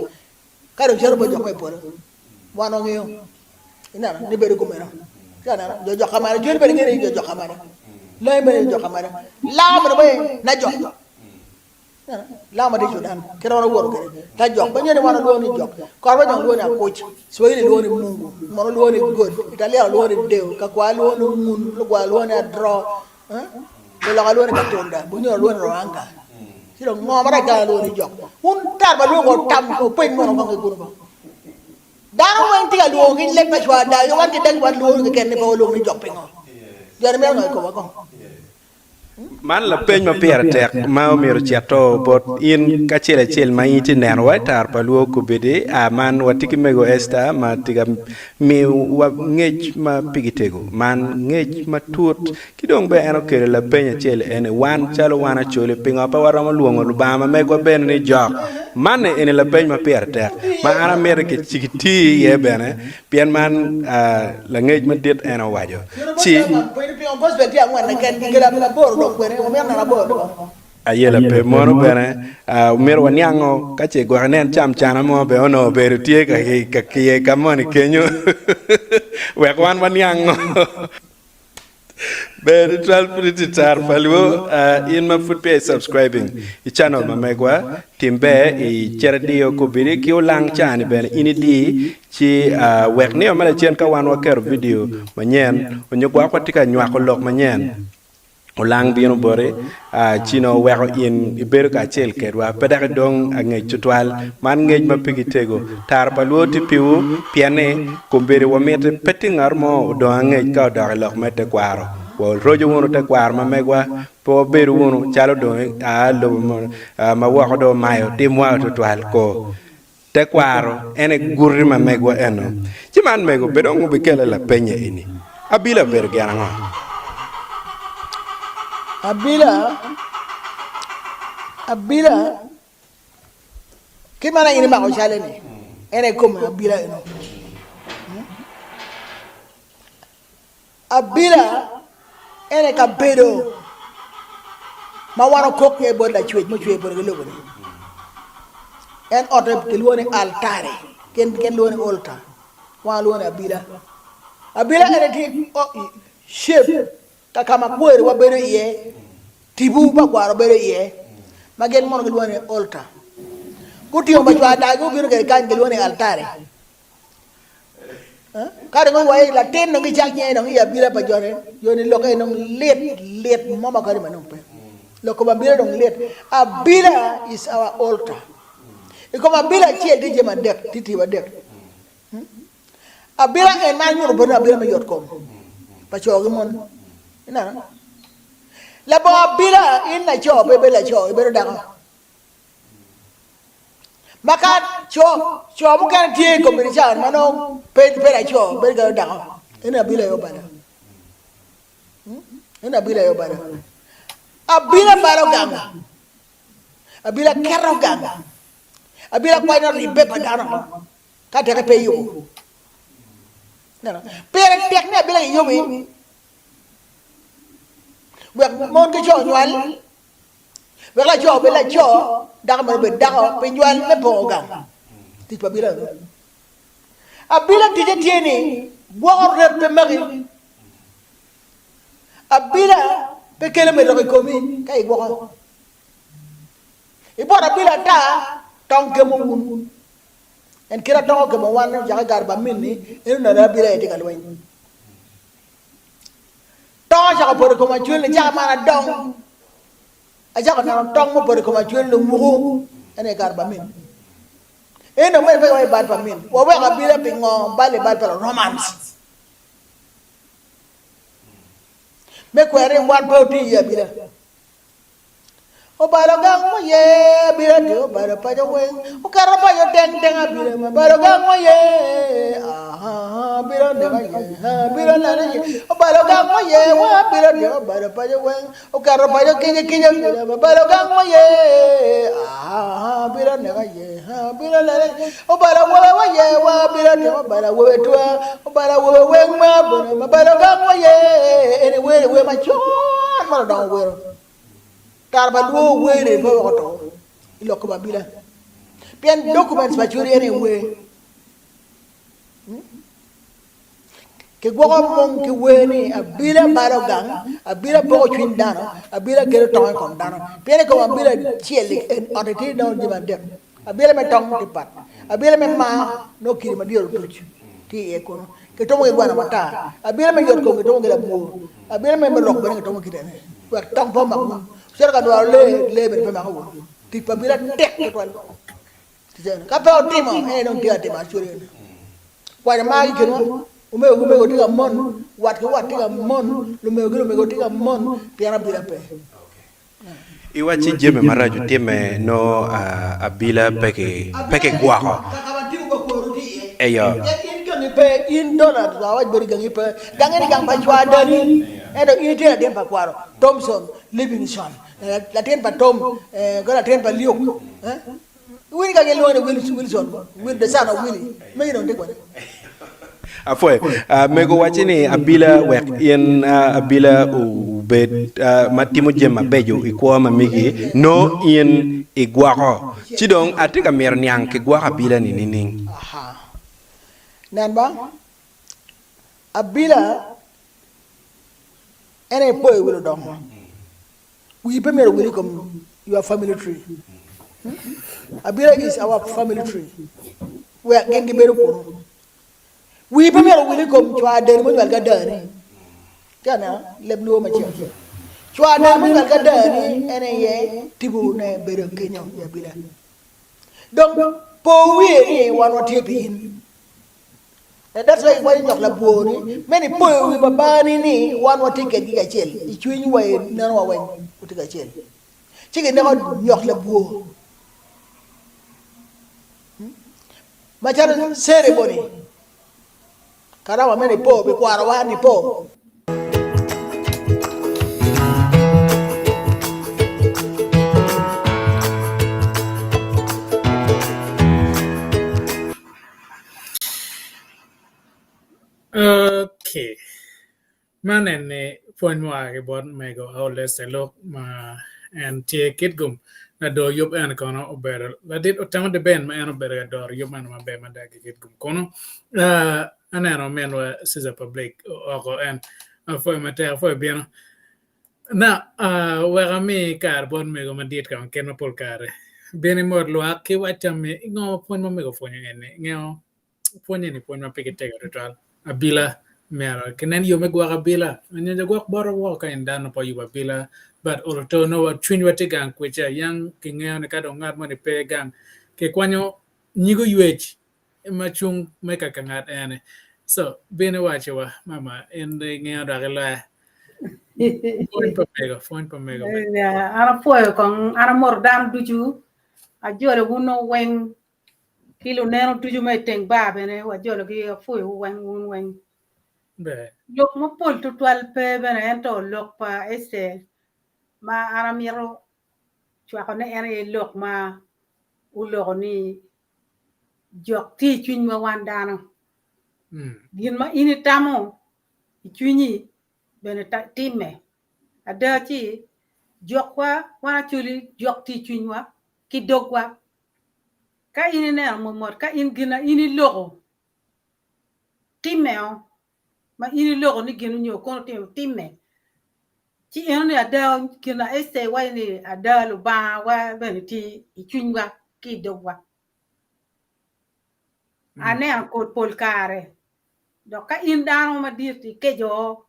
ka dong cito bot jok ma i polo. Wan wangeyo ineno ni bedo kumeno. Tika neno jo jok ka malo cwiny bene ngeyo ni jo jok ka malo. Langi bene jo jok ka malo. Laa bene bene na jok. Lamo tye i Cudan, kit ma wan wawoto kwede, ta jok pe nyo ni wan walwongo ni jok, korwa jok lwongo ni akuc, Swahili lwongo ni Mungu, muno lwongo ni God, Italiano lwongo ni Deo, Kakwar lwongo ni Ngun, Lugwar lwongo ni Adro, Luloka lwongo ni Katunda, Bunyoro lwongo ni Ruhanga. Ci dong ngo marac ka alwongo ni jok? Wun tar pa lwongo kong tam wupeny mono kong ki kunu kong. Dano weng tye ka lwongo ki leb pa cwar dagi wan ki dagi wan lwongo keken ni pe walwongo ni jok pingo? Joni mito ngo i komwa kong? Man lapeny ma pire tek ma omyero ocito bot in kacel acel ma in itye neno wa i tar pa lwo kobedi. A Man watye ki mego Esther ma tye ka miyowa ngec ma pigi tego. Man ngec matut ki dong bene en okelo lapeny acel eni, wan calo wan Acholi pingo pe waromo lwongo Lubanga ma megwa bene ni jok? Man eni lapeny ma pire tek ma an amito ki ti iye bene Pien man langec madit en owaco, ci. Ayela pe. Mono bene myero waniango ka ce gwok inen camcana mo bene onongo obedo tye ka kiye ka moni kenyo wek wan waniango. Ber tutwal pud itye tar pa luo in ma pud peya i subscribing i channel ma megwa tim ber i cit idiyo kobedi ki olang ca ni bene in idi ci wek nio ma lacen ka wan waketo video manyen onyo gwok watye ka nywako lok manyen Olang bino boti, ci nongo weko in ibedo kacel kedwa, pe dok idong angec tutwal. Man ngec ma pigi tego. Tara pa lwor tye piwu, pien ni kombeddi wamiti pe tye ngat mo odong angec ka odok i lok me tekwaro. Waroco wunu tekwaro ma megwa, pe wabedu wunu calo dong aa lobo ma woko dong omayo timwa tutwal. Ko. Tekwaro en aye guti ma megwa eno. Ci man mego be dong wubikelle lapenye eni, Abila obedo gin ango? Abila, abila, kit ma in imako cale-ni, en aye kome abila eno. Abila en aye kabedo ma wan okok iye bot Lacwec mucweyo polo ki lobo-ni. En otte kilwongo ni altare, gin gilwongo ni altar, wan walwongo ni abila. Abila en aye tye shape ka ka ma kweriwa bedo iye, tipo pa kwaro bedo iye, ma gin mono gilwongo ni altar. Gutingo pa cwar dagi gubino kwede kany gilwongo ni altare. Ka dong iwaco latin dong gicak nyinge dong i abila pa joni, joni lokke dong lit lit mo ma kadi ma nongo pe. Lok kom abila dong lit. Abila is our altar. I kom abila acel tye jami adek, tye tipo adek. Abila en ma anyuto boti abila me yot kom pa co ki mon. Ineno? Labongo abila in laco pe ibedo laco, ibedo dako. Ma ka co, co mukene tye i kom ca ma nongo pe pe laco bedo calo dako, eno abila aye obalo. Eno abila aye obalo. Abila balo gang, abila keto gang, abila kwanyo ribbe pa dano ka teke pe iyubo. Ineno? Pire tek ni abila kiyubi wek mon ki co onywal Wek laco obed laco, dako bene obed dako, pi nywal me pongo gang. Tic pa abila eno. Abila ticce tye ni gwoko ret pe maki. Abila pe kelo me rok i komi ka igwoko. Ibot abila ata, tong kemo wun. En kit a tong okemo wan ocako i kare pa minni, en onongo abila aye tye ka lweny. Tong ocako poto i kom acwel nicaka man adong. Acako neno tong mupoto i kom acwel lumuku, en aye kare pa min. En dong mere pe wa i bal pa min. Waweko abila pingo bal i bal pa Romans. Me kwero ni wan pe watye i abila. Obalo gang mo ye abila tye obalo paco weng oketo paco teng teng abila ma balo gang mo ye aha abila oneka ye abila oneno ye obalo gang mo ye wa abila tye obalo paco weng oketo paco kica kica abila ma balo gang mo ye aha abila oneka ye abila oneno ye obalo awobe wa ye wa abila tye obalo awobe twa obalo awobe weng ma abila ma balo gang mo ye eni wer wer macon ma ludongo owero. Kare pa lwor wer-ri pe weko oto i lok kom abila pien documents pa Acholi en aye wer. Kigwoko mung ki wer ni abila balo gang, abila poko cwiny dano, abila kelo tong i kom dano. Pien i kom abila acel otte tye nongo jami adek, abila me tong tye pat, abila me mar nongo kidi madit otuc tye iye kunu kitumo ki gweno matar, abila me yot kom kitumo ki labwor, abila me rok bene kitumo kite ni wek tong pe omak wun. Wucito ka dwaro lee, lee bene pe mako wun. Tic pa abila tek tutwal. Ka pe otimo, en aye dong tye ka timo acwali eni. Kwaco mar ki kinwa, omego ki omego tye ka mon, wat ki wat tye ka mon, lumego ki lumego tye ka mon pien abila pe. Iwacci jami maraco timme nongo abila pe kigwoko. Eyo. In gangi pe, in Donald awac boti gangi pe, gangi ni gang pa cwar dani, ento in itye latin pa kwaro Thompson Livingstone, latin pa Tom, ki latin pa Luke. Iwinyo ka gilwongo ni Wilson, Will, the son of Willie, megi dong tye kwene. Apwoyo. Mego wacci ni abila wek in abila obed ma timo jami mabeco i kwo ma megi nongo in igwoko. Ci dong atye ka mito niang kigwoko abila ni nining? Aha. Nen ba, abila. En aye poyo wi ludongo. Wii pe myero owil i kom your family tree. Abila is our family tree. Wek gin gibedo kunu. Wii pe myero owil i kom cwar dani munywal ki adani. Tye ka neno leb luo macek. Cwar dani munywal ki adani en aye tipone bedo kenyo i abila. Dong po wiye ni wan watye pi in. And that's why iwaco nyok labwor ni me ni poyo wi babani ni wan watye kedgi kacel i cwiny wa i neno wa weng watye kacel. Ci gineko nyok labwor. Macalo ceremony karama me nipo pi kwarowa nipo. Okay. Man eni pwony mua ki bot mego Aoleste Lok ma en tye Kitgum. Lador yub eni kono obedo ladit Otemo Deben ma en obedo ka doro yub meno maber mada ki Kitgum kono. Uh, aneno ominwa Caesar Public oko en apwoyo matek apwoyo bino. Na, uh, wek ami kare bot mego madit ka kit ma pol kare bin imot lwak ki wac tammi ngo pwony ma mego opwonyo eni ngeyo pwonye ni pwony ma pigi tego tutwal. Abila myero kinen yo me gwoko abila nyo jagwok bota woko ka in dano pe oyubo abila but olo to nongo cwinywa tye gang kwica yang kingeyo ni ka dong ngat moni pe gang kikwanyo nyig oywec ma cung me kaka ngat eni. So bin iwaci wa mama in dong ingeyo dok iloya. Pwony pa mego, pwony pa mego. An apwoyo kong an amoto dano ducu ajolo wun weng ki luneno ducu ma i teng bar bene wajologi apwoyowu weng wun weng. Ber. Lok mapol tutwal pe bene ento lok pa Esther ma an amito cwakone en aye lok ma oloko ni jok tye i cwinywa wan dano. Gin ma in itamo i cwinyi bene timme. Ada ci jokwa wan acholi jok tye i cwinywa ki dogwa. Ka in ineno motmot ka in gin ma in iloko timmeo, ma in iloko ni gin nyo kono otimo timme, ci eno ni ada gin ma Ester waco ni ada Lubangawa bene tye i cwinywa ki i dogwa. Aneno kod pol kare dok ka in dano madit ikeco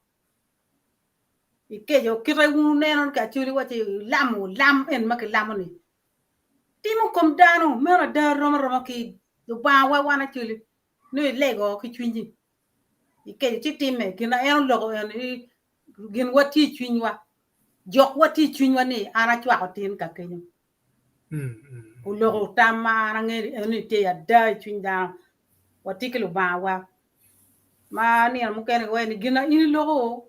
ikeco kite wun wuneno ki Acholi waci ilamo lam eni ma kilamo ni Timo kom dano meno ada rom aroma ki Lubanga wa wan acoli nongo ilego ki cwinyi ikeco ci time gin ma en oloko en gin wa tye i cwinywa jok wa tye i cwinywa ni an acwako tin ka kenyo oloko tam ma an angeyo ni eno ni tye ada i cwiny dano watye ki Lubanga wa ma nino mukene giwaco ni gin ma in iloko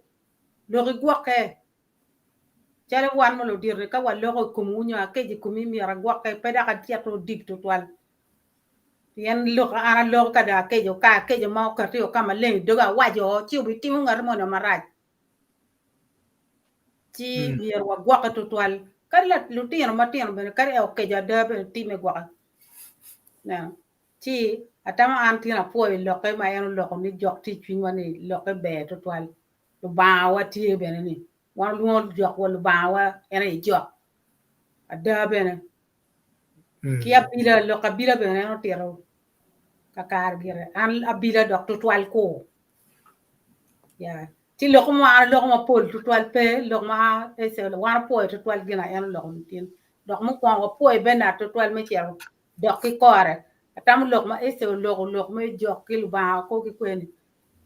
lok igwokke Calo wan ma ludito-ni, ka waloko i komwu nyo akeco i komi, myero agwokke pe dok acito deep tutwal. Pien lok an aloko ka dong akeco, ka akeco ma okati o ka maleng i doga awaco ci obitimo ngat moni marac. Ci myero wagwokke tutwal. Kadi lutino matino bene kadi en okeco ada bene time gwokke. Ineno? Ci atamo an tin apwoyo lokke ma en oloko ni jok tye i cwinywa ni lokke ber tutwal. Lubangawa tye bene ni wan walwongo jokwa Lubangawa en aye jok. Ada bene. Ki abila, lok abila bene en otito kakare gire. An abila dok tutwal kur. Ya. Ci lok mo an aloko mapol tutwal pe, lok ma wan opwoyo tutwal gin a en oloko tin. Dok mukwongo wapwoyo Bernard tutwal me cito dok ki kore. Atamo lok ma Esther oloko lok me jok ki Lubanga ko ki kweni.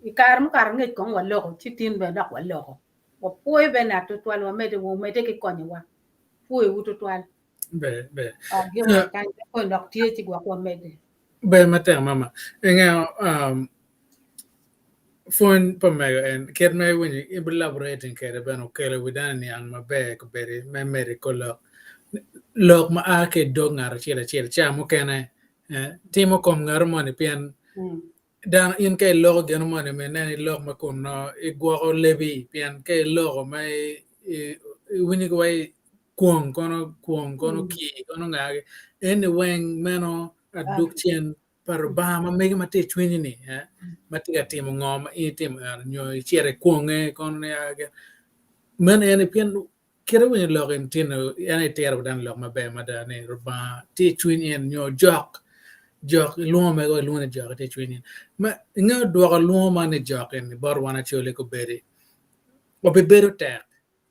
I kare mukato angec kong waloko, ci tin bene dok waloko. Wapwoyo Bernard tutwal, wamedde wumedde ki konyowa. Pwoyowu tutwal. Ber, ber. Ah, gin wek kany kony dok tye ci gwok wamedde. Ber matek mama. Ingeyo um, pwony pa mego en kit ma iwinyo elaborating kwede bene okelo wi dano niang maber kobedi me medo i kor lok. Lok ma a ki i dog ngat acel acel ca mukene eh, timo kom ngat moni pien Dano in ka iloko gino moni myero inen ilok ma kun nongo igwoko lebi pien ka iloko ma iwinyo ki wai kwong kono kwong kono kir kono ngagi eni weng meno adug cen pa Rubanga ma megi ma tye i cwinyi ni ma tye ka timo ngo ma in itimo eno nyo icito ikwonge kono ni. Meno en pien kit awinyo lok en tino en aye tiro dano lok maber mada ni Rubanga tye i cwiny en nyo jok jok ilwongo mego ilwongo ni jok tye i cwiny en. Ma inge dwoko lwongo man ni jok eni bot wan Acholi kobedi obibedo tek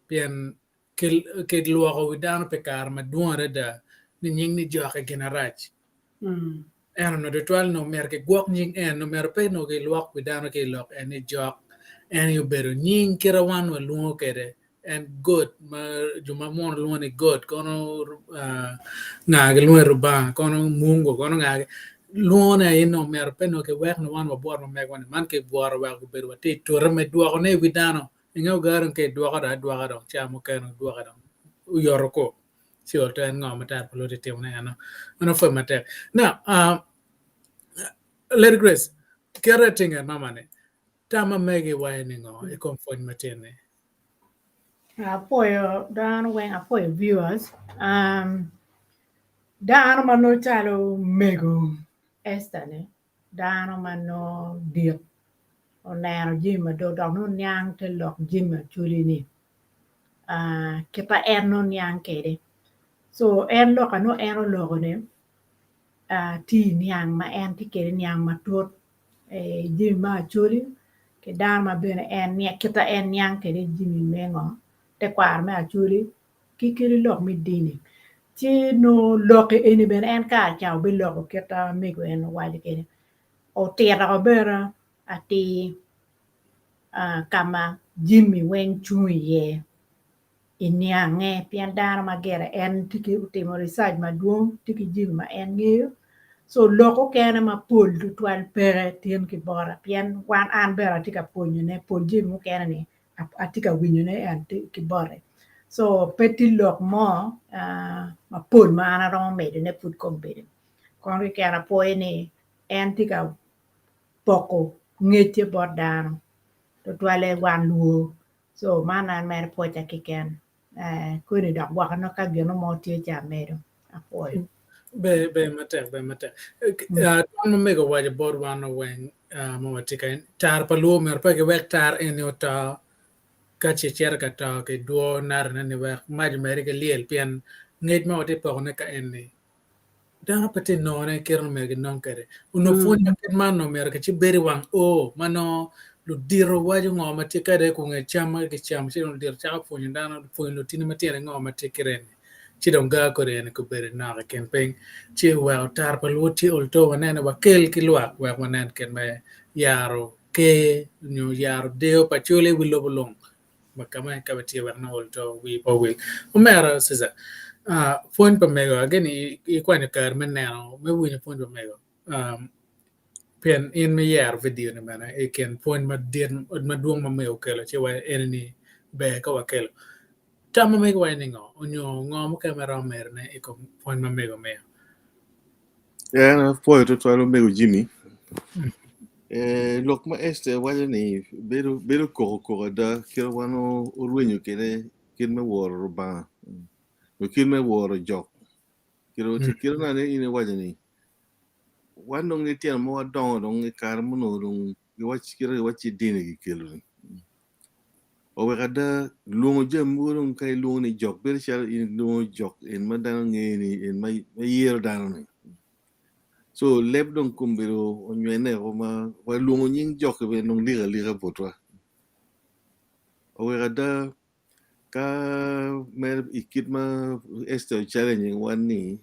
pien kilwoko wi dano pi kare madwong adada ni nying ni jok aye gin arac. Ento onongo tutwal onongo myero kigwok nying en, onongo myero pe onongo kilwok wi dano ki i lok en ni jok. En aye obedo nying kite wan walwongo kwede en God ma jo ma muno lwongo ni God kono nga gilwongo ni Rubanga kono Mungu kono nga lwongo ne aye onongo myero pe onongo kiwek ni wan wabwot ma megwa ni man kibwoto wek obedo watye i tute me dwoko ne i wi dano inge ogero ka idwoko dong adwoka dong ca mukene idwoke dong oyoto ko. Ci oto en ngo ma tar pa Loti timo ne eno. Meno pwony matek. Now, uh, Lady Grace, kete tinge mama ni. Tam ma megi waye ni ngo i kom pwony matin ni? Apwoyo dano weng, apwoyo viewers. Um, dano ma nongo calo mego Esther ni, dano ma nongo dit, oneno jami madwong dok nongo niang te lok jami acholi ni. kit ma en nongo niang kwede co en lok ma nongo en oloko ni tye i niang ma en tye kwede niang matut i jami me acholi ki dano ma bene kit ma en niang kwede jami me ngo tekwaro me acholi ki kadi lok me dini ci nongo lok eni bene en kare ca obiloko kit ma mego en owaco kwede otito bene atir. ka ma jami weng cung iye i niange pien dano ma gire en tye ki otimo research madwong tye ki jami ma en ngeyo so lok okene mapol tutwal peke tin ki bota pien wan an bene atye ka pwonyone pol jami mukene ni atye ka winyone ki bote so pe tye lok mo mapol ma an aromo medone pud kombeddi kono keken apwoyo ni en tye ka poko ngecce bot dano tutwalle wan luo so man an mere pwoca keken koni dok gwoko nongo ka gino mo tye ci amedo apwoyo. Ber ber matek ber matek. Dwan ma mego owaco bot wan weng ma watye kany tar pa luo myero pe giwek tar eni oto ka ce cito ka to kidwo narane ni wek mac omedde ki lyel pien ngec ma watye pokone ka eni Dano pe tye nongone kit ma myero ginong kwede. Onongo pwony ma kit man onongo myero kicibed i wang oo ma nongo ludito waco ngo ma tye kede kunge cam ma gicamo ci dong ludito cako pwonyo dano pwonyo lutini matino ngo ma tye kite ni ci dong ga kodi eni gubedo nok i kin piny ci oweko tar pa luot tye olto wanene wakel ki lwak wek wanen kit me yaro ker nyo yaro deyo pa col i wi lobo lung. ma ka ma ka tye wek nongo olto wii pe owil. Omera Cesar, ah, pwony pa mego ageni ikwanyo kare me neno me winyo pwony pa mego um, pien in me yero video ni bene i kin pwony madit madwong ma mego okelo ci wa eni ni ber ka wakelo. Tam ma mego waco ni ngo onyo ngo mukene ma iromo medone i kom pwony ma mego omiyo? En apwoyo tutwal omego Jimmy. Eh, lok ma Esther waco ni bedo bedo koko koko ada kit wan orwenyo kwede kit me woro Rubanga nyo kit me woro jok. Kit kit ma in iwaco ni wan dong litino ma wadongo dong i kare ma onongo dong giwac kit ma giwaco ci dini gikelo ni. Oweko ada lwongo jami mogo dong ka ilwongo ni jok bedo calo in ilwongo jok en ma dano ngeyo ni en ma yero dano ni. So leb dong kombeddi onywene o ma wa lwongo nying jok bene dong lik alika botwa. Oweko ada ka mere i kit ma Esther o-challenging wan ni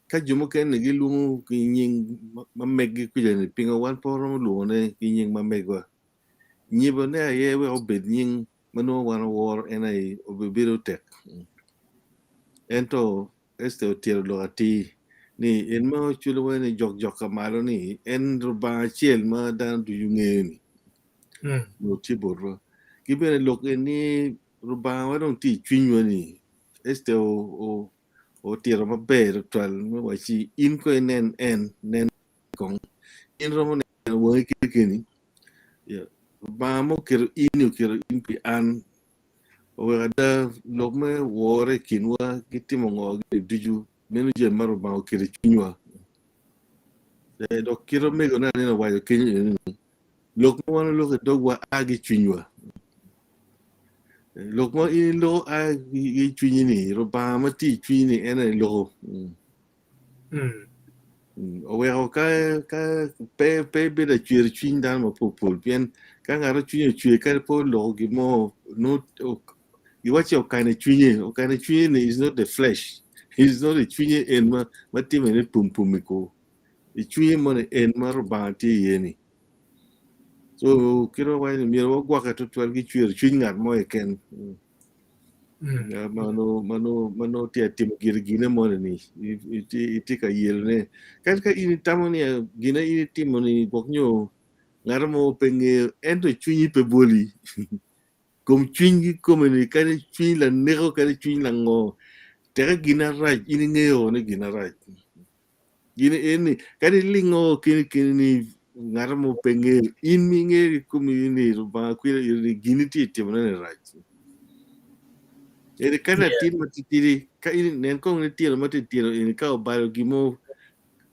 ka jo mukene gilwongo ki nying ma meggi kuca ni pingo wan pe waromo lwongone ki nying ma megwa. Nyibone aye wek obed nying ma nongo wan oworo en aye obibedo tek. Ento Esta otyero lok atir ni en ma oculowa ni jok jok ka malo ni en Rubanga acel ma dano ducu ngeyo ni nyo tye botwa. Ki bene lok en ni Rubanga wa dong tye i cwinywa ni Esta otito maber tutwal me wacci in kong inen en nen kong in romo neno wangi kekeni Lubanga ma oketo in-ni oketo in pi an oweko ada lok me wore i kinwa ki timo ngo gini ducu meno jami ma Lubanga oketo i cwinywa dok kit omegona aneno owaco kenyo eni ni lok ma wan waloko i dogwa a ki i cwinywa. Lok ma in iloko a ki i cwinyi ni, Rubanga ma tye i cwinyi ni en aye loko. Mm. Oweko ka ka pe pe ibedo acwer cwiny dano mapolpol pien ka ngato cwinye ocwer kadi pe oloko gin mo nongo giwacci okano i cwinye okano i cwinye ni is not the flesh is not i cwinye en ma ma time ni pum pum i ko i cwinye moni en ma Rubanga tye iye ni. So kit ma waco ni myero wagwokke tutwal ki cwero cwiny ngat mo keken. Ma nongo ma nongo ma nongo tye ka timo gire gine moni ni itye ka yelone. Kadi ka in itamo ni gine in itimo ni gwok nyo ngat mo pe ngeyo ento cwinyi pe bwoli. Kom cwiny kikome ni kadi cwiny laneko kadi cwiny lango teke gin arac in ingeyo ni gin arac. Gin eni kadi ilingo keni keni ni ngat mo pe ngeyo in ma ingeyo kikomi ni Rubanga kwira iri ni gin itye timone ni rac. Eni kadi latin matitidi ka in nen kong litino matitino eni ka obalo gin mo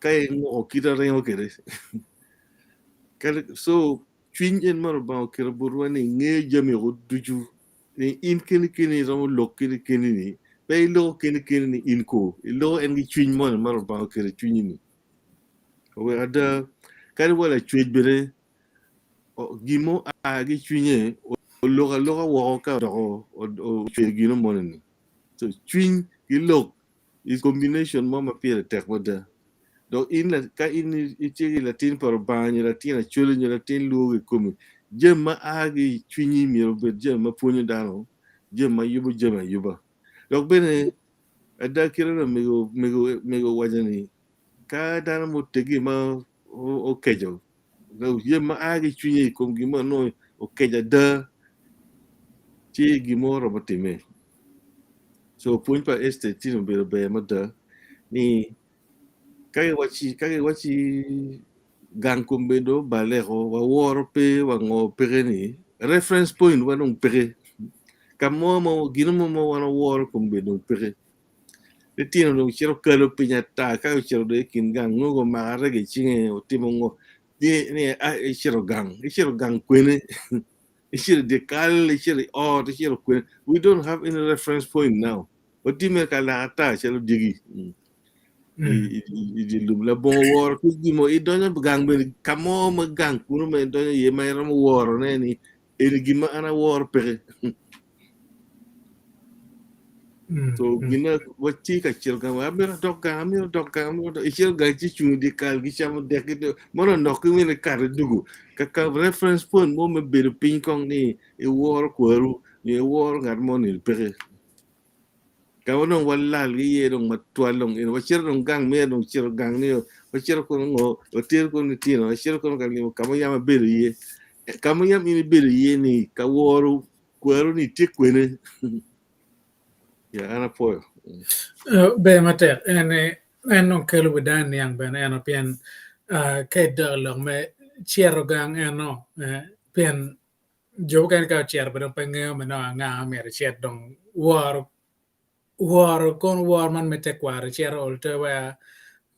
ka ingwoko kite ringo kwede. So cwiny en ma Rubanga oketo botwa ni ngeyo jami woko ducu ni in keni keni iromo lok keni keni ni pe iloko keni keni ni in ko iloko en ki cwiny moni ma Rubanga oketo i cwinyi ni. Oweko ada kadi wa lacwec bene gin mo oa ki i cwinye oloko aloka woko ka odoko ocweyo gino moni ni. So cwiny ki lok is combination mo ma pire tek mada. Dok in ka in itye ki latin pa Rubanga nyo latin Acholi nyo latin Luo kikomi, jami ma a ki i cwinyi myero obed jami ma pwonyo dano, jami ma yubo jami ayuba. Dok bene ada kite ma mego mego mego owaco ni ka dano mo oteggi ma okeco, jami ma a ki i cwinye i kom gin mo nongo okeco ada ci gin mo romo timme. So pwony pa Esther tye obedo ber mada ni ka giwacci ka giwacci gang kombedo obaleko waworo pe wango peke ni reference point wa dong peke ka mo ma gino mo ma wan waworo kombedo dong peke litino dong cito kalo piny ata ka ocito dong i kin gang nongo omako arega i cinge otimo ngo ni ni icito gang icito gang kwene icito i dye kal icito i ot icito kwene we don't have any reference point now watye mere ka lak ata calo dyegi i dye lum labongo woro ki gin mo idonyo gang bene ka mo ma gang kunu ma idonyo iye ma iromo worone ni eni gin ma an aworo peke so gin ma watye ka cito gang amito adok gang amito adok gang amito adok icito gang ci icung i dye kal gicamo dek mono onok ki wene ikato idwogo kaka reference point mo me bedo piny kong ni iworo kwaru nyo iworo ngat mo ni peke ka ma dong walal ki iye dong matwal dong eni wacito dong gang me dong cito gang ni wacito kono ngo watero kono litino wacito kono ka limo ka ma yam abedo iye ka ma yam in ibedo iye ni ka woro kwaru ni tye kwene ya an apwoyo. Ber matek en en dong kelo wi dano niang bene eno pien ka idok i lok me cito gang eno pien Jo mukene ka ocito bene dong pe ngeyo me nongo anga ma myero ecit dong woro woro kono woro man me tekwaro ecito ol te wea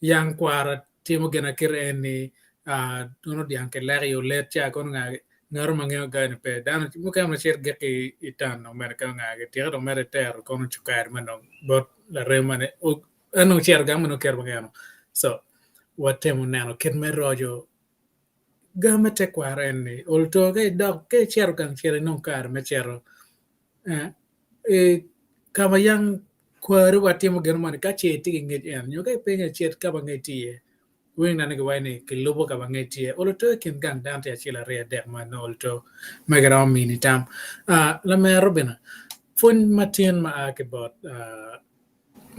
yang kwara timo gin akite eni kono dyang kileko i olet ca kono nga ngato ma ngeyo gani pe dano mukene ma cito gik i town dong mere ka nga tika dong mere itero kono cukari ma dong bot larem mene en dong ocito gang meno oketo ma so watemo neno kit me roco Gang me tekwaro en-ni ol to ka idok ka icito gang cito inong kare me cito i ka ma yang kwariwa timo gin moni ka ce itye ki ngec en nyo ka ipenyo acit ka ma ngec tye iye winyo neno giwaco ni kilubo ka ma ngec tye iye ol to i kin gang dano tye acel aryo adek ma nongo ol to ma giromo mini tam. Lamera Robina pwony matin ma a ki bot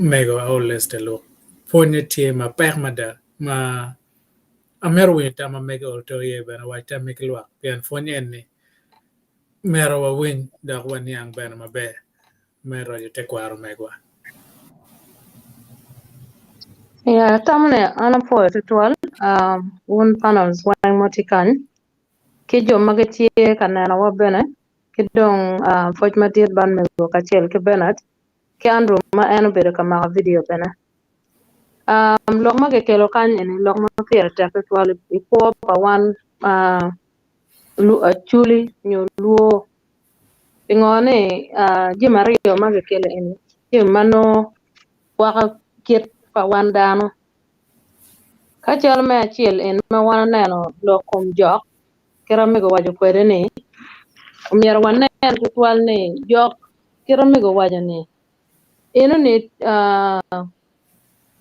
mego Aol Lester Luke pwonye tye mapek mada ma Amito winyo tam ma mege oto iye bene wac tammi ki lwak pien pwony en ni myero wawiny dok waniang bene maber me roco tekwaro megwa. Ya, atamo ni an apwoyo tutwal wun panels weng ma tye kany ki jo ma gitye ka nenowa bene ki dong pwoc madit bot mego kacel ki Bernard ki Andrew ma en obedo ka mako vidio bene. Lok ma kikelo kany eni lok ma pire tek tutwal i kwo pa wan acholi nyo luo. Pingo ni jami aryo ma kikelo eni jami ma nongo kwako kit pa wan dano. Ka calo me acel eni ma wan waneno lok kom jok kit ma mego owaco kwede ni omyero wanen tutwal ni jok kit ma mego owaco ni eno ni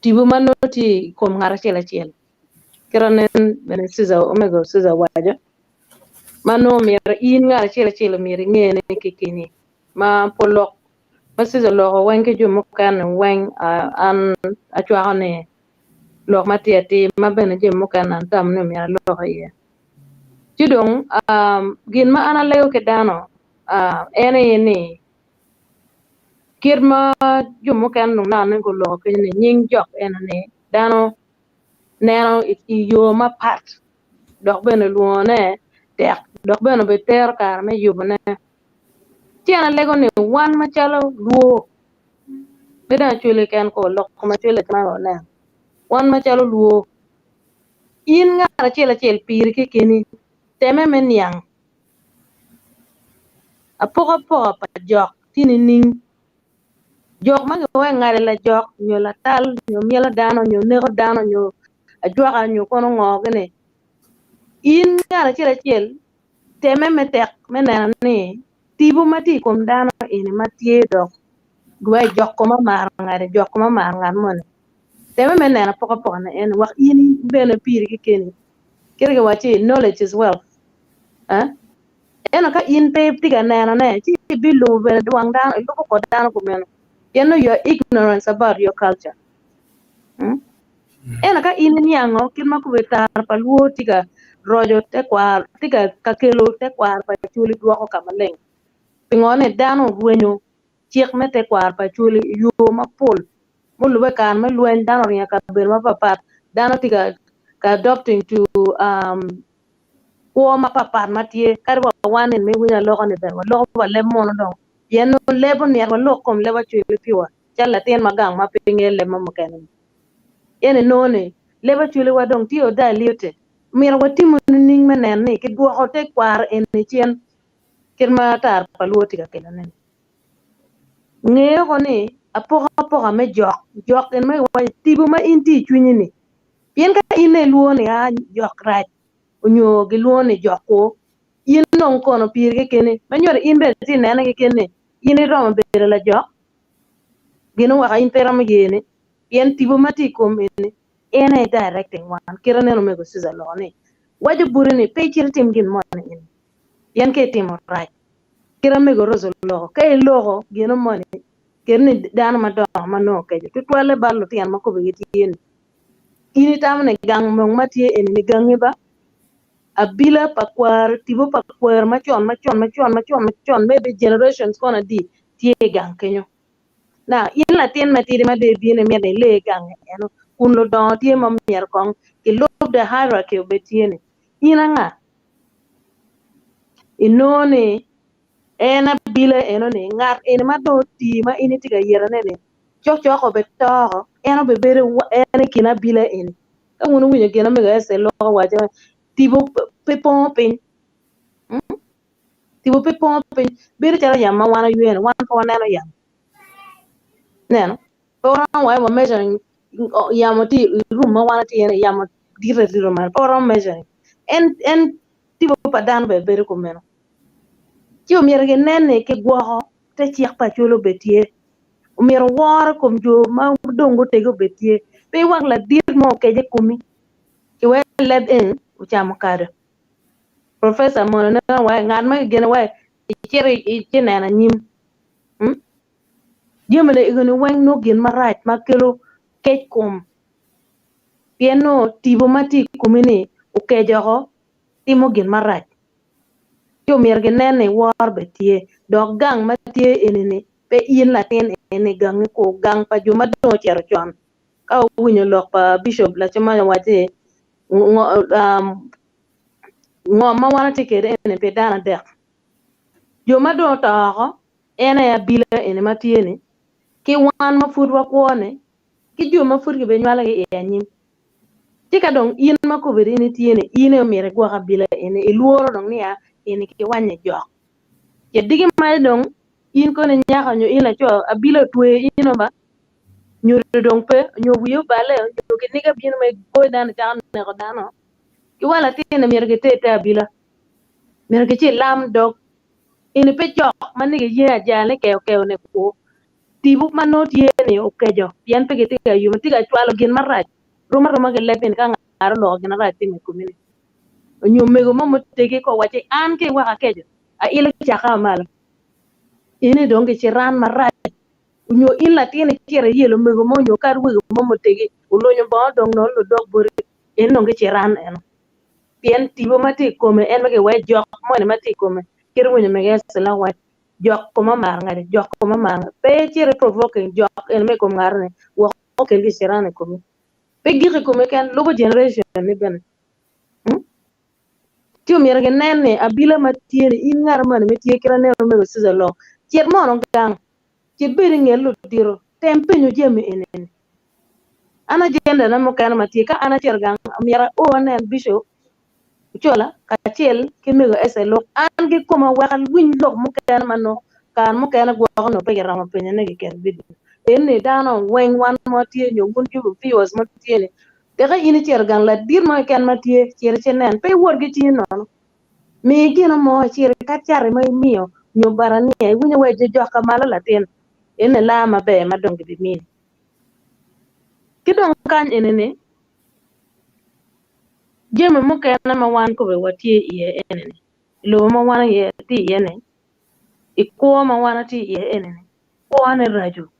tipo ma nongo tye i kom ngat acel acel kit ma nen bene omego Cecar owaco ma nongo myero in ngat acel acel myero ingene kekeni ma pol lok ma Cecar oloko weng ki jo mukene weng an acwako ni lok ma tye atir ma bene jami mukene an atamo ni myero alok iye. Ci dong gin ma an alego ki dano en aye ni kit ma jo mukene dong neno ni guloko kenyo ni nying jok eno ni dano neno i yo mapat dok bene lwongone tek dok bene obitero kare me yubone. Ci an alego ni wan macalo lwo pe dong acwele keken ko lok kom acwele ma waneno wan macalo lwo in ngat acel acel piri kekeni teme me niang apokapoka pa jok tye nining jok ma giweko ngade lajok nyo latal nyo myelo dano nyo neko dano nyo ajwaka nyo kono ngo gini in ngat acel acel teme me tek me neno ni tipo ma tye i kom dano eni ma tye dok giwaco jok koma omaro ngati jok koma omaro ngat moni teme me neno apokapoka ne eni wek in bene piri kekeni kit giwaco ni knowledge is wealth ento ka in pe itye ka nenone ci ibilubo bene wang dano ilubo kor dano kumeno pien nongo you are ignorance about your culture. Ento ka in iniango kit ma kobedi tara pa lwo tye ka roco tekwaro tye ka kelo tekwaro pa Acholi dwoko ka maleng pingo ni dano orwenyo cik me tekwaro pa Acholi i yo mapol mulube kare me lweny dano oringo i kabedo mapatpat dano tye ka adopting to kwo mapatpat ma tye kadi wa wan ni me winyo aloka ni bene waloko wa leb munu dong pien nongo leb omyero walok kom leb Acholi piwa calo latin ma gang ma pe ngeyo leb mo mukene ni. En inongo ni leb Acholi wa dong tye o diluted. Myero watimo nining me neno ni kidwoko tekwaro eni cen kit ma tar pa luo tye ka kelone ni. Ngeyo ko ni apokapoka me jok, jok en ma kiwaco tipo ma in tye i cwinyi ni. Pien ka in ne ilwongo ni a jok rac onyo gilwongo ni jok kwo, in dong kono piri kekeni ma nyuto in bene itye nene kekeni ni in iromo bedo lajok gin oweko in pe iromo ye ni pien tipo ma tye i kom eni en aye directing wan kit aneno omego Susan oloko ni waco boti ni pe icit itim gin moni eni pien ka itimo rac kit amego Rose oloko ka iloko gino moni ket ni dano madongo ma nongo okeco tutwalle bal lutino ma kobegi tye ni in itamo ni gang mong ma tye eni ni gangi ba abila pa kwaro tipo pa kwaro macon macon macon macon macon maybe generations kono adi tye i gang kenyo. Now, in latin matidi ma dong ibino imito ni ile gang eno kun ludongo tye ma myero kong kilub the hierarchy obed tye ni in anga? Inongo ni en abila eno ni ngat eni ma dong oti ma in itye ka yetone ni cokcok obitoko en obibedo en i kin abila eni. Ka wun wuwinyo gin ma mego Esther loko waco tipo pe pongo piny. Hmm? Tipo pe pongo piny. Bedo calo yamo ma wan oyweno, wan pe waneno yamo. Ineno? Pe waromo wa wa measuring yamo tye i room ma wan watye iye-ni, yamo dit adita malo, pe waromo measuring. En en tipo pa dano bene bedo kumeno. Ci omyero ginen ni kigwoko te cik pa Acholi obed tye. Omyero woro i kom jo ma dong gutegi obed tye. Pe iwek ladit mo okec i komi kiwek leb eni ocamo kado. Professor mono neno wa ngat ma kigeno wa icito icineno anyim. Hmm? Jami ni egoni weng nongo gin marac ma kelo kec kom pien nongo tipo ma tye i komi ni okeco oko timo gin marac. Ci omyero ginen ni woro bene tye dok gang ma tye eni ni pe in latin eni gangi ku gang pa jo ma dong ocito con. Ka wuwinyo lok pa Bishop Lacimanya owaco ni ngom ma wan watye kwede eni pi dano adek. Jo ma dong oto oko en aye abila eni ma tye ni ki wan ma pud wakwo ni ki jo ma pud kibinywalogi i anyim. Ci ka dong in ma kobedo in itye ni in aye omyero igwok abila eni ilworo dong niya eni kiwanye jok. Ci adigi ma dong in kono inyako nyo in laco abila otweyo in o ba nyodo dong pe nyo wiye obale nyo kiniga bino ma igoyo dano icako neko dano ki wa latinni myero giter ite abila myero gici lam dog eni pe jok ma nigi yen ajal ni keyo keyo ne kwo tipo ma nongo tye ni okeco pien pe gitye ka yubo tye ka cwalo gin marac rom aroma ki leb ni ka ngat oloko gin marac timo i komi ni onyo mego mo mutegi ko wacci an ki iweko akeco ailo caka malo eni dong giciran marac onyo in latin icito iyelo mego mo nyo kadi wego mo mutegi olunyo bongo dong nongo ludok boti eni dong giciran eno pien tipo ma tye i kome en ma kiwaco jok moni ma tye i kome kit winyo mege cila wac jok kome omaro ngati jok kome omaro ngati pe icit i provoking jok eni ma i kom ngati ni wek okel giciran i komi pe gik i komi keken lubo generation ni bene Ci omyero ginen ni abila ma tye ni in ngat moni ma itye kit aneno omego Susan lok cit mono gang cit bed inget ludito tem penyo jami eni ni. An agenda na mukene ma tye ka an acito gang omyero ao anen bishop Ochola kacel ki mego Esther Lok an kikoma wek awiny lok mukene ma nongo kare mukene gwoko onongo pe kiromo penyo ne kiketo video eni dano weng wan ma watye nyo wun viewers ma tye ni Teke in icito gang ladit mo keken ma tye, cit icinen. Pe iwot ki cingi nono. Mi gino mo icit ka cati ma imiyo nyo barania iwinyo wa ijojok ka malo latin. Eni laa maber ma dong gibimini. Ki dong kany eni-ni, jami mukene ma wan kobbe watye iye eni-ni, i lobo ma wan aye atye iye-ni, i kwo ma wan atye iye eni-ni, kwone raco.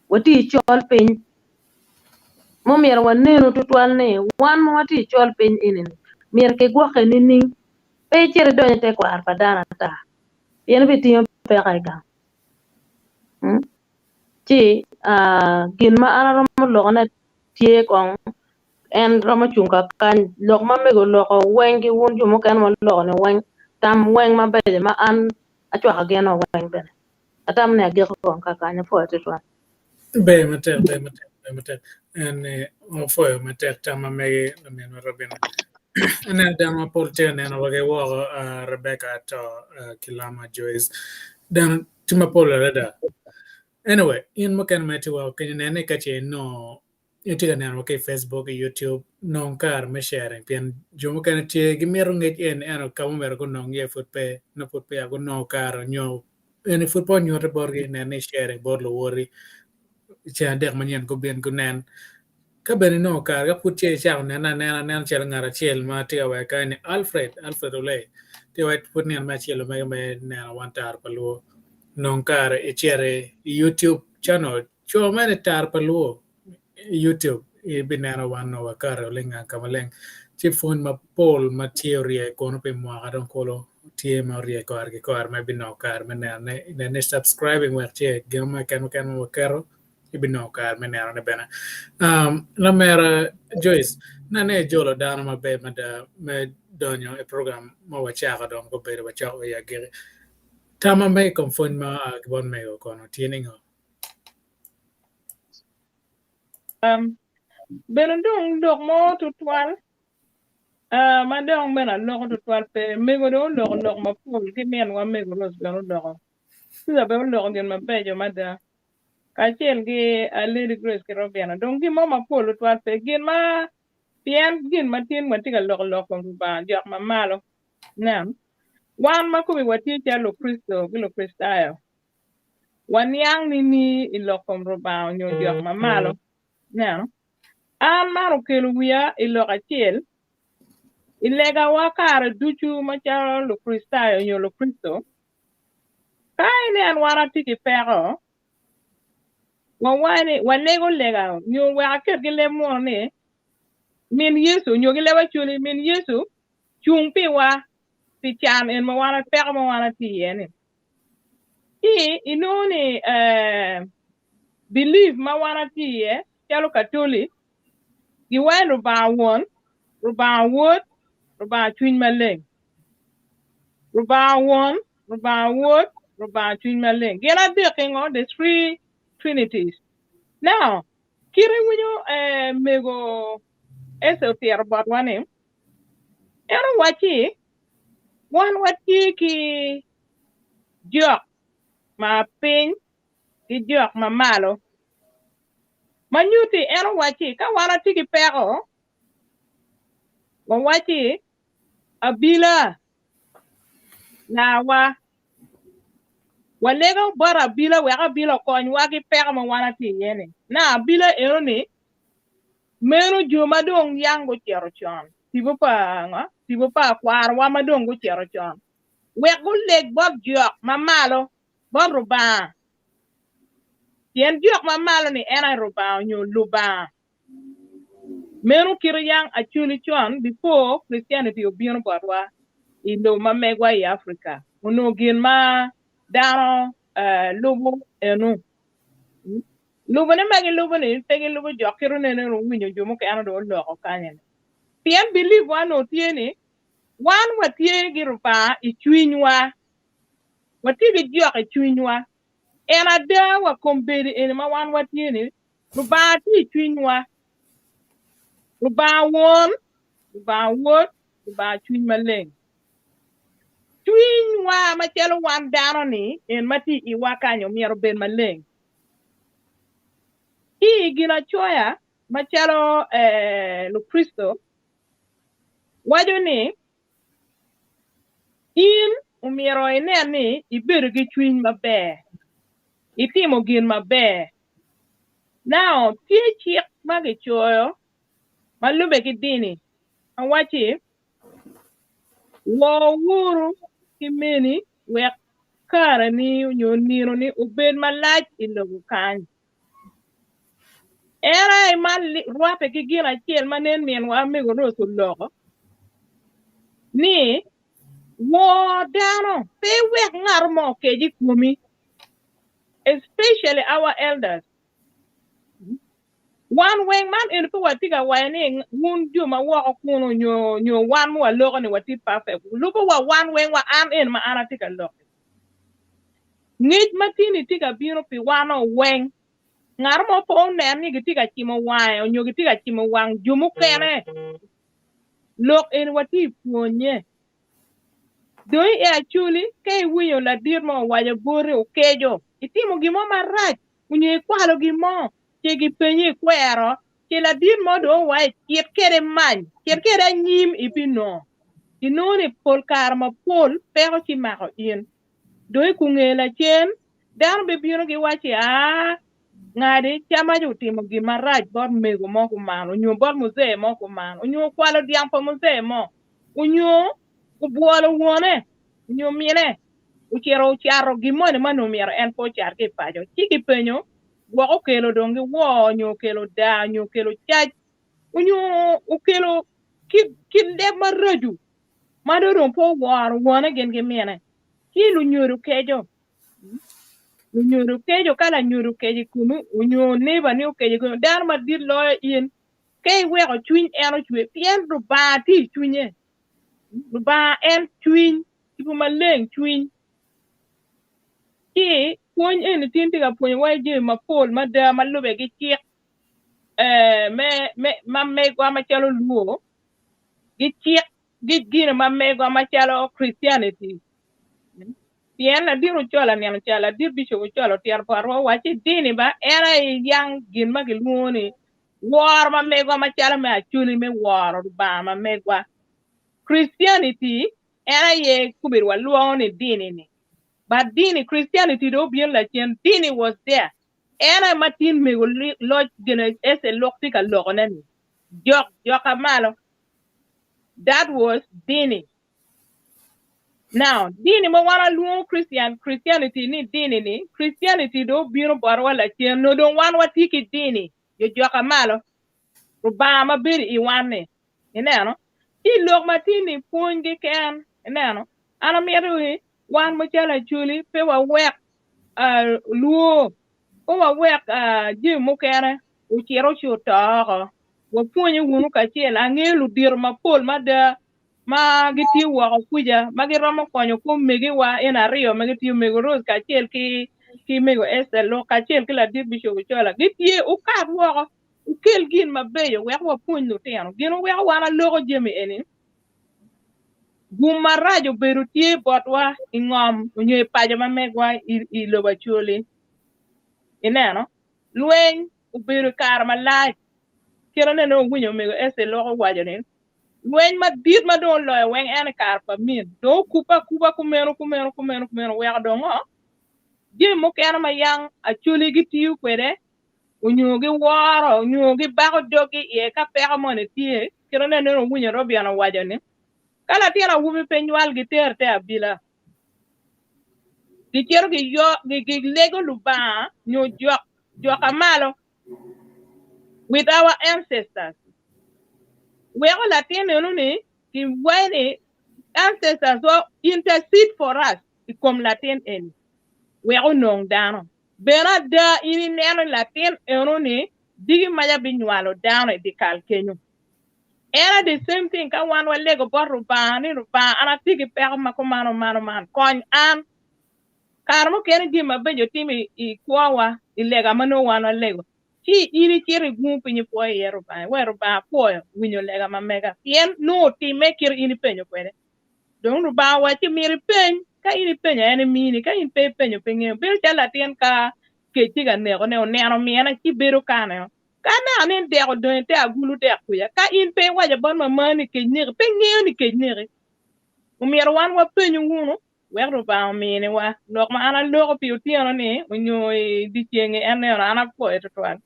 Watye i col piny. Ma omyero wanenu tutwal ni wan ma watye i col piny eni-ni myero kigwokke nining? Pe icit idony i tekwaro pa dano ata, pien ibitingo peko i gang. Ci gin ma an aromo lokone tye kong en romo cung kakany lok ma mego oloko weng ki wun jo mukene ma oloko-ni weng tam weng mabeco ma an acwako gin-o weng bene. Atamo ni agiko kong kakany apwoyo tutwal. Ber matek, ber matek, ber matek. En eh, opwoyo matek tam ma mege laminwa Robina. Aneno dano mapol tye ka neno wa ki woko, ah, Rebecca Ato, ah, Kilama Joyce. Dano tye mapol adada. Anyway, in mukene ma itye woko kenyo nen ni ka ce inongo itye ka neno wa ki i Facebook, i YouTube, nong kare me sharing pien jo mukene tye gimito ngec eni ento ka ma myero gunong iye pud pe, nongo pud peya gunongo kare nyo eni pud pe onyutte botgi nen ni i-sharing bot luwoti ceng adek manyen gubin gunen. Ka bene inongo kare ka pud ce icako nene anena aneno calo ngat acel ma tye ka weko kany ni Alfred, Alfred Olei tye ka weko pud nino me acel omege me neno wan tara pa luo nong kare icit i YouTube channel Co mere i Tara pa Luo i YouTube ibineno wan nongo wakato olinga ka maleng ci pwony mapol ma tye orye kono pi mwaka dong kulu tye ma orye kore ki kore ma ibinongo kare me nenone inen ni subscribing wek ce gin mo keken keken ma waketo ibinongo kare me nenone bene. Um, lamera Joyce, nene ijolo dano maber mada me donyo i program ma wacako dong gubedo wacako i agikki. Tama me i kom pwony ma oa ki bot mego kono tye ningo? Um, bene dong lok mo tutwal uh, ma dong bene aloko tutwal pe mego dong oloko lok mapol ki minwa mego Rose bene oloko Susan bene oloko gin mabeco mada kacel ki uh, Lady Grace ki Robina dong gin mo mapol tutwal pe gin ma pien gin ma tin watye ka loko lok kom Lubanga jok ma malo nen wan ma komi watye calo Lukricito ki Lukricitayo Waniang nini i lok kom Rubanga onyo jok ma malo? Ineno? An man okelo wiya i lok acel. I legawa kare ducu macalo Lukricitayo onyo Lukricito, ka inen wan atye ki peko, wawaco ni walego lega nyo wek aket ki leb munu ni min Yecu nyo ki leb Acholi min Yecu cung piwa pi can en ma wan peko ma wan atye iye ni. Ci inongo ni belief ma wan atye iye calo Katoli giwaco ni Rubanga Won, Rubanga Wod, Rubanga Cwiny Maleng. Rubanga Won, Rubanga Wod, Rubanga Cwiny Maleng. Gin adek-ki ngo? The three Trinities. Now, kit iwinyo mego Ese otito botwa ni, en owacci wan watye ki. Jok ma piny ki jok ma malo. Ma nyutti en owacci ka wan watye ki peko, wawacci abila lawa. Walego bot abila wek abila okonywa ki peko ma wan watye iye-ni. Na abila eno-ni meno jo ma dong yang gucito con, tipo pa ngo? Tipo pa kwarowa ma dong gucito con. Wek guleg bot jok ma malo, bot Rubanga. Pien jok ma malo-ni en aye Rubanga onyo Lubanga. Meno kite yang actually con before Christianity obino botwa i lobo ma megwa i Africa onongo gin ma dano lubo eno. Lubone ma gilubo ni pe gilubo jok kit onene owinyo jo mukene dong oloko kany ni. Pien belief wa onongo tye ni wan watye ki Rubanga i cwinywa. Watye ki jok i cwinywa. En ada wa kombeddi eni ma wan watye ni Lubanga tye i cwinywa. Lubanga Won, Lubanga Wod, Lubanga Cwiny Maleng. Cwinywa macalo wan dano-ni en ma tye i iwa kany omyero obed maleng. Ki i Ginacoya macalo Lukricito waco ni In omyero inen ni ibedo ki cwiny maber, itimo gin maber. Now, tye cik ma kicoyo ma lube ki dini ma wacci, Wor wuru ki meni wek kareni nyo ninoni obed malac i lobo kany. En aye ma rwatte ki gin acel ma nen minwa Mego Rose oloko ni, Wor dano, pe iwek ngat mo okec i komi, especially our elders. Wan weng man eni pe watye ka waco ni wun jo ma woko kunu nyo nyo wan ma waloko ni watye perfect. Lubo wa wan weng wa an eni ma an atye ka lok-ki. Ngec ma tini tye ka bino pi wan o weng. Ngat mo pe onen ni gitye ka cimo wange onyo gitye ka cimo wang jo mukene. Lok eni watye i pwonye. Dong i Acholi ka iwinyo ladit mo owaco boti okeco, itimo gin mo marac onyo ikwalo gin mo ce gipenyi ikwero ce ladit mo dong owaci cit kede many, cit kede anyim ibinongo. Inongo ni pol kare mapol peko ci mako in. Dong i kunge lacen, dano bibino giwacci, Aa, ngadi camaca otimo gin marac bot mego mo kuman, onyo bot muzee mo kuman, onyo okwalo dyang pa muzee mo, onyo obwolo wone, onyo mine, ocito ocato gin moni ma nongo myero en pe ocat ki i paco. Ci kipenyo, gwok okelo dong giwor, onyo okelo daa, onyo okelo cac, onyo okelo kit leb maraco ma dong dong pe oworo wone gin ki mine. Ci lunyodo keco. Lunyodo keco ka lanyodo okeco i komi onyo neighbor ni okeco i komi, dano madit loyo in, ka iweko cwiny en ocwe, pien Lubanga tye i cwinye. Lubanga en cwiny, tipo maleng cwiny. Ci pwony eni tin tye ka pwonyowa jami mapol mada ma lube ki cik eh, me, me, ma megwa macalo luo gi cik gi gino ma megwa macalo Christianity. Pien ladit Ochola nino ca, ladit Bishop Ochola otito botwa owacci dini ba en aye yang gin ma gilwongo ni woro ma megwa macalo me Acholi me woro Lubanga ma megwa. Christianity en aye kobedo walwongo ni dini ni. But dini Christianity dong obino lacen, dini was there. En aye ma tin mego loc gine ese lok tye ka lokone ni jok joka malo. That was dini. Now, dini ma wan walwongo Christian, Christianity ni dini ni, Christianity dong obino botwa lacen, nongo dong wan watye ki dini, jo joka malo, Rubanga ma bedo i wan ni, ineno? Ci lok ma tye ni pwony keken, ineno? An amito ni wan macalo Acholi pe wawek uh, lwor, pe wawek uh, jami mukene ocito ci oto oko. Wapwonye wunu kacel. Angeyo ludito mapol mada ma gitye woko kuca ma giromo konyo kor megiwa en aryo ma gitye Omego Rose kacel ki ki Mego Esther Lok kacel ki ladit Bishop Ochola gitye wukat woko wukel gin mabeco wek wapwony lutino gin oweko wan aloko jami eni. Gum marac obedo tye botwa i ngom onyo i paco ma megwa i lobo Acholi. Ineno? Lweny obedo i kare malac. Kit ma nene owinyo omego Esther loko owaco ni, lweny madit ma dong oloyo weng en i kare pa min dong okubbe akuba kumeno kumeno kumeno kumeno oweko dong ngo? Jami mukene ma yang Acholi gitiyo kwede onyo giworo onyo gibako doggi iye ka peko moni tye, kit ma nene owinyo Robin owaco ni, ka latin awobi pe nywal gitero te abila. Gicito gilego Lubanga nyo jok joka malo with our ancestors. Weko latin eno ni kiwaco ni ancestors wa intercede for us i kom latin eni wek onong dano. Bene ada in ineno ni latin eno ni diki maca binywalo dano i dyekal kenyo. En aye the same thing ka wan walego bot Rubanga ni Rubanga an atye ki peko ma kumano mano man kony an. Kare mukene jami mabeco timo i kwowa i lega ma nongo wan walego ci in icito igungo piny ipwoyo iye Rubanga iweko Rubanga pwoyo winyo lega ma mega pien nongo otimme kit in ipenyo kwede. Dong Rubanga owacci myero ipeny, ka in ipenyo en emini, ka in pe ipenyo pe ngeyo. Bedo calo latin ka kec tye ka nekone oneno mine ci bedo kane. Ka aneno ni dek odong i te agulu dek kuca, ka in pe iwaco bot mamani ni kec neki, pe ngeyo ni kec neki. Omyero wan wapenyu wunu wek Rubanga ominiwa lok ma an aloko pi otyeno-ni onyo i dyeceng-ngi en neno an apwoyo twatwal.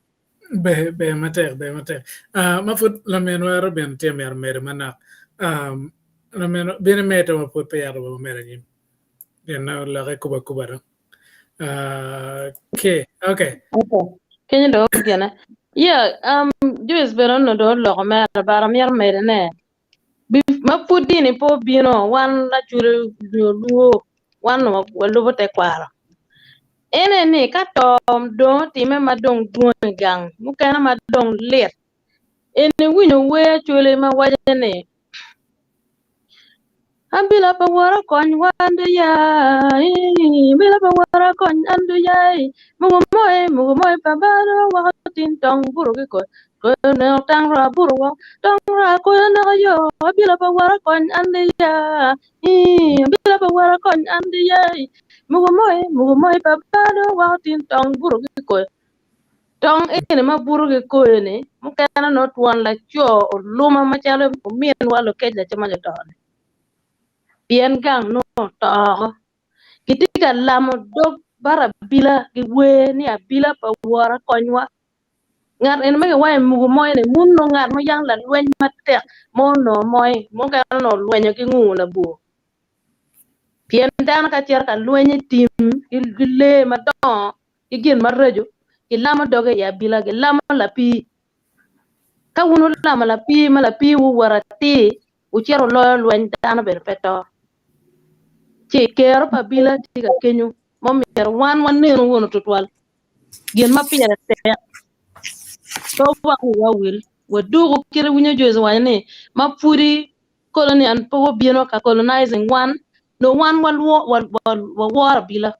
Ber, ber matek, ber matek. Ah, ma pud laminwa Robin tye myero omedo manok. Um, laminwa, bin imed ma pud peya robo medo anyim. Pien lokke kubo akuba dong. Ah, okay, okay. Okay. Kenyo dong gine. Yeah, um, Joyce bene onongo dong oloko mere, but amito medo ne. Ma pud dini pe obino, wan lacwele nyo luo, wan walubo tekwaro. Ene ni ka to dong otime ma dong dwong i gang, mukene ma dong lit, eni iwinyo wer acwele ma waco ni Abila pa wora kony wan do ya, abila pa wora kony an do ya, mugo moe mugo moe pa bado woko tin tong buru ki koyo, koyo neko tang ra buru woko, tong ra koyo neko yo, abila pa wora kony an do ya, abila pa wora kony an do ya, mugo moe mugo moe pa bado woko tin tong buru ki koyo. Tong eni ma buto ki koyo-ni mukene nongo twon laco oluma macalo ominwa lukec lacam oto-ni pien gang nongo oto oko. Gitye ka lamo dog bot abila giwer ni abila pa wora konywa. Ngat eni ma kiwaco ni mugo moyo-ni mun nongo ngat ma yang lalweny matek ma onongo moyo mukene onongo olwenyo ki ngungu labwor. Pien dano ka cito ka lweny i tim ki lee madongo ki gin maraco, gilamo doge i abila, gilamo lapii. Ka wun wulamo lapii ma lapiiwu owoto atir, wucito wuloyo lweny, dano bene pe to. Ci kero pa abila tye ka kenyo ma myero wan wanenu wunu tutwal. Gin ma pire tek, pe wuwek wiwa owil, waduku kit winyo Joyce owaco ni ma pudi colonial pe gubino ka colonizing wan, nongo wan waworo abila.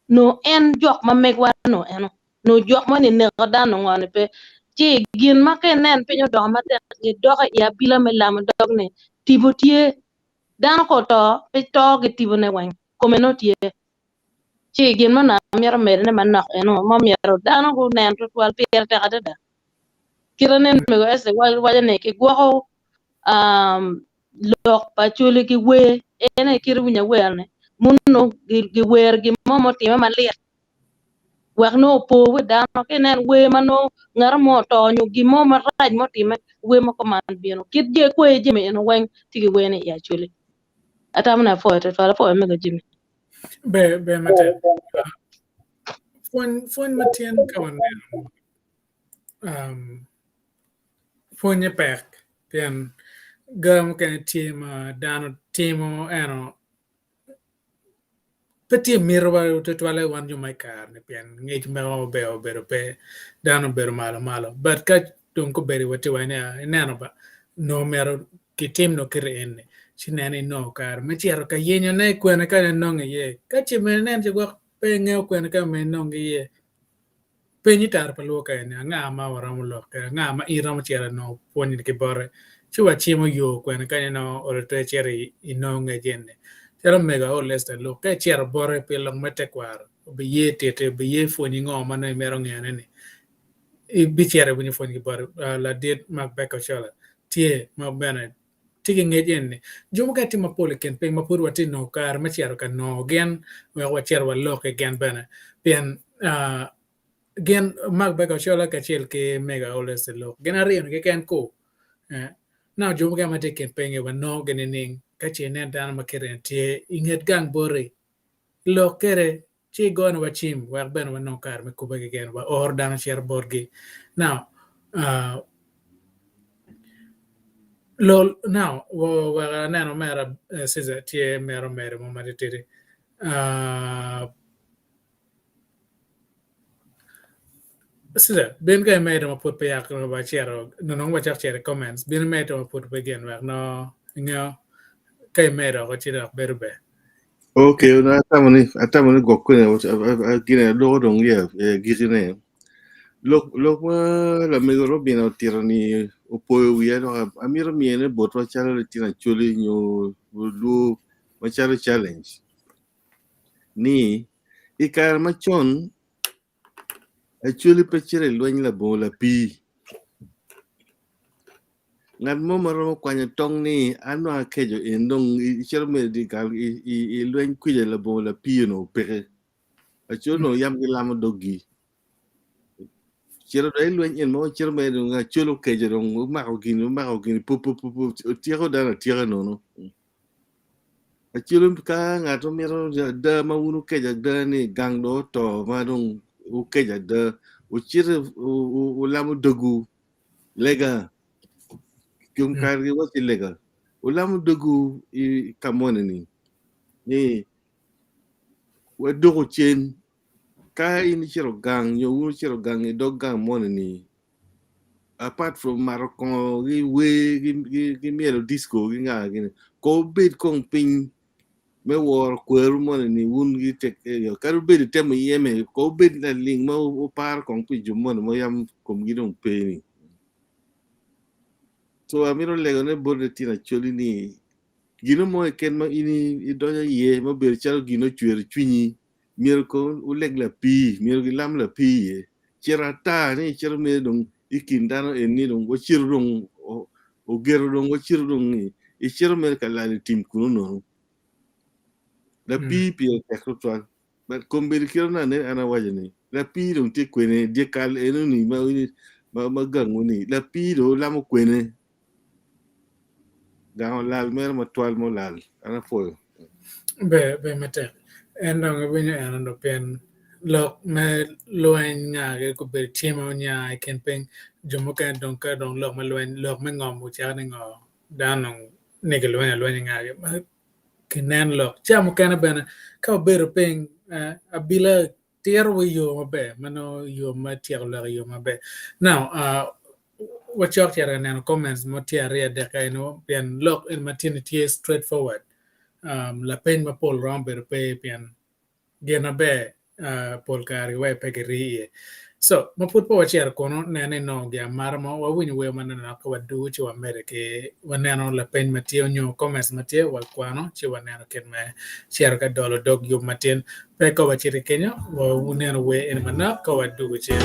nongo en jok ma megwa nongo eno nongo jok mo ni neko dano ngo ni pe ci gin ma ka inen piny odoko matek gidok i abila me lamo dog ni tipo tye dano ka oto pe to ki tipo ne weng kome nongo tye ci gin ma onongo amito medo ne manok eno ma myero dano gunen tutwal pire tek adada kite nen mego Esther waco ni kigwoko lok pa Acholi ki wer en aye kit iwinyo awer ni muno giwero gin mo mutime malit wek nongo opo wi dano ka inen wer ma nongo ngat mo oto nyo gin mo marac mutime wer ma kuman bino kit kwer jami eni weng tye ki wer ni i Acholi atamo ni apwoyo tutwal apwoyo mego Jimmy. Ber ber matek. Pwony pwony ma tyen ka waneno um, pwonye pek pien ga mukene tye ma dano timo eno pe tye mito wa tutwalle wan jo ma i kare-ni pien ngec mego maber obedo pe dano obedo malo malo but ka dong kobedo watye wa ni ineno ba nongo myero kitim nongo kiti eni ci nen inongo kare me cito ka yenyone kwene ka inongo iye ka ce bene inen ci gwok pe ingeyo kwene ka ma inongo iye. Peny i tara pa luo ka eni, anga ma waromo lok kwede, anga ma in iromo cito inongo pwony ki bote, ci wacimo yo kwene kany inongo olo to icito inongo ngec eni. Calo omego Aol Esther Luke, ka icito bote pi lok me tekwaro, obiye titi, obiye pwonyi ngo ma nongo imito ngeyone ni, ibicito iwinyo pwony ki bote. Ladit Mark Becker Ochola tye ma bene tye ki ngec eni. Jo mukene tye mapol i kin piny ma pud watye ka nongo kare me cito ka nongo gin wek wacit walok ki gin bene pien gin Mark Baker Ochola kacel ki Mega Oles Lok gin aryo ni keken ku nongo jo mukene ma tye i kin piny-ngi wanongo gi nining ka ce inen dano ma kite ni tye i nget gang boti lok kwede ci igonewa cim wek bene wanong kare me kubbe ki gin, waor dano cito botgi. Now, lol, now, wek aneno omera Caesar tye mito medo mo matitidi. Caesar, bin ka imedo ma pud peya wacito, nongo wacako cito i comments, bin imed ma pud pe gin wek nongo ingeyo ka imedo oko ci dok bedo ber. Okay, onongo atamo ni atamo ni gwok kwene gine loko dong ye agikine. Lok lok ma lamego Robin otito ni opoyo wiya dok amito miyone botwa calo litino Acholi nyo luo macalo challenge ni i kare macon Acholi pe cito i lweny labongo lapii. Ngat mo ma romo kwanyo tong ni an dong akeco en dong icito mere i gang i lweny kwija labongo lapii onongo peke. Acholi onongo yam gilamo doggi. Cito dong i lweny en ma ocito mere dong Acholi okeco dong omako gin omako gin pupupupu otyeko dano atyeka nono. Acalo ka ngat mo mito ada ma wun wukeco ada ni gang dong oto ma dong wukeco ada, wucito wulamo dogwu lega, kum kare giwacci lega, wulamo dogwu i ka moni-ni ni waduku cen ka in icito gang nyo wun wucito gang i dog gang moni-ni apart from mato kongo ki wer ki myelo disco ki nga gini ko wubed kong piny me woro kweru moni ni wun gi tek kadi wubed itemo yeme ko wubed laling ma wuparo kong pi jo moni ma yam komgi dong pe ni so amito lego ne bot litino Acholi ni gino mo keken ma in idonyo iye ma obedo calo gin ocwero cwinyi myero kong wuleg lapii, myero gilam lapii iye. Cito ata ni icito mere dong i kin dano eni dong wacito dong ogeto dong wacito dong ni icito mere ka lalo i tim kunu nono. Lapii pire tek tutwal. But kombeddi kit ma nene an awaco ni lapii dong tye kwene dyekal enoni ma gangu ni lapii dong olamo kwene. Gang olal mere matwal ma olal. An apwoyo. Ber, ber matek. En dong iwinyo en dong pien lok me lweny nga gubedo tye ma onya i kin piny jo mukene dong ka dong lok me lweny lok me ngom ocako ni ngo dano dong ni gilwenyo alwenya nga kinen lok ca mukene bene ka wabedo piny abila tiro wa i yo maber ma nongo yo me tyeko lok i yo maber. Now wacok cito ka neno comments mo tye aryo adek ka eno pien lok eni ma tye ni tye straight forward lapeny mapol romo bedo pe pien gin maber pol kare giweko pe girii iye. So ma pud pe wacito kunu nen ni nongo gin amata mo wawinyo wer manonok ka wadugo ci wamede ki waneno lapeny ma tye nyo comments ma tye wakwano ci waneno kit me cito ka dolo dog yub matin. Pe ka wacito ki kenyo waneno wer eni manok ka wadugo cen.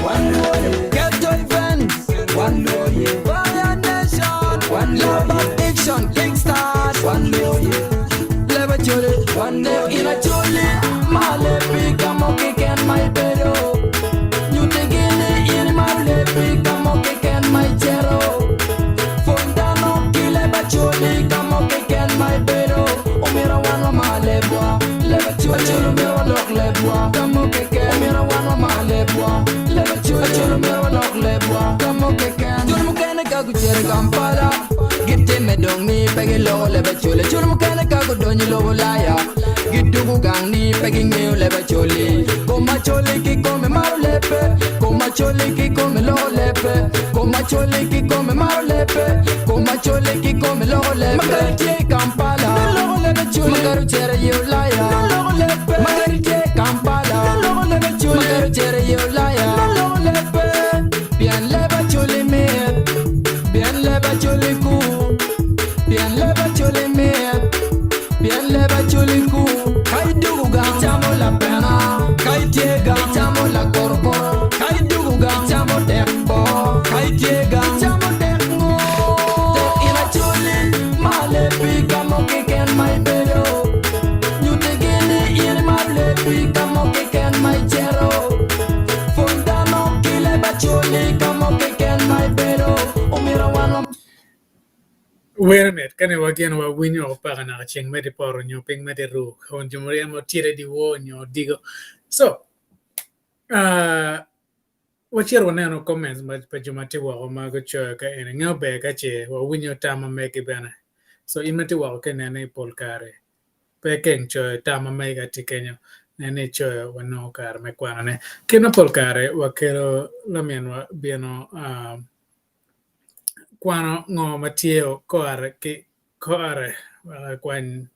Ghetto events, one lawyer. Fire nation, one love addiction, kickstart, one lawyer. Leba chole, one lawyer. In a chole, male pika mo kiken mai bedo. Nyute gini in male pika mo kiken mai chero. Fondano ki leba chole ka mo kiken mai bedo. Omira wan wa male bwa. Leba chole, chole omira wa lok lebwa. Ka mo keken, omira wan wa male bwa. Leba chole, chole omira wa lok lebwa. Ka mo keken, chole mukene ka gucito i Kampala gitime dong ni pe giloko leb Acholi. Chole mukene ka gudonyo i lobo Ulaya gidugo gang ni pe gingeyo leb Acholi. Kom Acholi kikome maro lebbe, kom Acholi kikome loko lebbe, kom Acholi kikome maro lebbe, kom Acholi kikome loko lebbe. Makadi tye i Kampala, makadi ocito i Ulaya, makadi tye i Kampala, makadi ocito i Ulaya. ku Pien leb Acholi mit Pien leb Acholi ku Ka idwogo gang icamo lapena Ka itye gang icamo lakorokoro Ka idwogo gang icamo dek boo Ka itye gang icamo dek ngo Tek in Acholi ma lebi ka mo keken ma ibedo Nyutigi ni in imaro lebi ka mo keken ma icito Pwony dano ki leb Acholi ka mo keken ma ibedo Omyero wan wa Were mit kane wageno wawinyo woko paka naka ceng me poto nyo piny me ru kun jo muryemo tye dyewor nyo odiko. So, uh, wacito waneno comments pa jo ma tye woko ma gucoyo ka eni. Ngeyo ber ka ce wawinyo tam ma megi bene. So in ma tye woko ka inene i pol kare pe keng coyo tam ma megi ka tye kenyo. Nen ni icoyo wanongo kare me kwanone. Kit ma pol kare wakelo laminwa bino uh, kwano ngo ma tye kore ki kore wek ekwany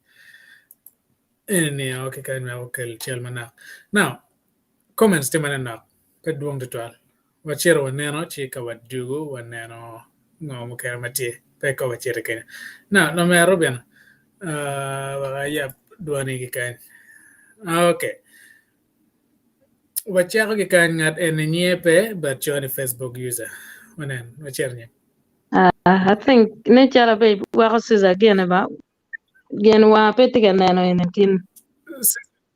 eni o keken wek okel cal manok. Now, comments tye manonok pe dwong tutwal. Wacito waneno ci ka wadugo waneno ngo mukene ma tye pe ka wacito kenyo. Now, lamera Robina, uh, wek ayab dwani ki kany. Okay. Wacako ki kany ngat eni nyinge pe but coyo ni Facebook user. Wanen, wacito nyim. Uh, I think ne calo be weko Caesar gene ba gen wa pe tye ka neno eni tin.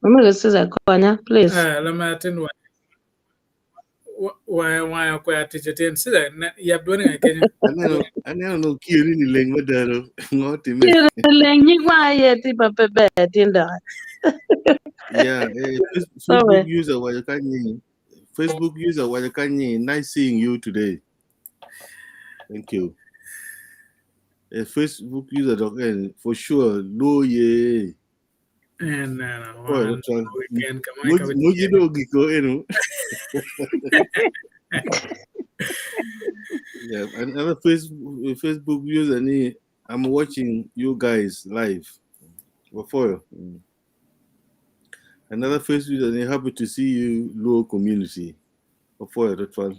Omego Caesar konya please. Uh, lamar tin wa wange wange okwero tic atin. Caesar yab dwoni nga kenyo. Aneno aneno no kiyeni ni leng mada do. Ngo time. Kiyeni leng nyig wanga aye tye pa pe ber tin doki. Yeah, eh, Sorry. Facebook user wacho kanyi. Facebook user wacho kanyi. Nice seeing you today. Thank you. Eh, Facebook user dok en for sure luo ye. En neno Boy, wan that's all. weekend ka ma ka Muji do giko enu. Yeah, another Facebook user ni I'm watching you guys live. Before. Another Facebook user ni happy to see you Luo community. Before that's all.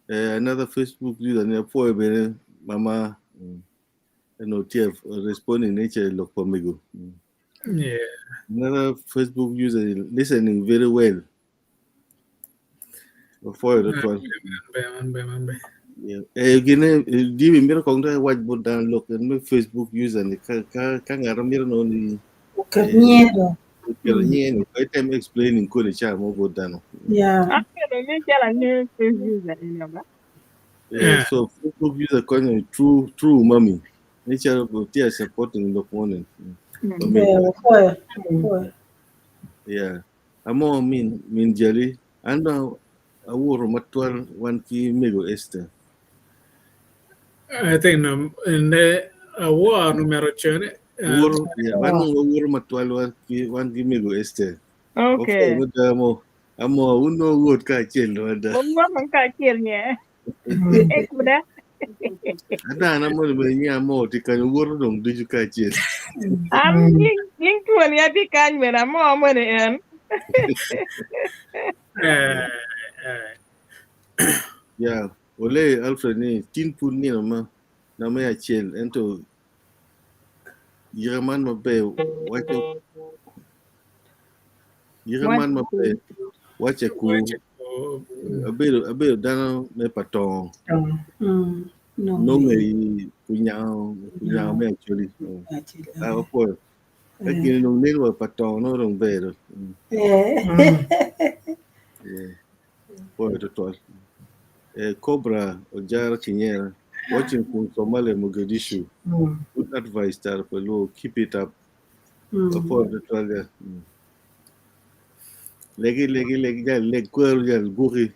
Another Facebook user ni apoyo bene mama no TF responding nature lok pa mego. Yeah. Another Facebook user listening very well. Before that's all. Man be man be man be. Yeah. Eh gine dibi miro kong dai wach but dan lok en me Facebook user ni ka ka ka ngaro miro no ni Oket nyiero. kero nyie ni ka item explaining kone cha mo but dano. Yeah. Akelo ni calo angeyo face user eni ba. Yeah, so Facebook user konyo true true mommy. Ni cha go tia supporting lok morning. Eh, wafoyo. Wafoyo. Yeah. Amo min min jali ando awuro matwal wan ki mego Esther. I think no ne awar numero chone. Awuro yeah, wan awuro matwal wan ki wan ki mego Esther. Okay. Wafoyo mada mo amo uno wuot kaachiel wada. Wawuotho kaachiel nye. E kuda. Adana mondo be nyia mo ti kanyo wuoro dong ducu kaachiel. An nying thuon ya di kany bene amo mwene en. Eh, eh. Yeah, ole Alfred ni tin pud nino ma na me achiel ento yika man maber wacho yika man maber wache ku abedo abedo dano me patongo No. nonge i kunyao kunyao me actually ah opo lakini nong neno wa patongo no dong bedo Eh. Yeah. Boy, to Eh, Cobra Ojara Kinyera watching from Somalia Mogadishu. Good advice, Tarpalo. Keep it up. Before the trial. Legi legi legi jal leg kwero jal guki.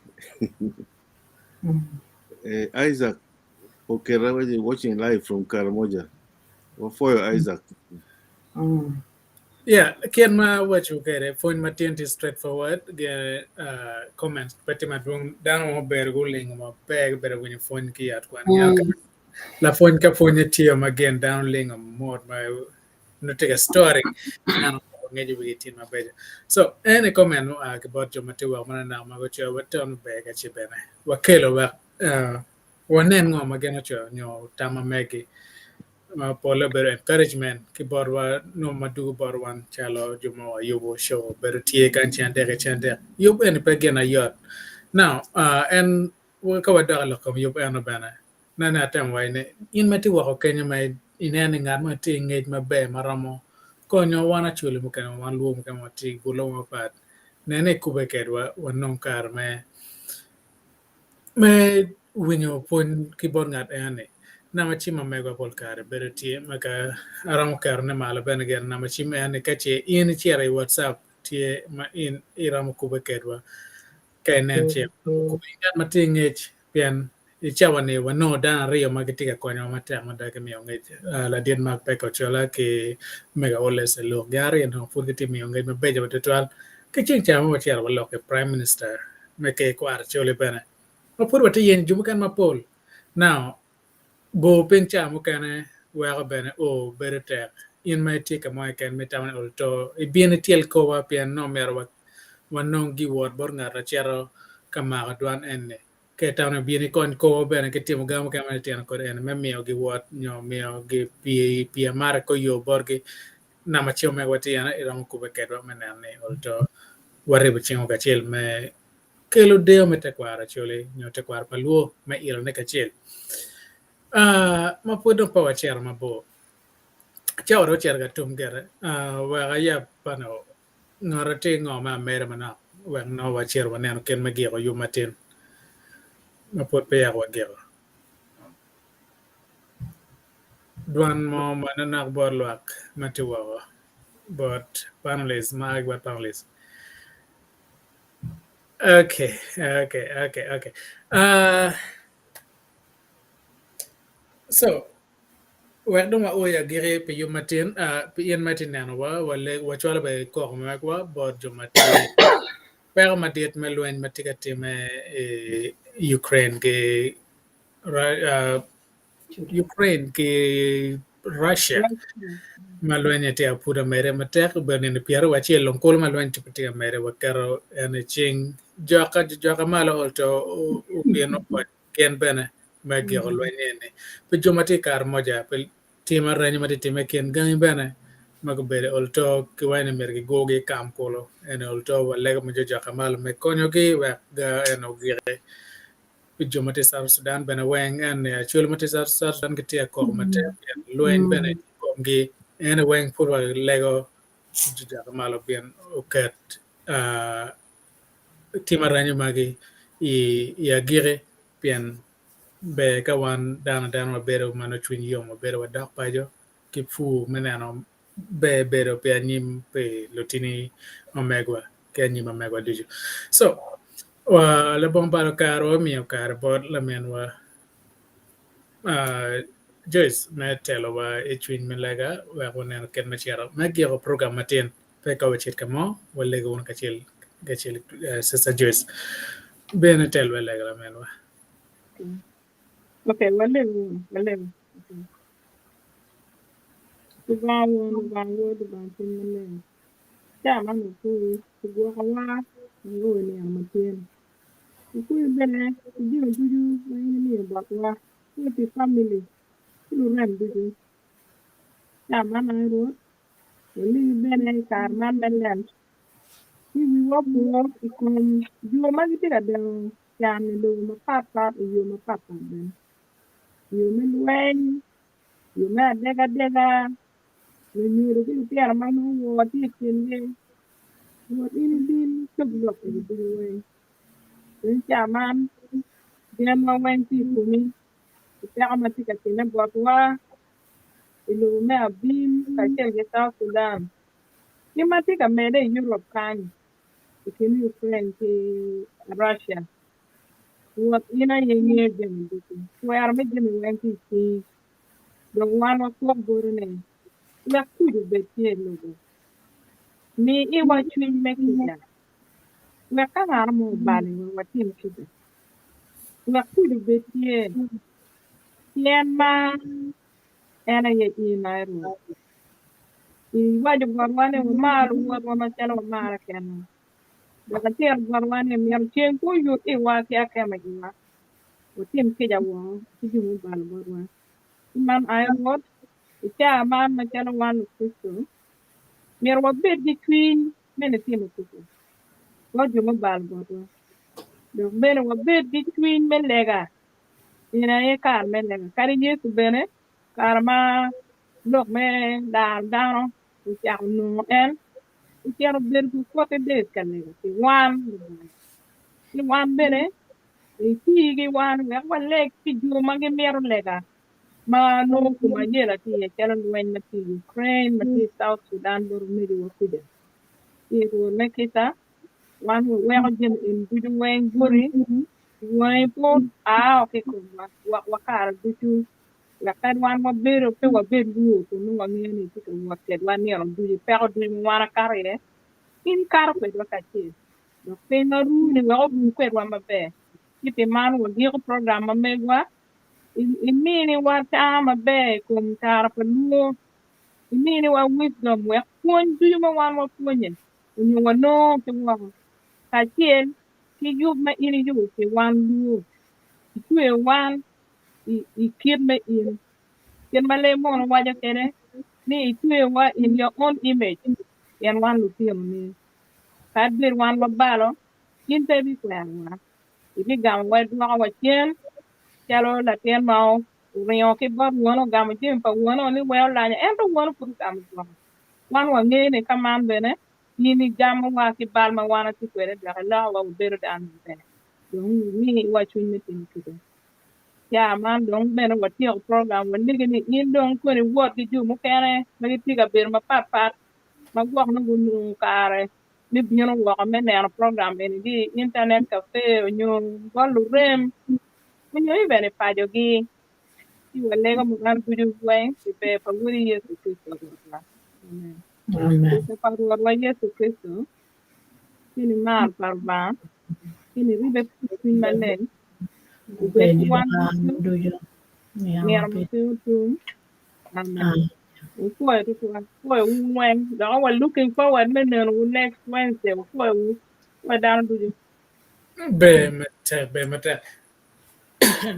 Eh, Isaac Okera watching live from Karamoja. Before Isaac. Yeah, kien ma wacho kere pwony ma tye tye straightforward ge uh, comments pe tye madwong dano mo ber gulingo maber gibedo winyo pwony ki i ot kwan la pwony ka pwonye tye ma gen dano lingo mot ma nongo tye ka story dano ngeco wigi tye mabeco so any comment mua ki bot jo ma tye woko manonok ma gucoyo watono ber ka ci bene wakelo wek uh, Wanen ngo ma gin ocoyo nyo tam ma megi ma polle obedo encouragement ki botwa nongo ma dugo bot wan calo jo ma wayubo show bedo tye kany ceng adek ki ceng adek. Yub eni pe gin ayot. Now, en ka wadok i lok kom yub eno bene nene atemo waco ni in ma itye woko kenyo ma ineno ni ngat mo tye ki ngec maber ma romo konyo wan acholi mukene wan luo mukene ma watye i gulo mapat nene ikube kedwa wanong kare me Me winyo pwony ki bot ngat eno-ni, namba cim ma megwa pol kare bedo tye ma ka aromo ketone malo bene gire namba cim eno-ni ka ce in icito i WhatsApp tye ma in iromo kubbe kedwa ka inen ce kubbe ki ngat ma tye ki ngec pien i cawa-ni wanongo dano aryo ma gitye ka konyowa matek mada ki miyo ngec ladit Mark Peke Ochola ki Mega Oles Eluk gin aryo nongo pud gitye ka miyo ngec mabeco tutwal ki ceng ca ma wacito walok ki Prime Minister me ker kwaro Acholi bene ma pud watye yenyo jo mukene mapol. Now, bor piny ca mukene weko bene o bedo tek. In ma itye ka mo keken ma itamo ni olo to ibin ityel kowa pien nongo myero wanong giwot bot ngat acito ka mako dwan eni. Ka itamo ni obin ikony kowa bene ki timo ga mukene ma litino kodi eni me miyo giwot nyo miyo gi pii pii amata i kor yo botgi namba cim ma mege watye iye iromo kubbe kedwa me neno ni olo to waribo cingwa kacel me kelo deyo me tekwaro Acholi nyo tekwaro pa Lwo me ilone kacel. Ma pud dong pe wacito mabor, cawa dong ocito ka tum gire, wek ayab pano ngat tye ngo me ameda manok wek nongo wacito waneno kit me giko yub matin ma pud peya wagiko. Dwan mo manonok bot lwak ma tye woko bot panelists ma a ki bot panelists. Okay, okay, okay, okay. So, wek dong wa oyo agiki pi yub matin, pi in ma itye nenowa, wacwalo bene koko megwa bot jo ma tye peko madit me lweny ma tye ka timme i Ukraine ki Ukraine ki Russia ma lweny tye apuda mere matek obedo nino 21 lungkulu ma lweny tye ka mere waketo en i cing joka joka malo oto obino kony gin bene me giko lweny eni pi jo ma tye i Karamoja pi tim arenyo ma tye time i kin gangi bene ma gubedo olto ki waco ni myero gigurgi i kam kulu eni olto walego ma jo joka malo me konyogi wek ga en ogiki. Pi jo ma tye i South Sudan bene weng en ni Acholi ma tye i South Sudan gitye ka koko matek pien lweny bene tye i komgi ene weng pud walego jojaka malo pien oket tim aranyi magi i agiki pien ber ka wan dano adana wabedo ma nongo cwiny yom wabedo wadok paco ki pur me neno ber bedo pi anyim pi lutini ma megwa ki anyim ma megwa ducu. So, labongo balo kare wamiyo kare bot laminwa Joyce me telowa i cwiny me lega wek waneno kit me cito me giko program matin. Pe ka wacit ka mo, walego wunu kacel kacel Sister Joyce. Bene telwa i lega laminwa. Okay, walego wunu, walego. Okay. Lubanga Won, Lubanga Wod, Lubanga Cwiny Maleng. Ca man wapwoyi pi gwokowa nio i nino matin. Wapwoyi bene pi jami ducu ma in imiyo botwa, ki pi famili ki lurem ducu. Ca man aye Rwot, walegi bene i kare man me Lent, ni wiwa opo i kom jo ma gitye ka deno can i lobo mapatpat i yo mapatpat bene, i yo me lweny, i yo me adegadega, lunyodo ki lutino ma nongo woo tye i kingi. Rwot in ibin icob lok eni ducu weng. Pien ca man genwa weng tye i komi, i peko ma tye ka timme botwa i lobo me Abim kacel ki South Sudan, ki ma tye ka medde i Europe kany i kin Ukraine ki Russia. Rwot in aye ingeyo jami ducu, twero me jami weng tye i cingi. Dong wan wakok boti ni, 'Wek kuc obed tye i lobo. Mi iwa cwiny me kica. Wek ka ngat mo obaliwa, watim kica. Wek kuc obed tye, pien mar en aye in, ai Rwot. Iwaco botwa ni wamar luwotwa macalo wamarre kenwa. Dok icito botwa ni myero ceng pe oyut iwa ki akemo iwa. Watim kica woko ki jo mubalo botwa. Ci man aye Rwot, i caa man macalo wan Lukricito, myero wabed ki cwiny me nitimo kica bot jo mubalo botwa, dok bene wabed ki cwiny me lega. Eni aye kare me lega. Kadi Yecu bene, kare ma lok me laro dano ocako nongo en, ocito obedo pi 40 days ka lega pi wan lubalo. Ci wan bene iti ki wan wek waleg pi jo ma gimito lega ma nongo kuma ayela tye iye calo lweny ma tye i Ukraine, ma tye i South Sudan bot omegiwa kuca. Ci Rwot me kica, wan waweko jami eni ducu weng boti, wangi pe oa ki i komwa wek wa kare ducu wek kadi wan wabedo pe wabed lwor kun nongo wangeyo ni itye ka wot kwedwa nino ducu, peko ducu ma wan wakato iye, in ikato kwedwa kacel. Dok piny ma ruu-ni wek oruu kwedwa maber. Ci pi man wagiko program ma megwa. Iminiwa tam maber i kom tara pa lwor. Iminiwa wisdom wek pwony ducu ma wan wapwonye onyo wanongo ki woko kacel ki yub ma in iyubo pi wan lwor. Icweyo wan i kit me in. Kit ma lee mono waco kwede ni icweyowa in your own image pien wan lutinoni. Kadi bed wan wabalo, in pe ibikwerowa. Ibigamowa idwokowa cen calo latin ma oringo ki bot wone ogamo jami pa wone ni wee olanyo, ento wone pud ogamo dwoke. Wan wangeyo ni ka man bene in igamowa ki bal ma wan watye kwede dok ilokowa wabedo dano maber. Dong imiwa cwiny me timo kica. Ca man dong bene watyeko program, walegi ni in dong koni iwot ki jo mukene ma gitye i kabedo mapatpat ma gwok nongo gunongo kare me bino woko me neno program eni ki i internet cafe onyo bot lurem onyo even i pacogi ci walego man ducu weng pi ber pa Wodi Yecu Kricito Rwotwa. Amen. Amen. Kica pa Rwotwa Yecu Kricito, ki nimar pa Lubanga, ki niribe pa Cwiny Maleng, obed Obed ki ki wan wan ducu ducu nino nino ma pi pe otum. Amen. Amen. Wupwoyo tutwal. Wupwoyo wu weng. Dok wa looking forward me neno wu next Wednesday. Wupwoyo wu. Wupwoyo dano ducu. Ber matek, ber matek.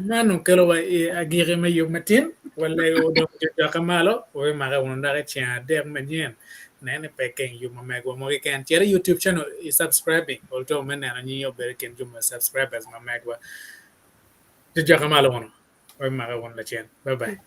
Man okelowa i agiki me yub matin. Walego dong jojokke malo, wabimake wunu dok i ceng adek manyen. Nen ni pe keng yub ma megwa mo keken. Cit i YouTube channel i subscribing olto me neno nyingi obedo i kin jo ma subscribers ma megwa. Jojokke malo wunu. Wabimake wunu lacen. Bye bye.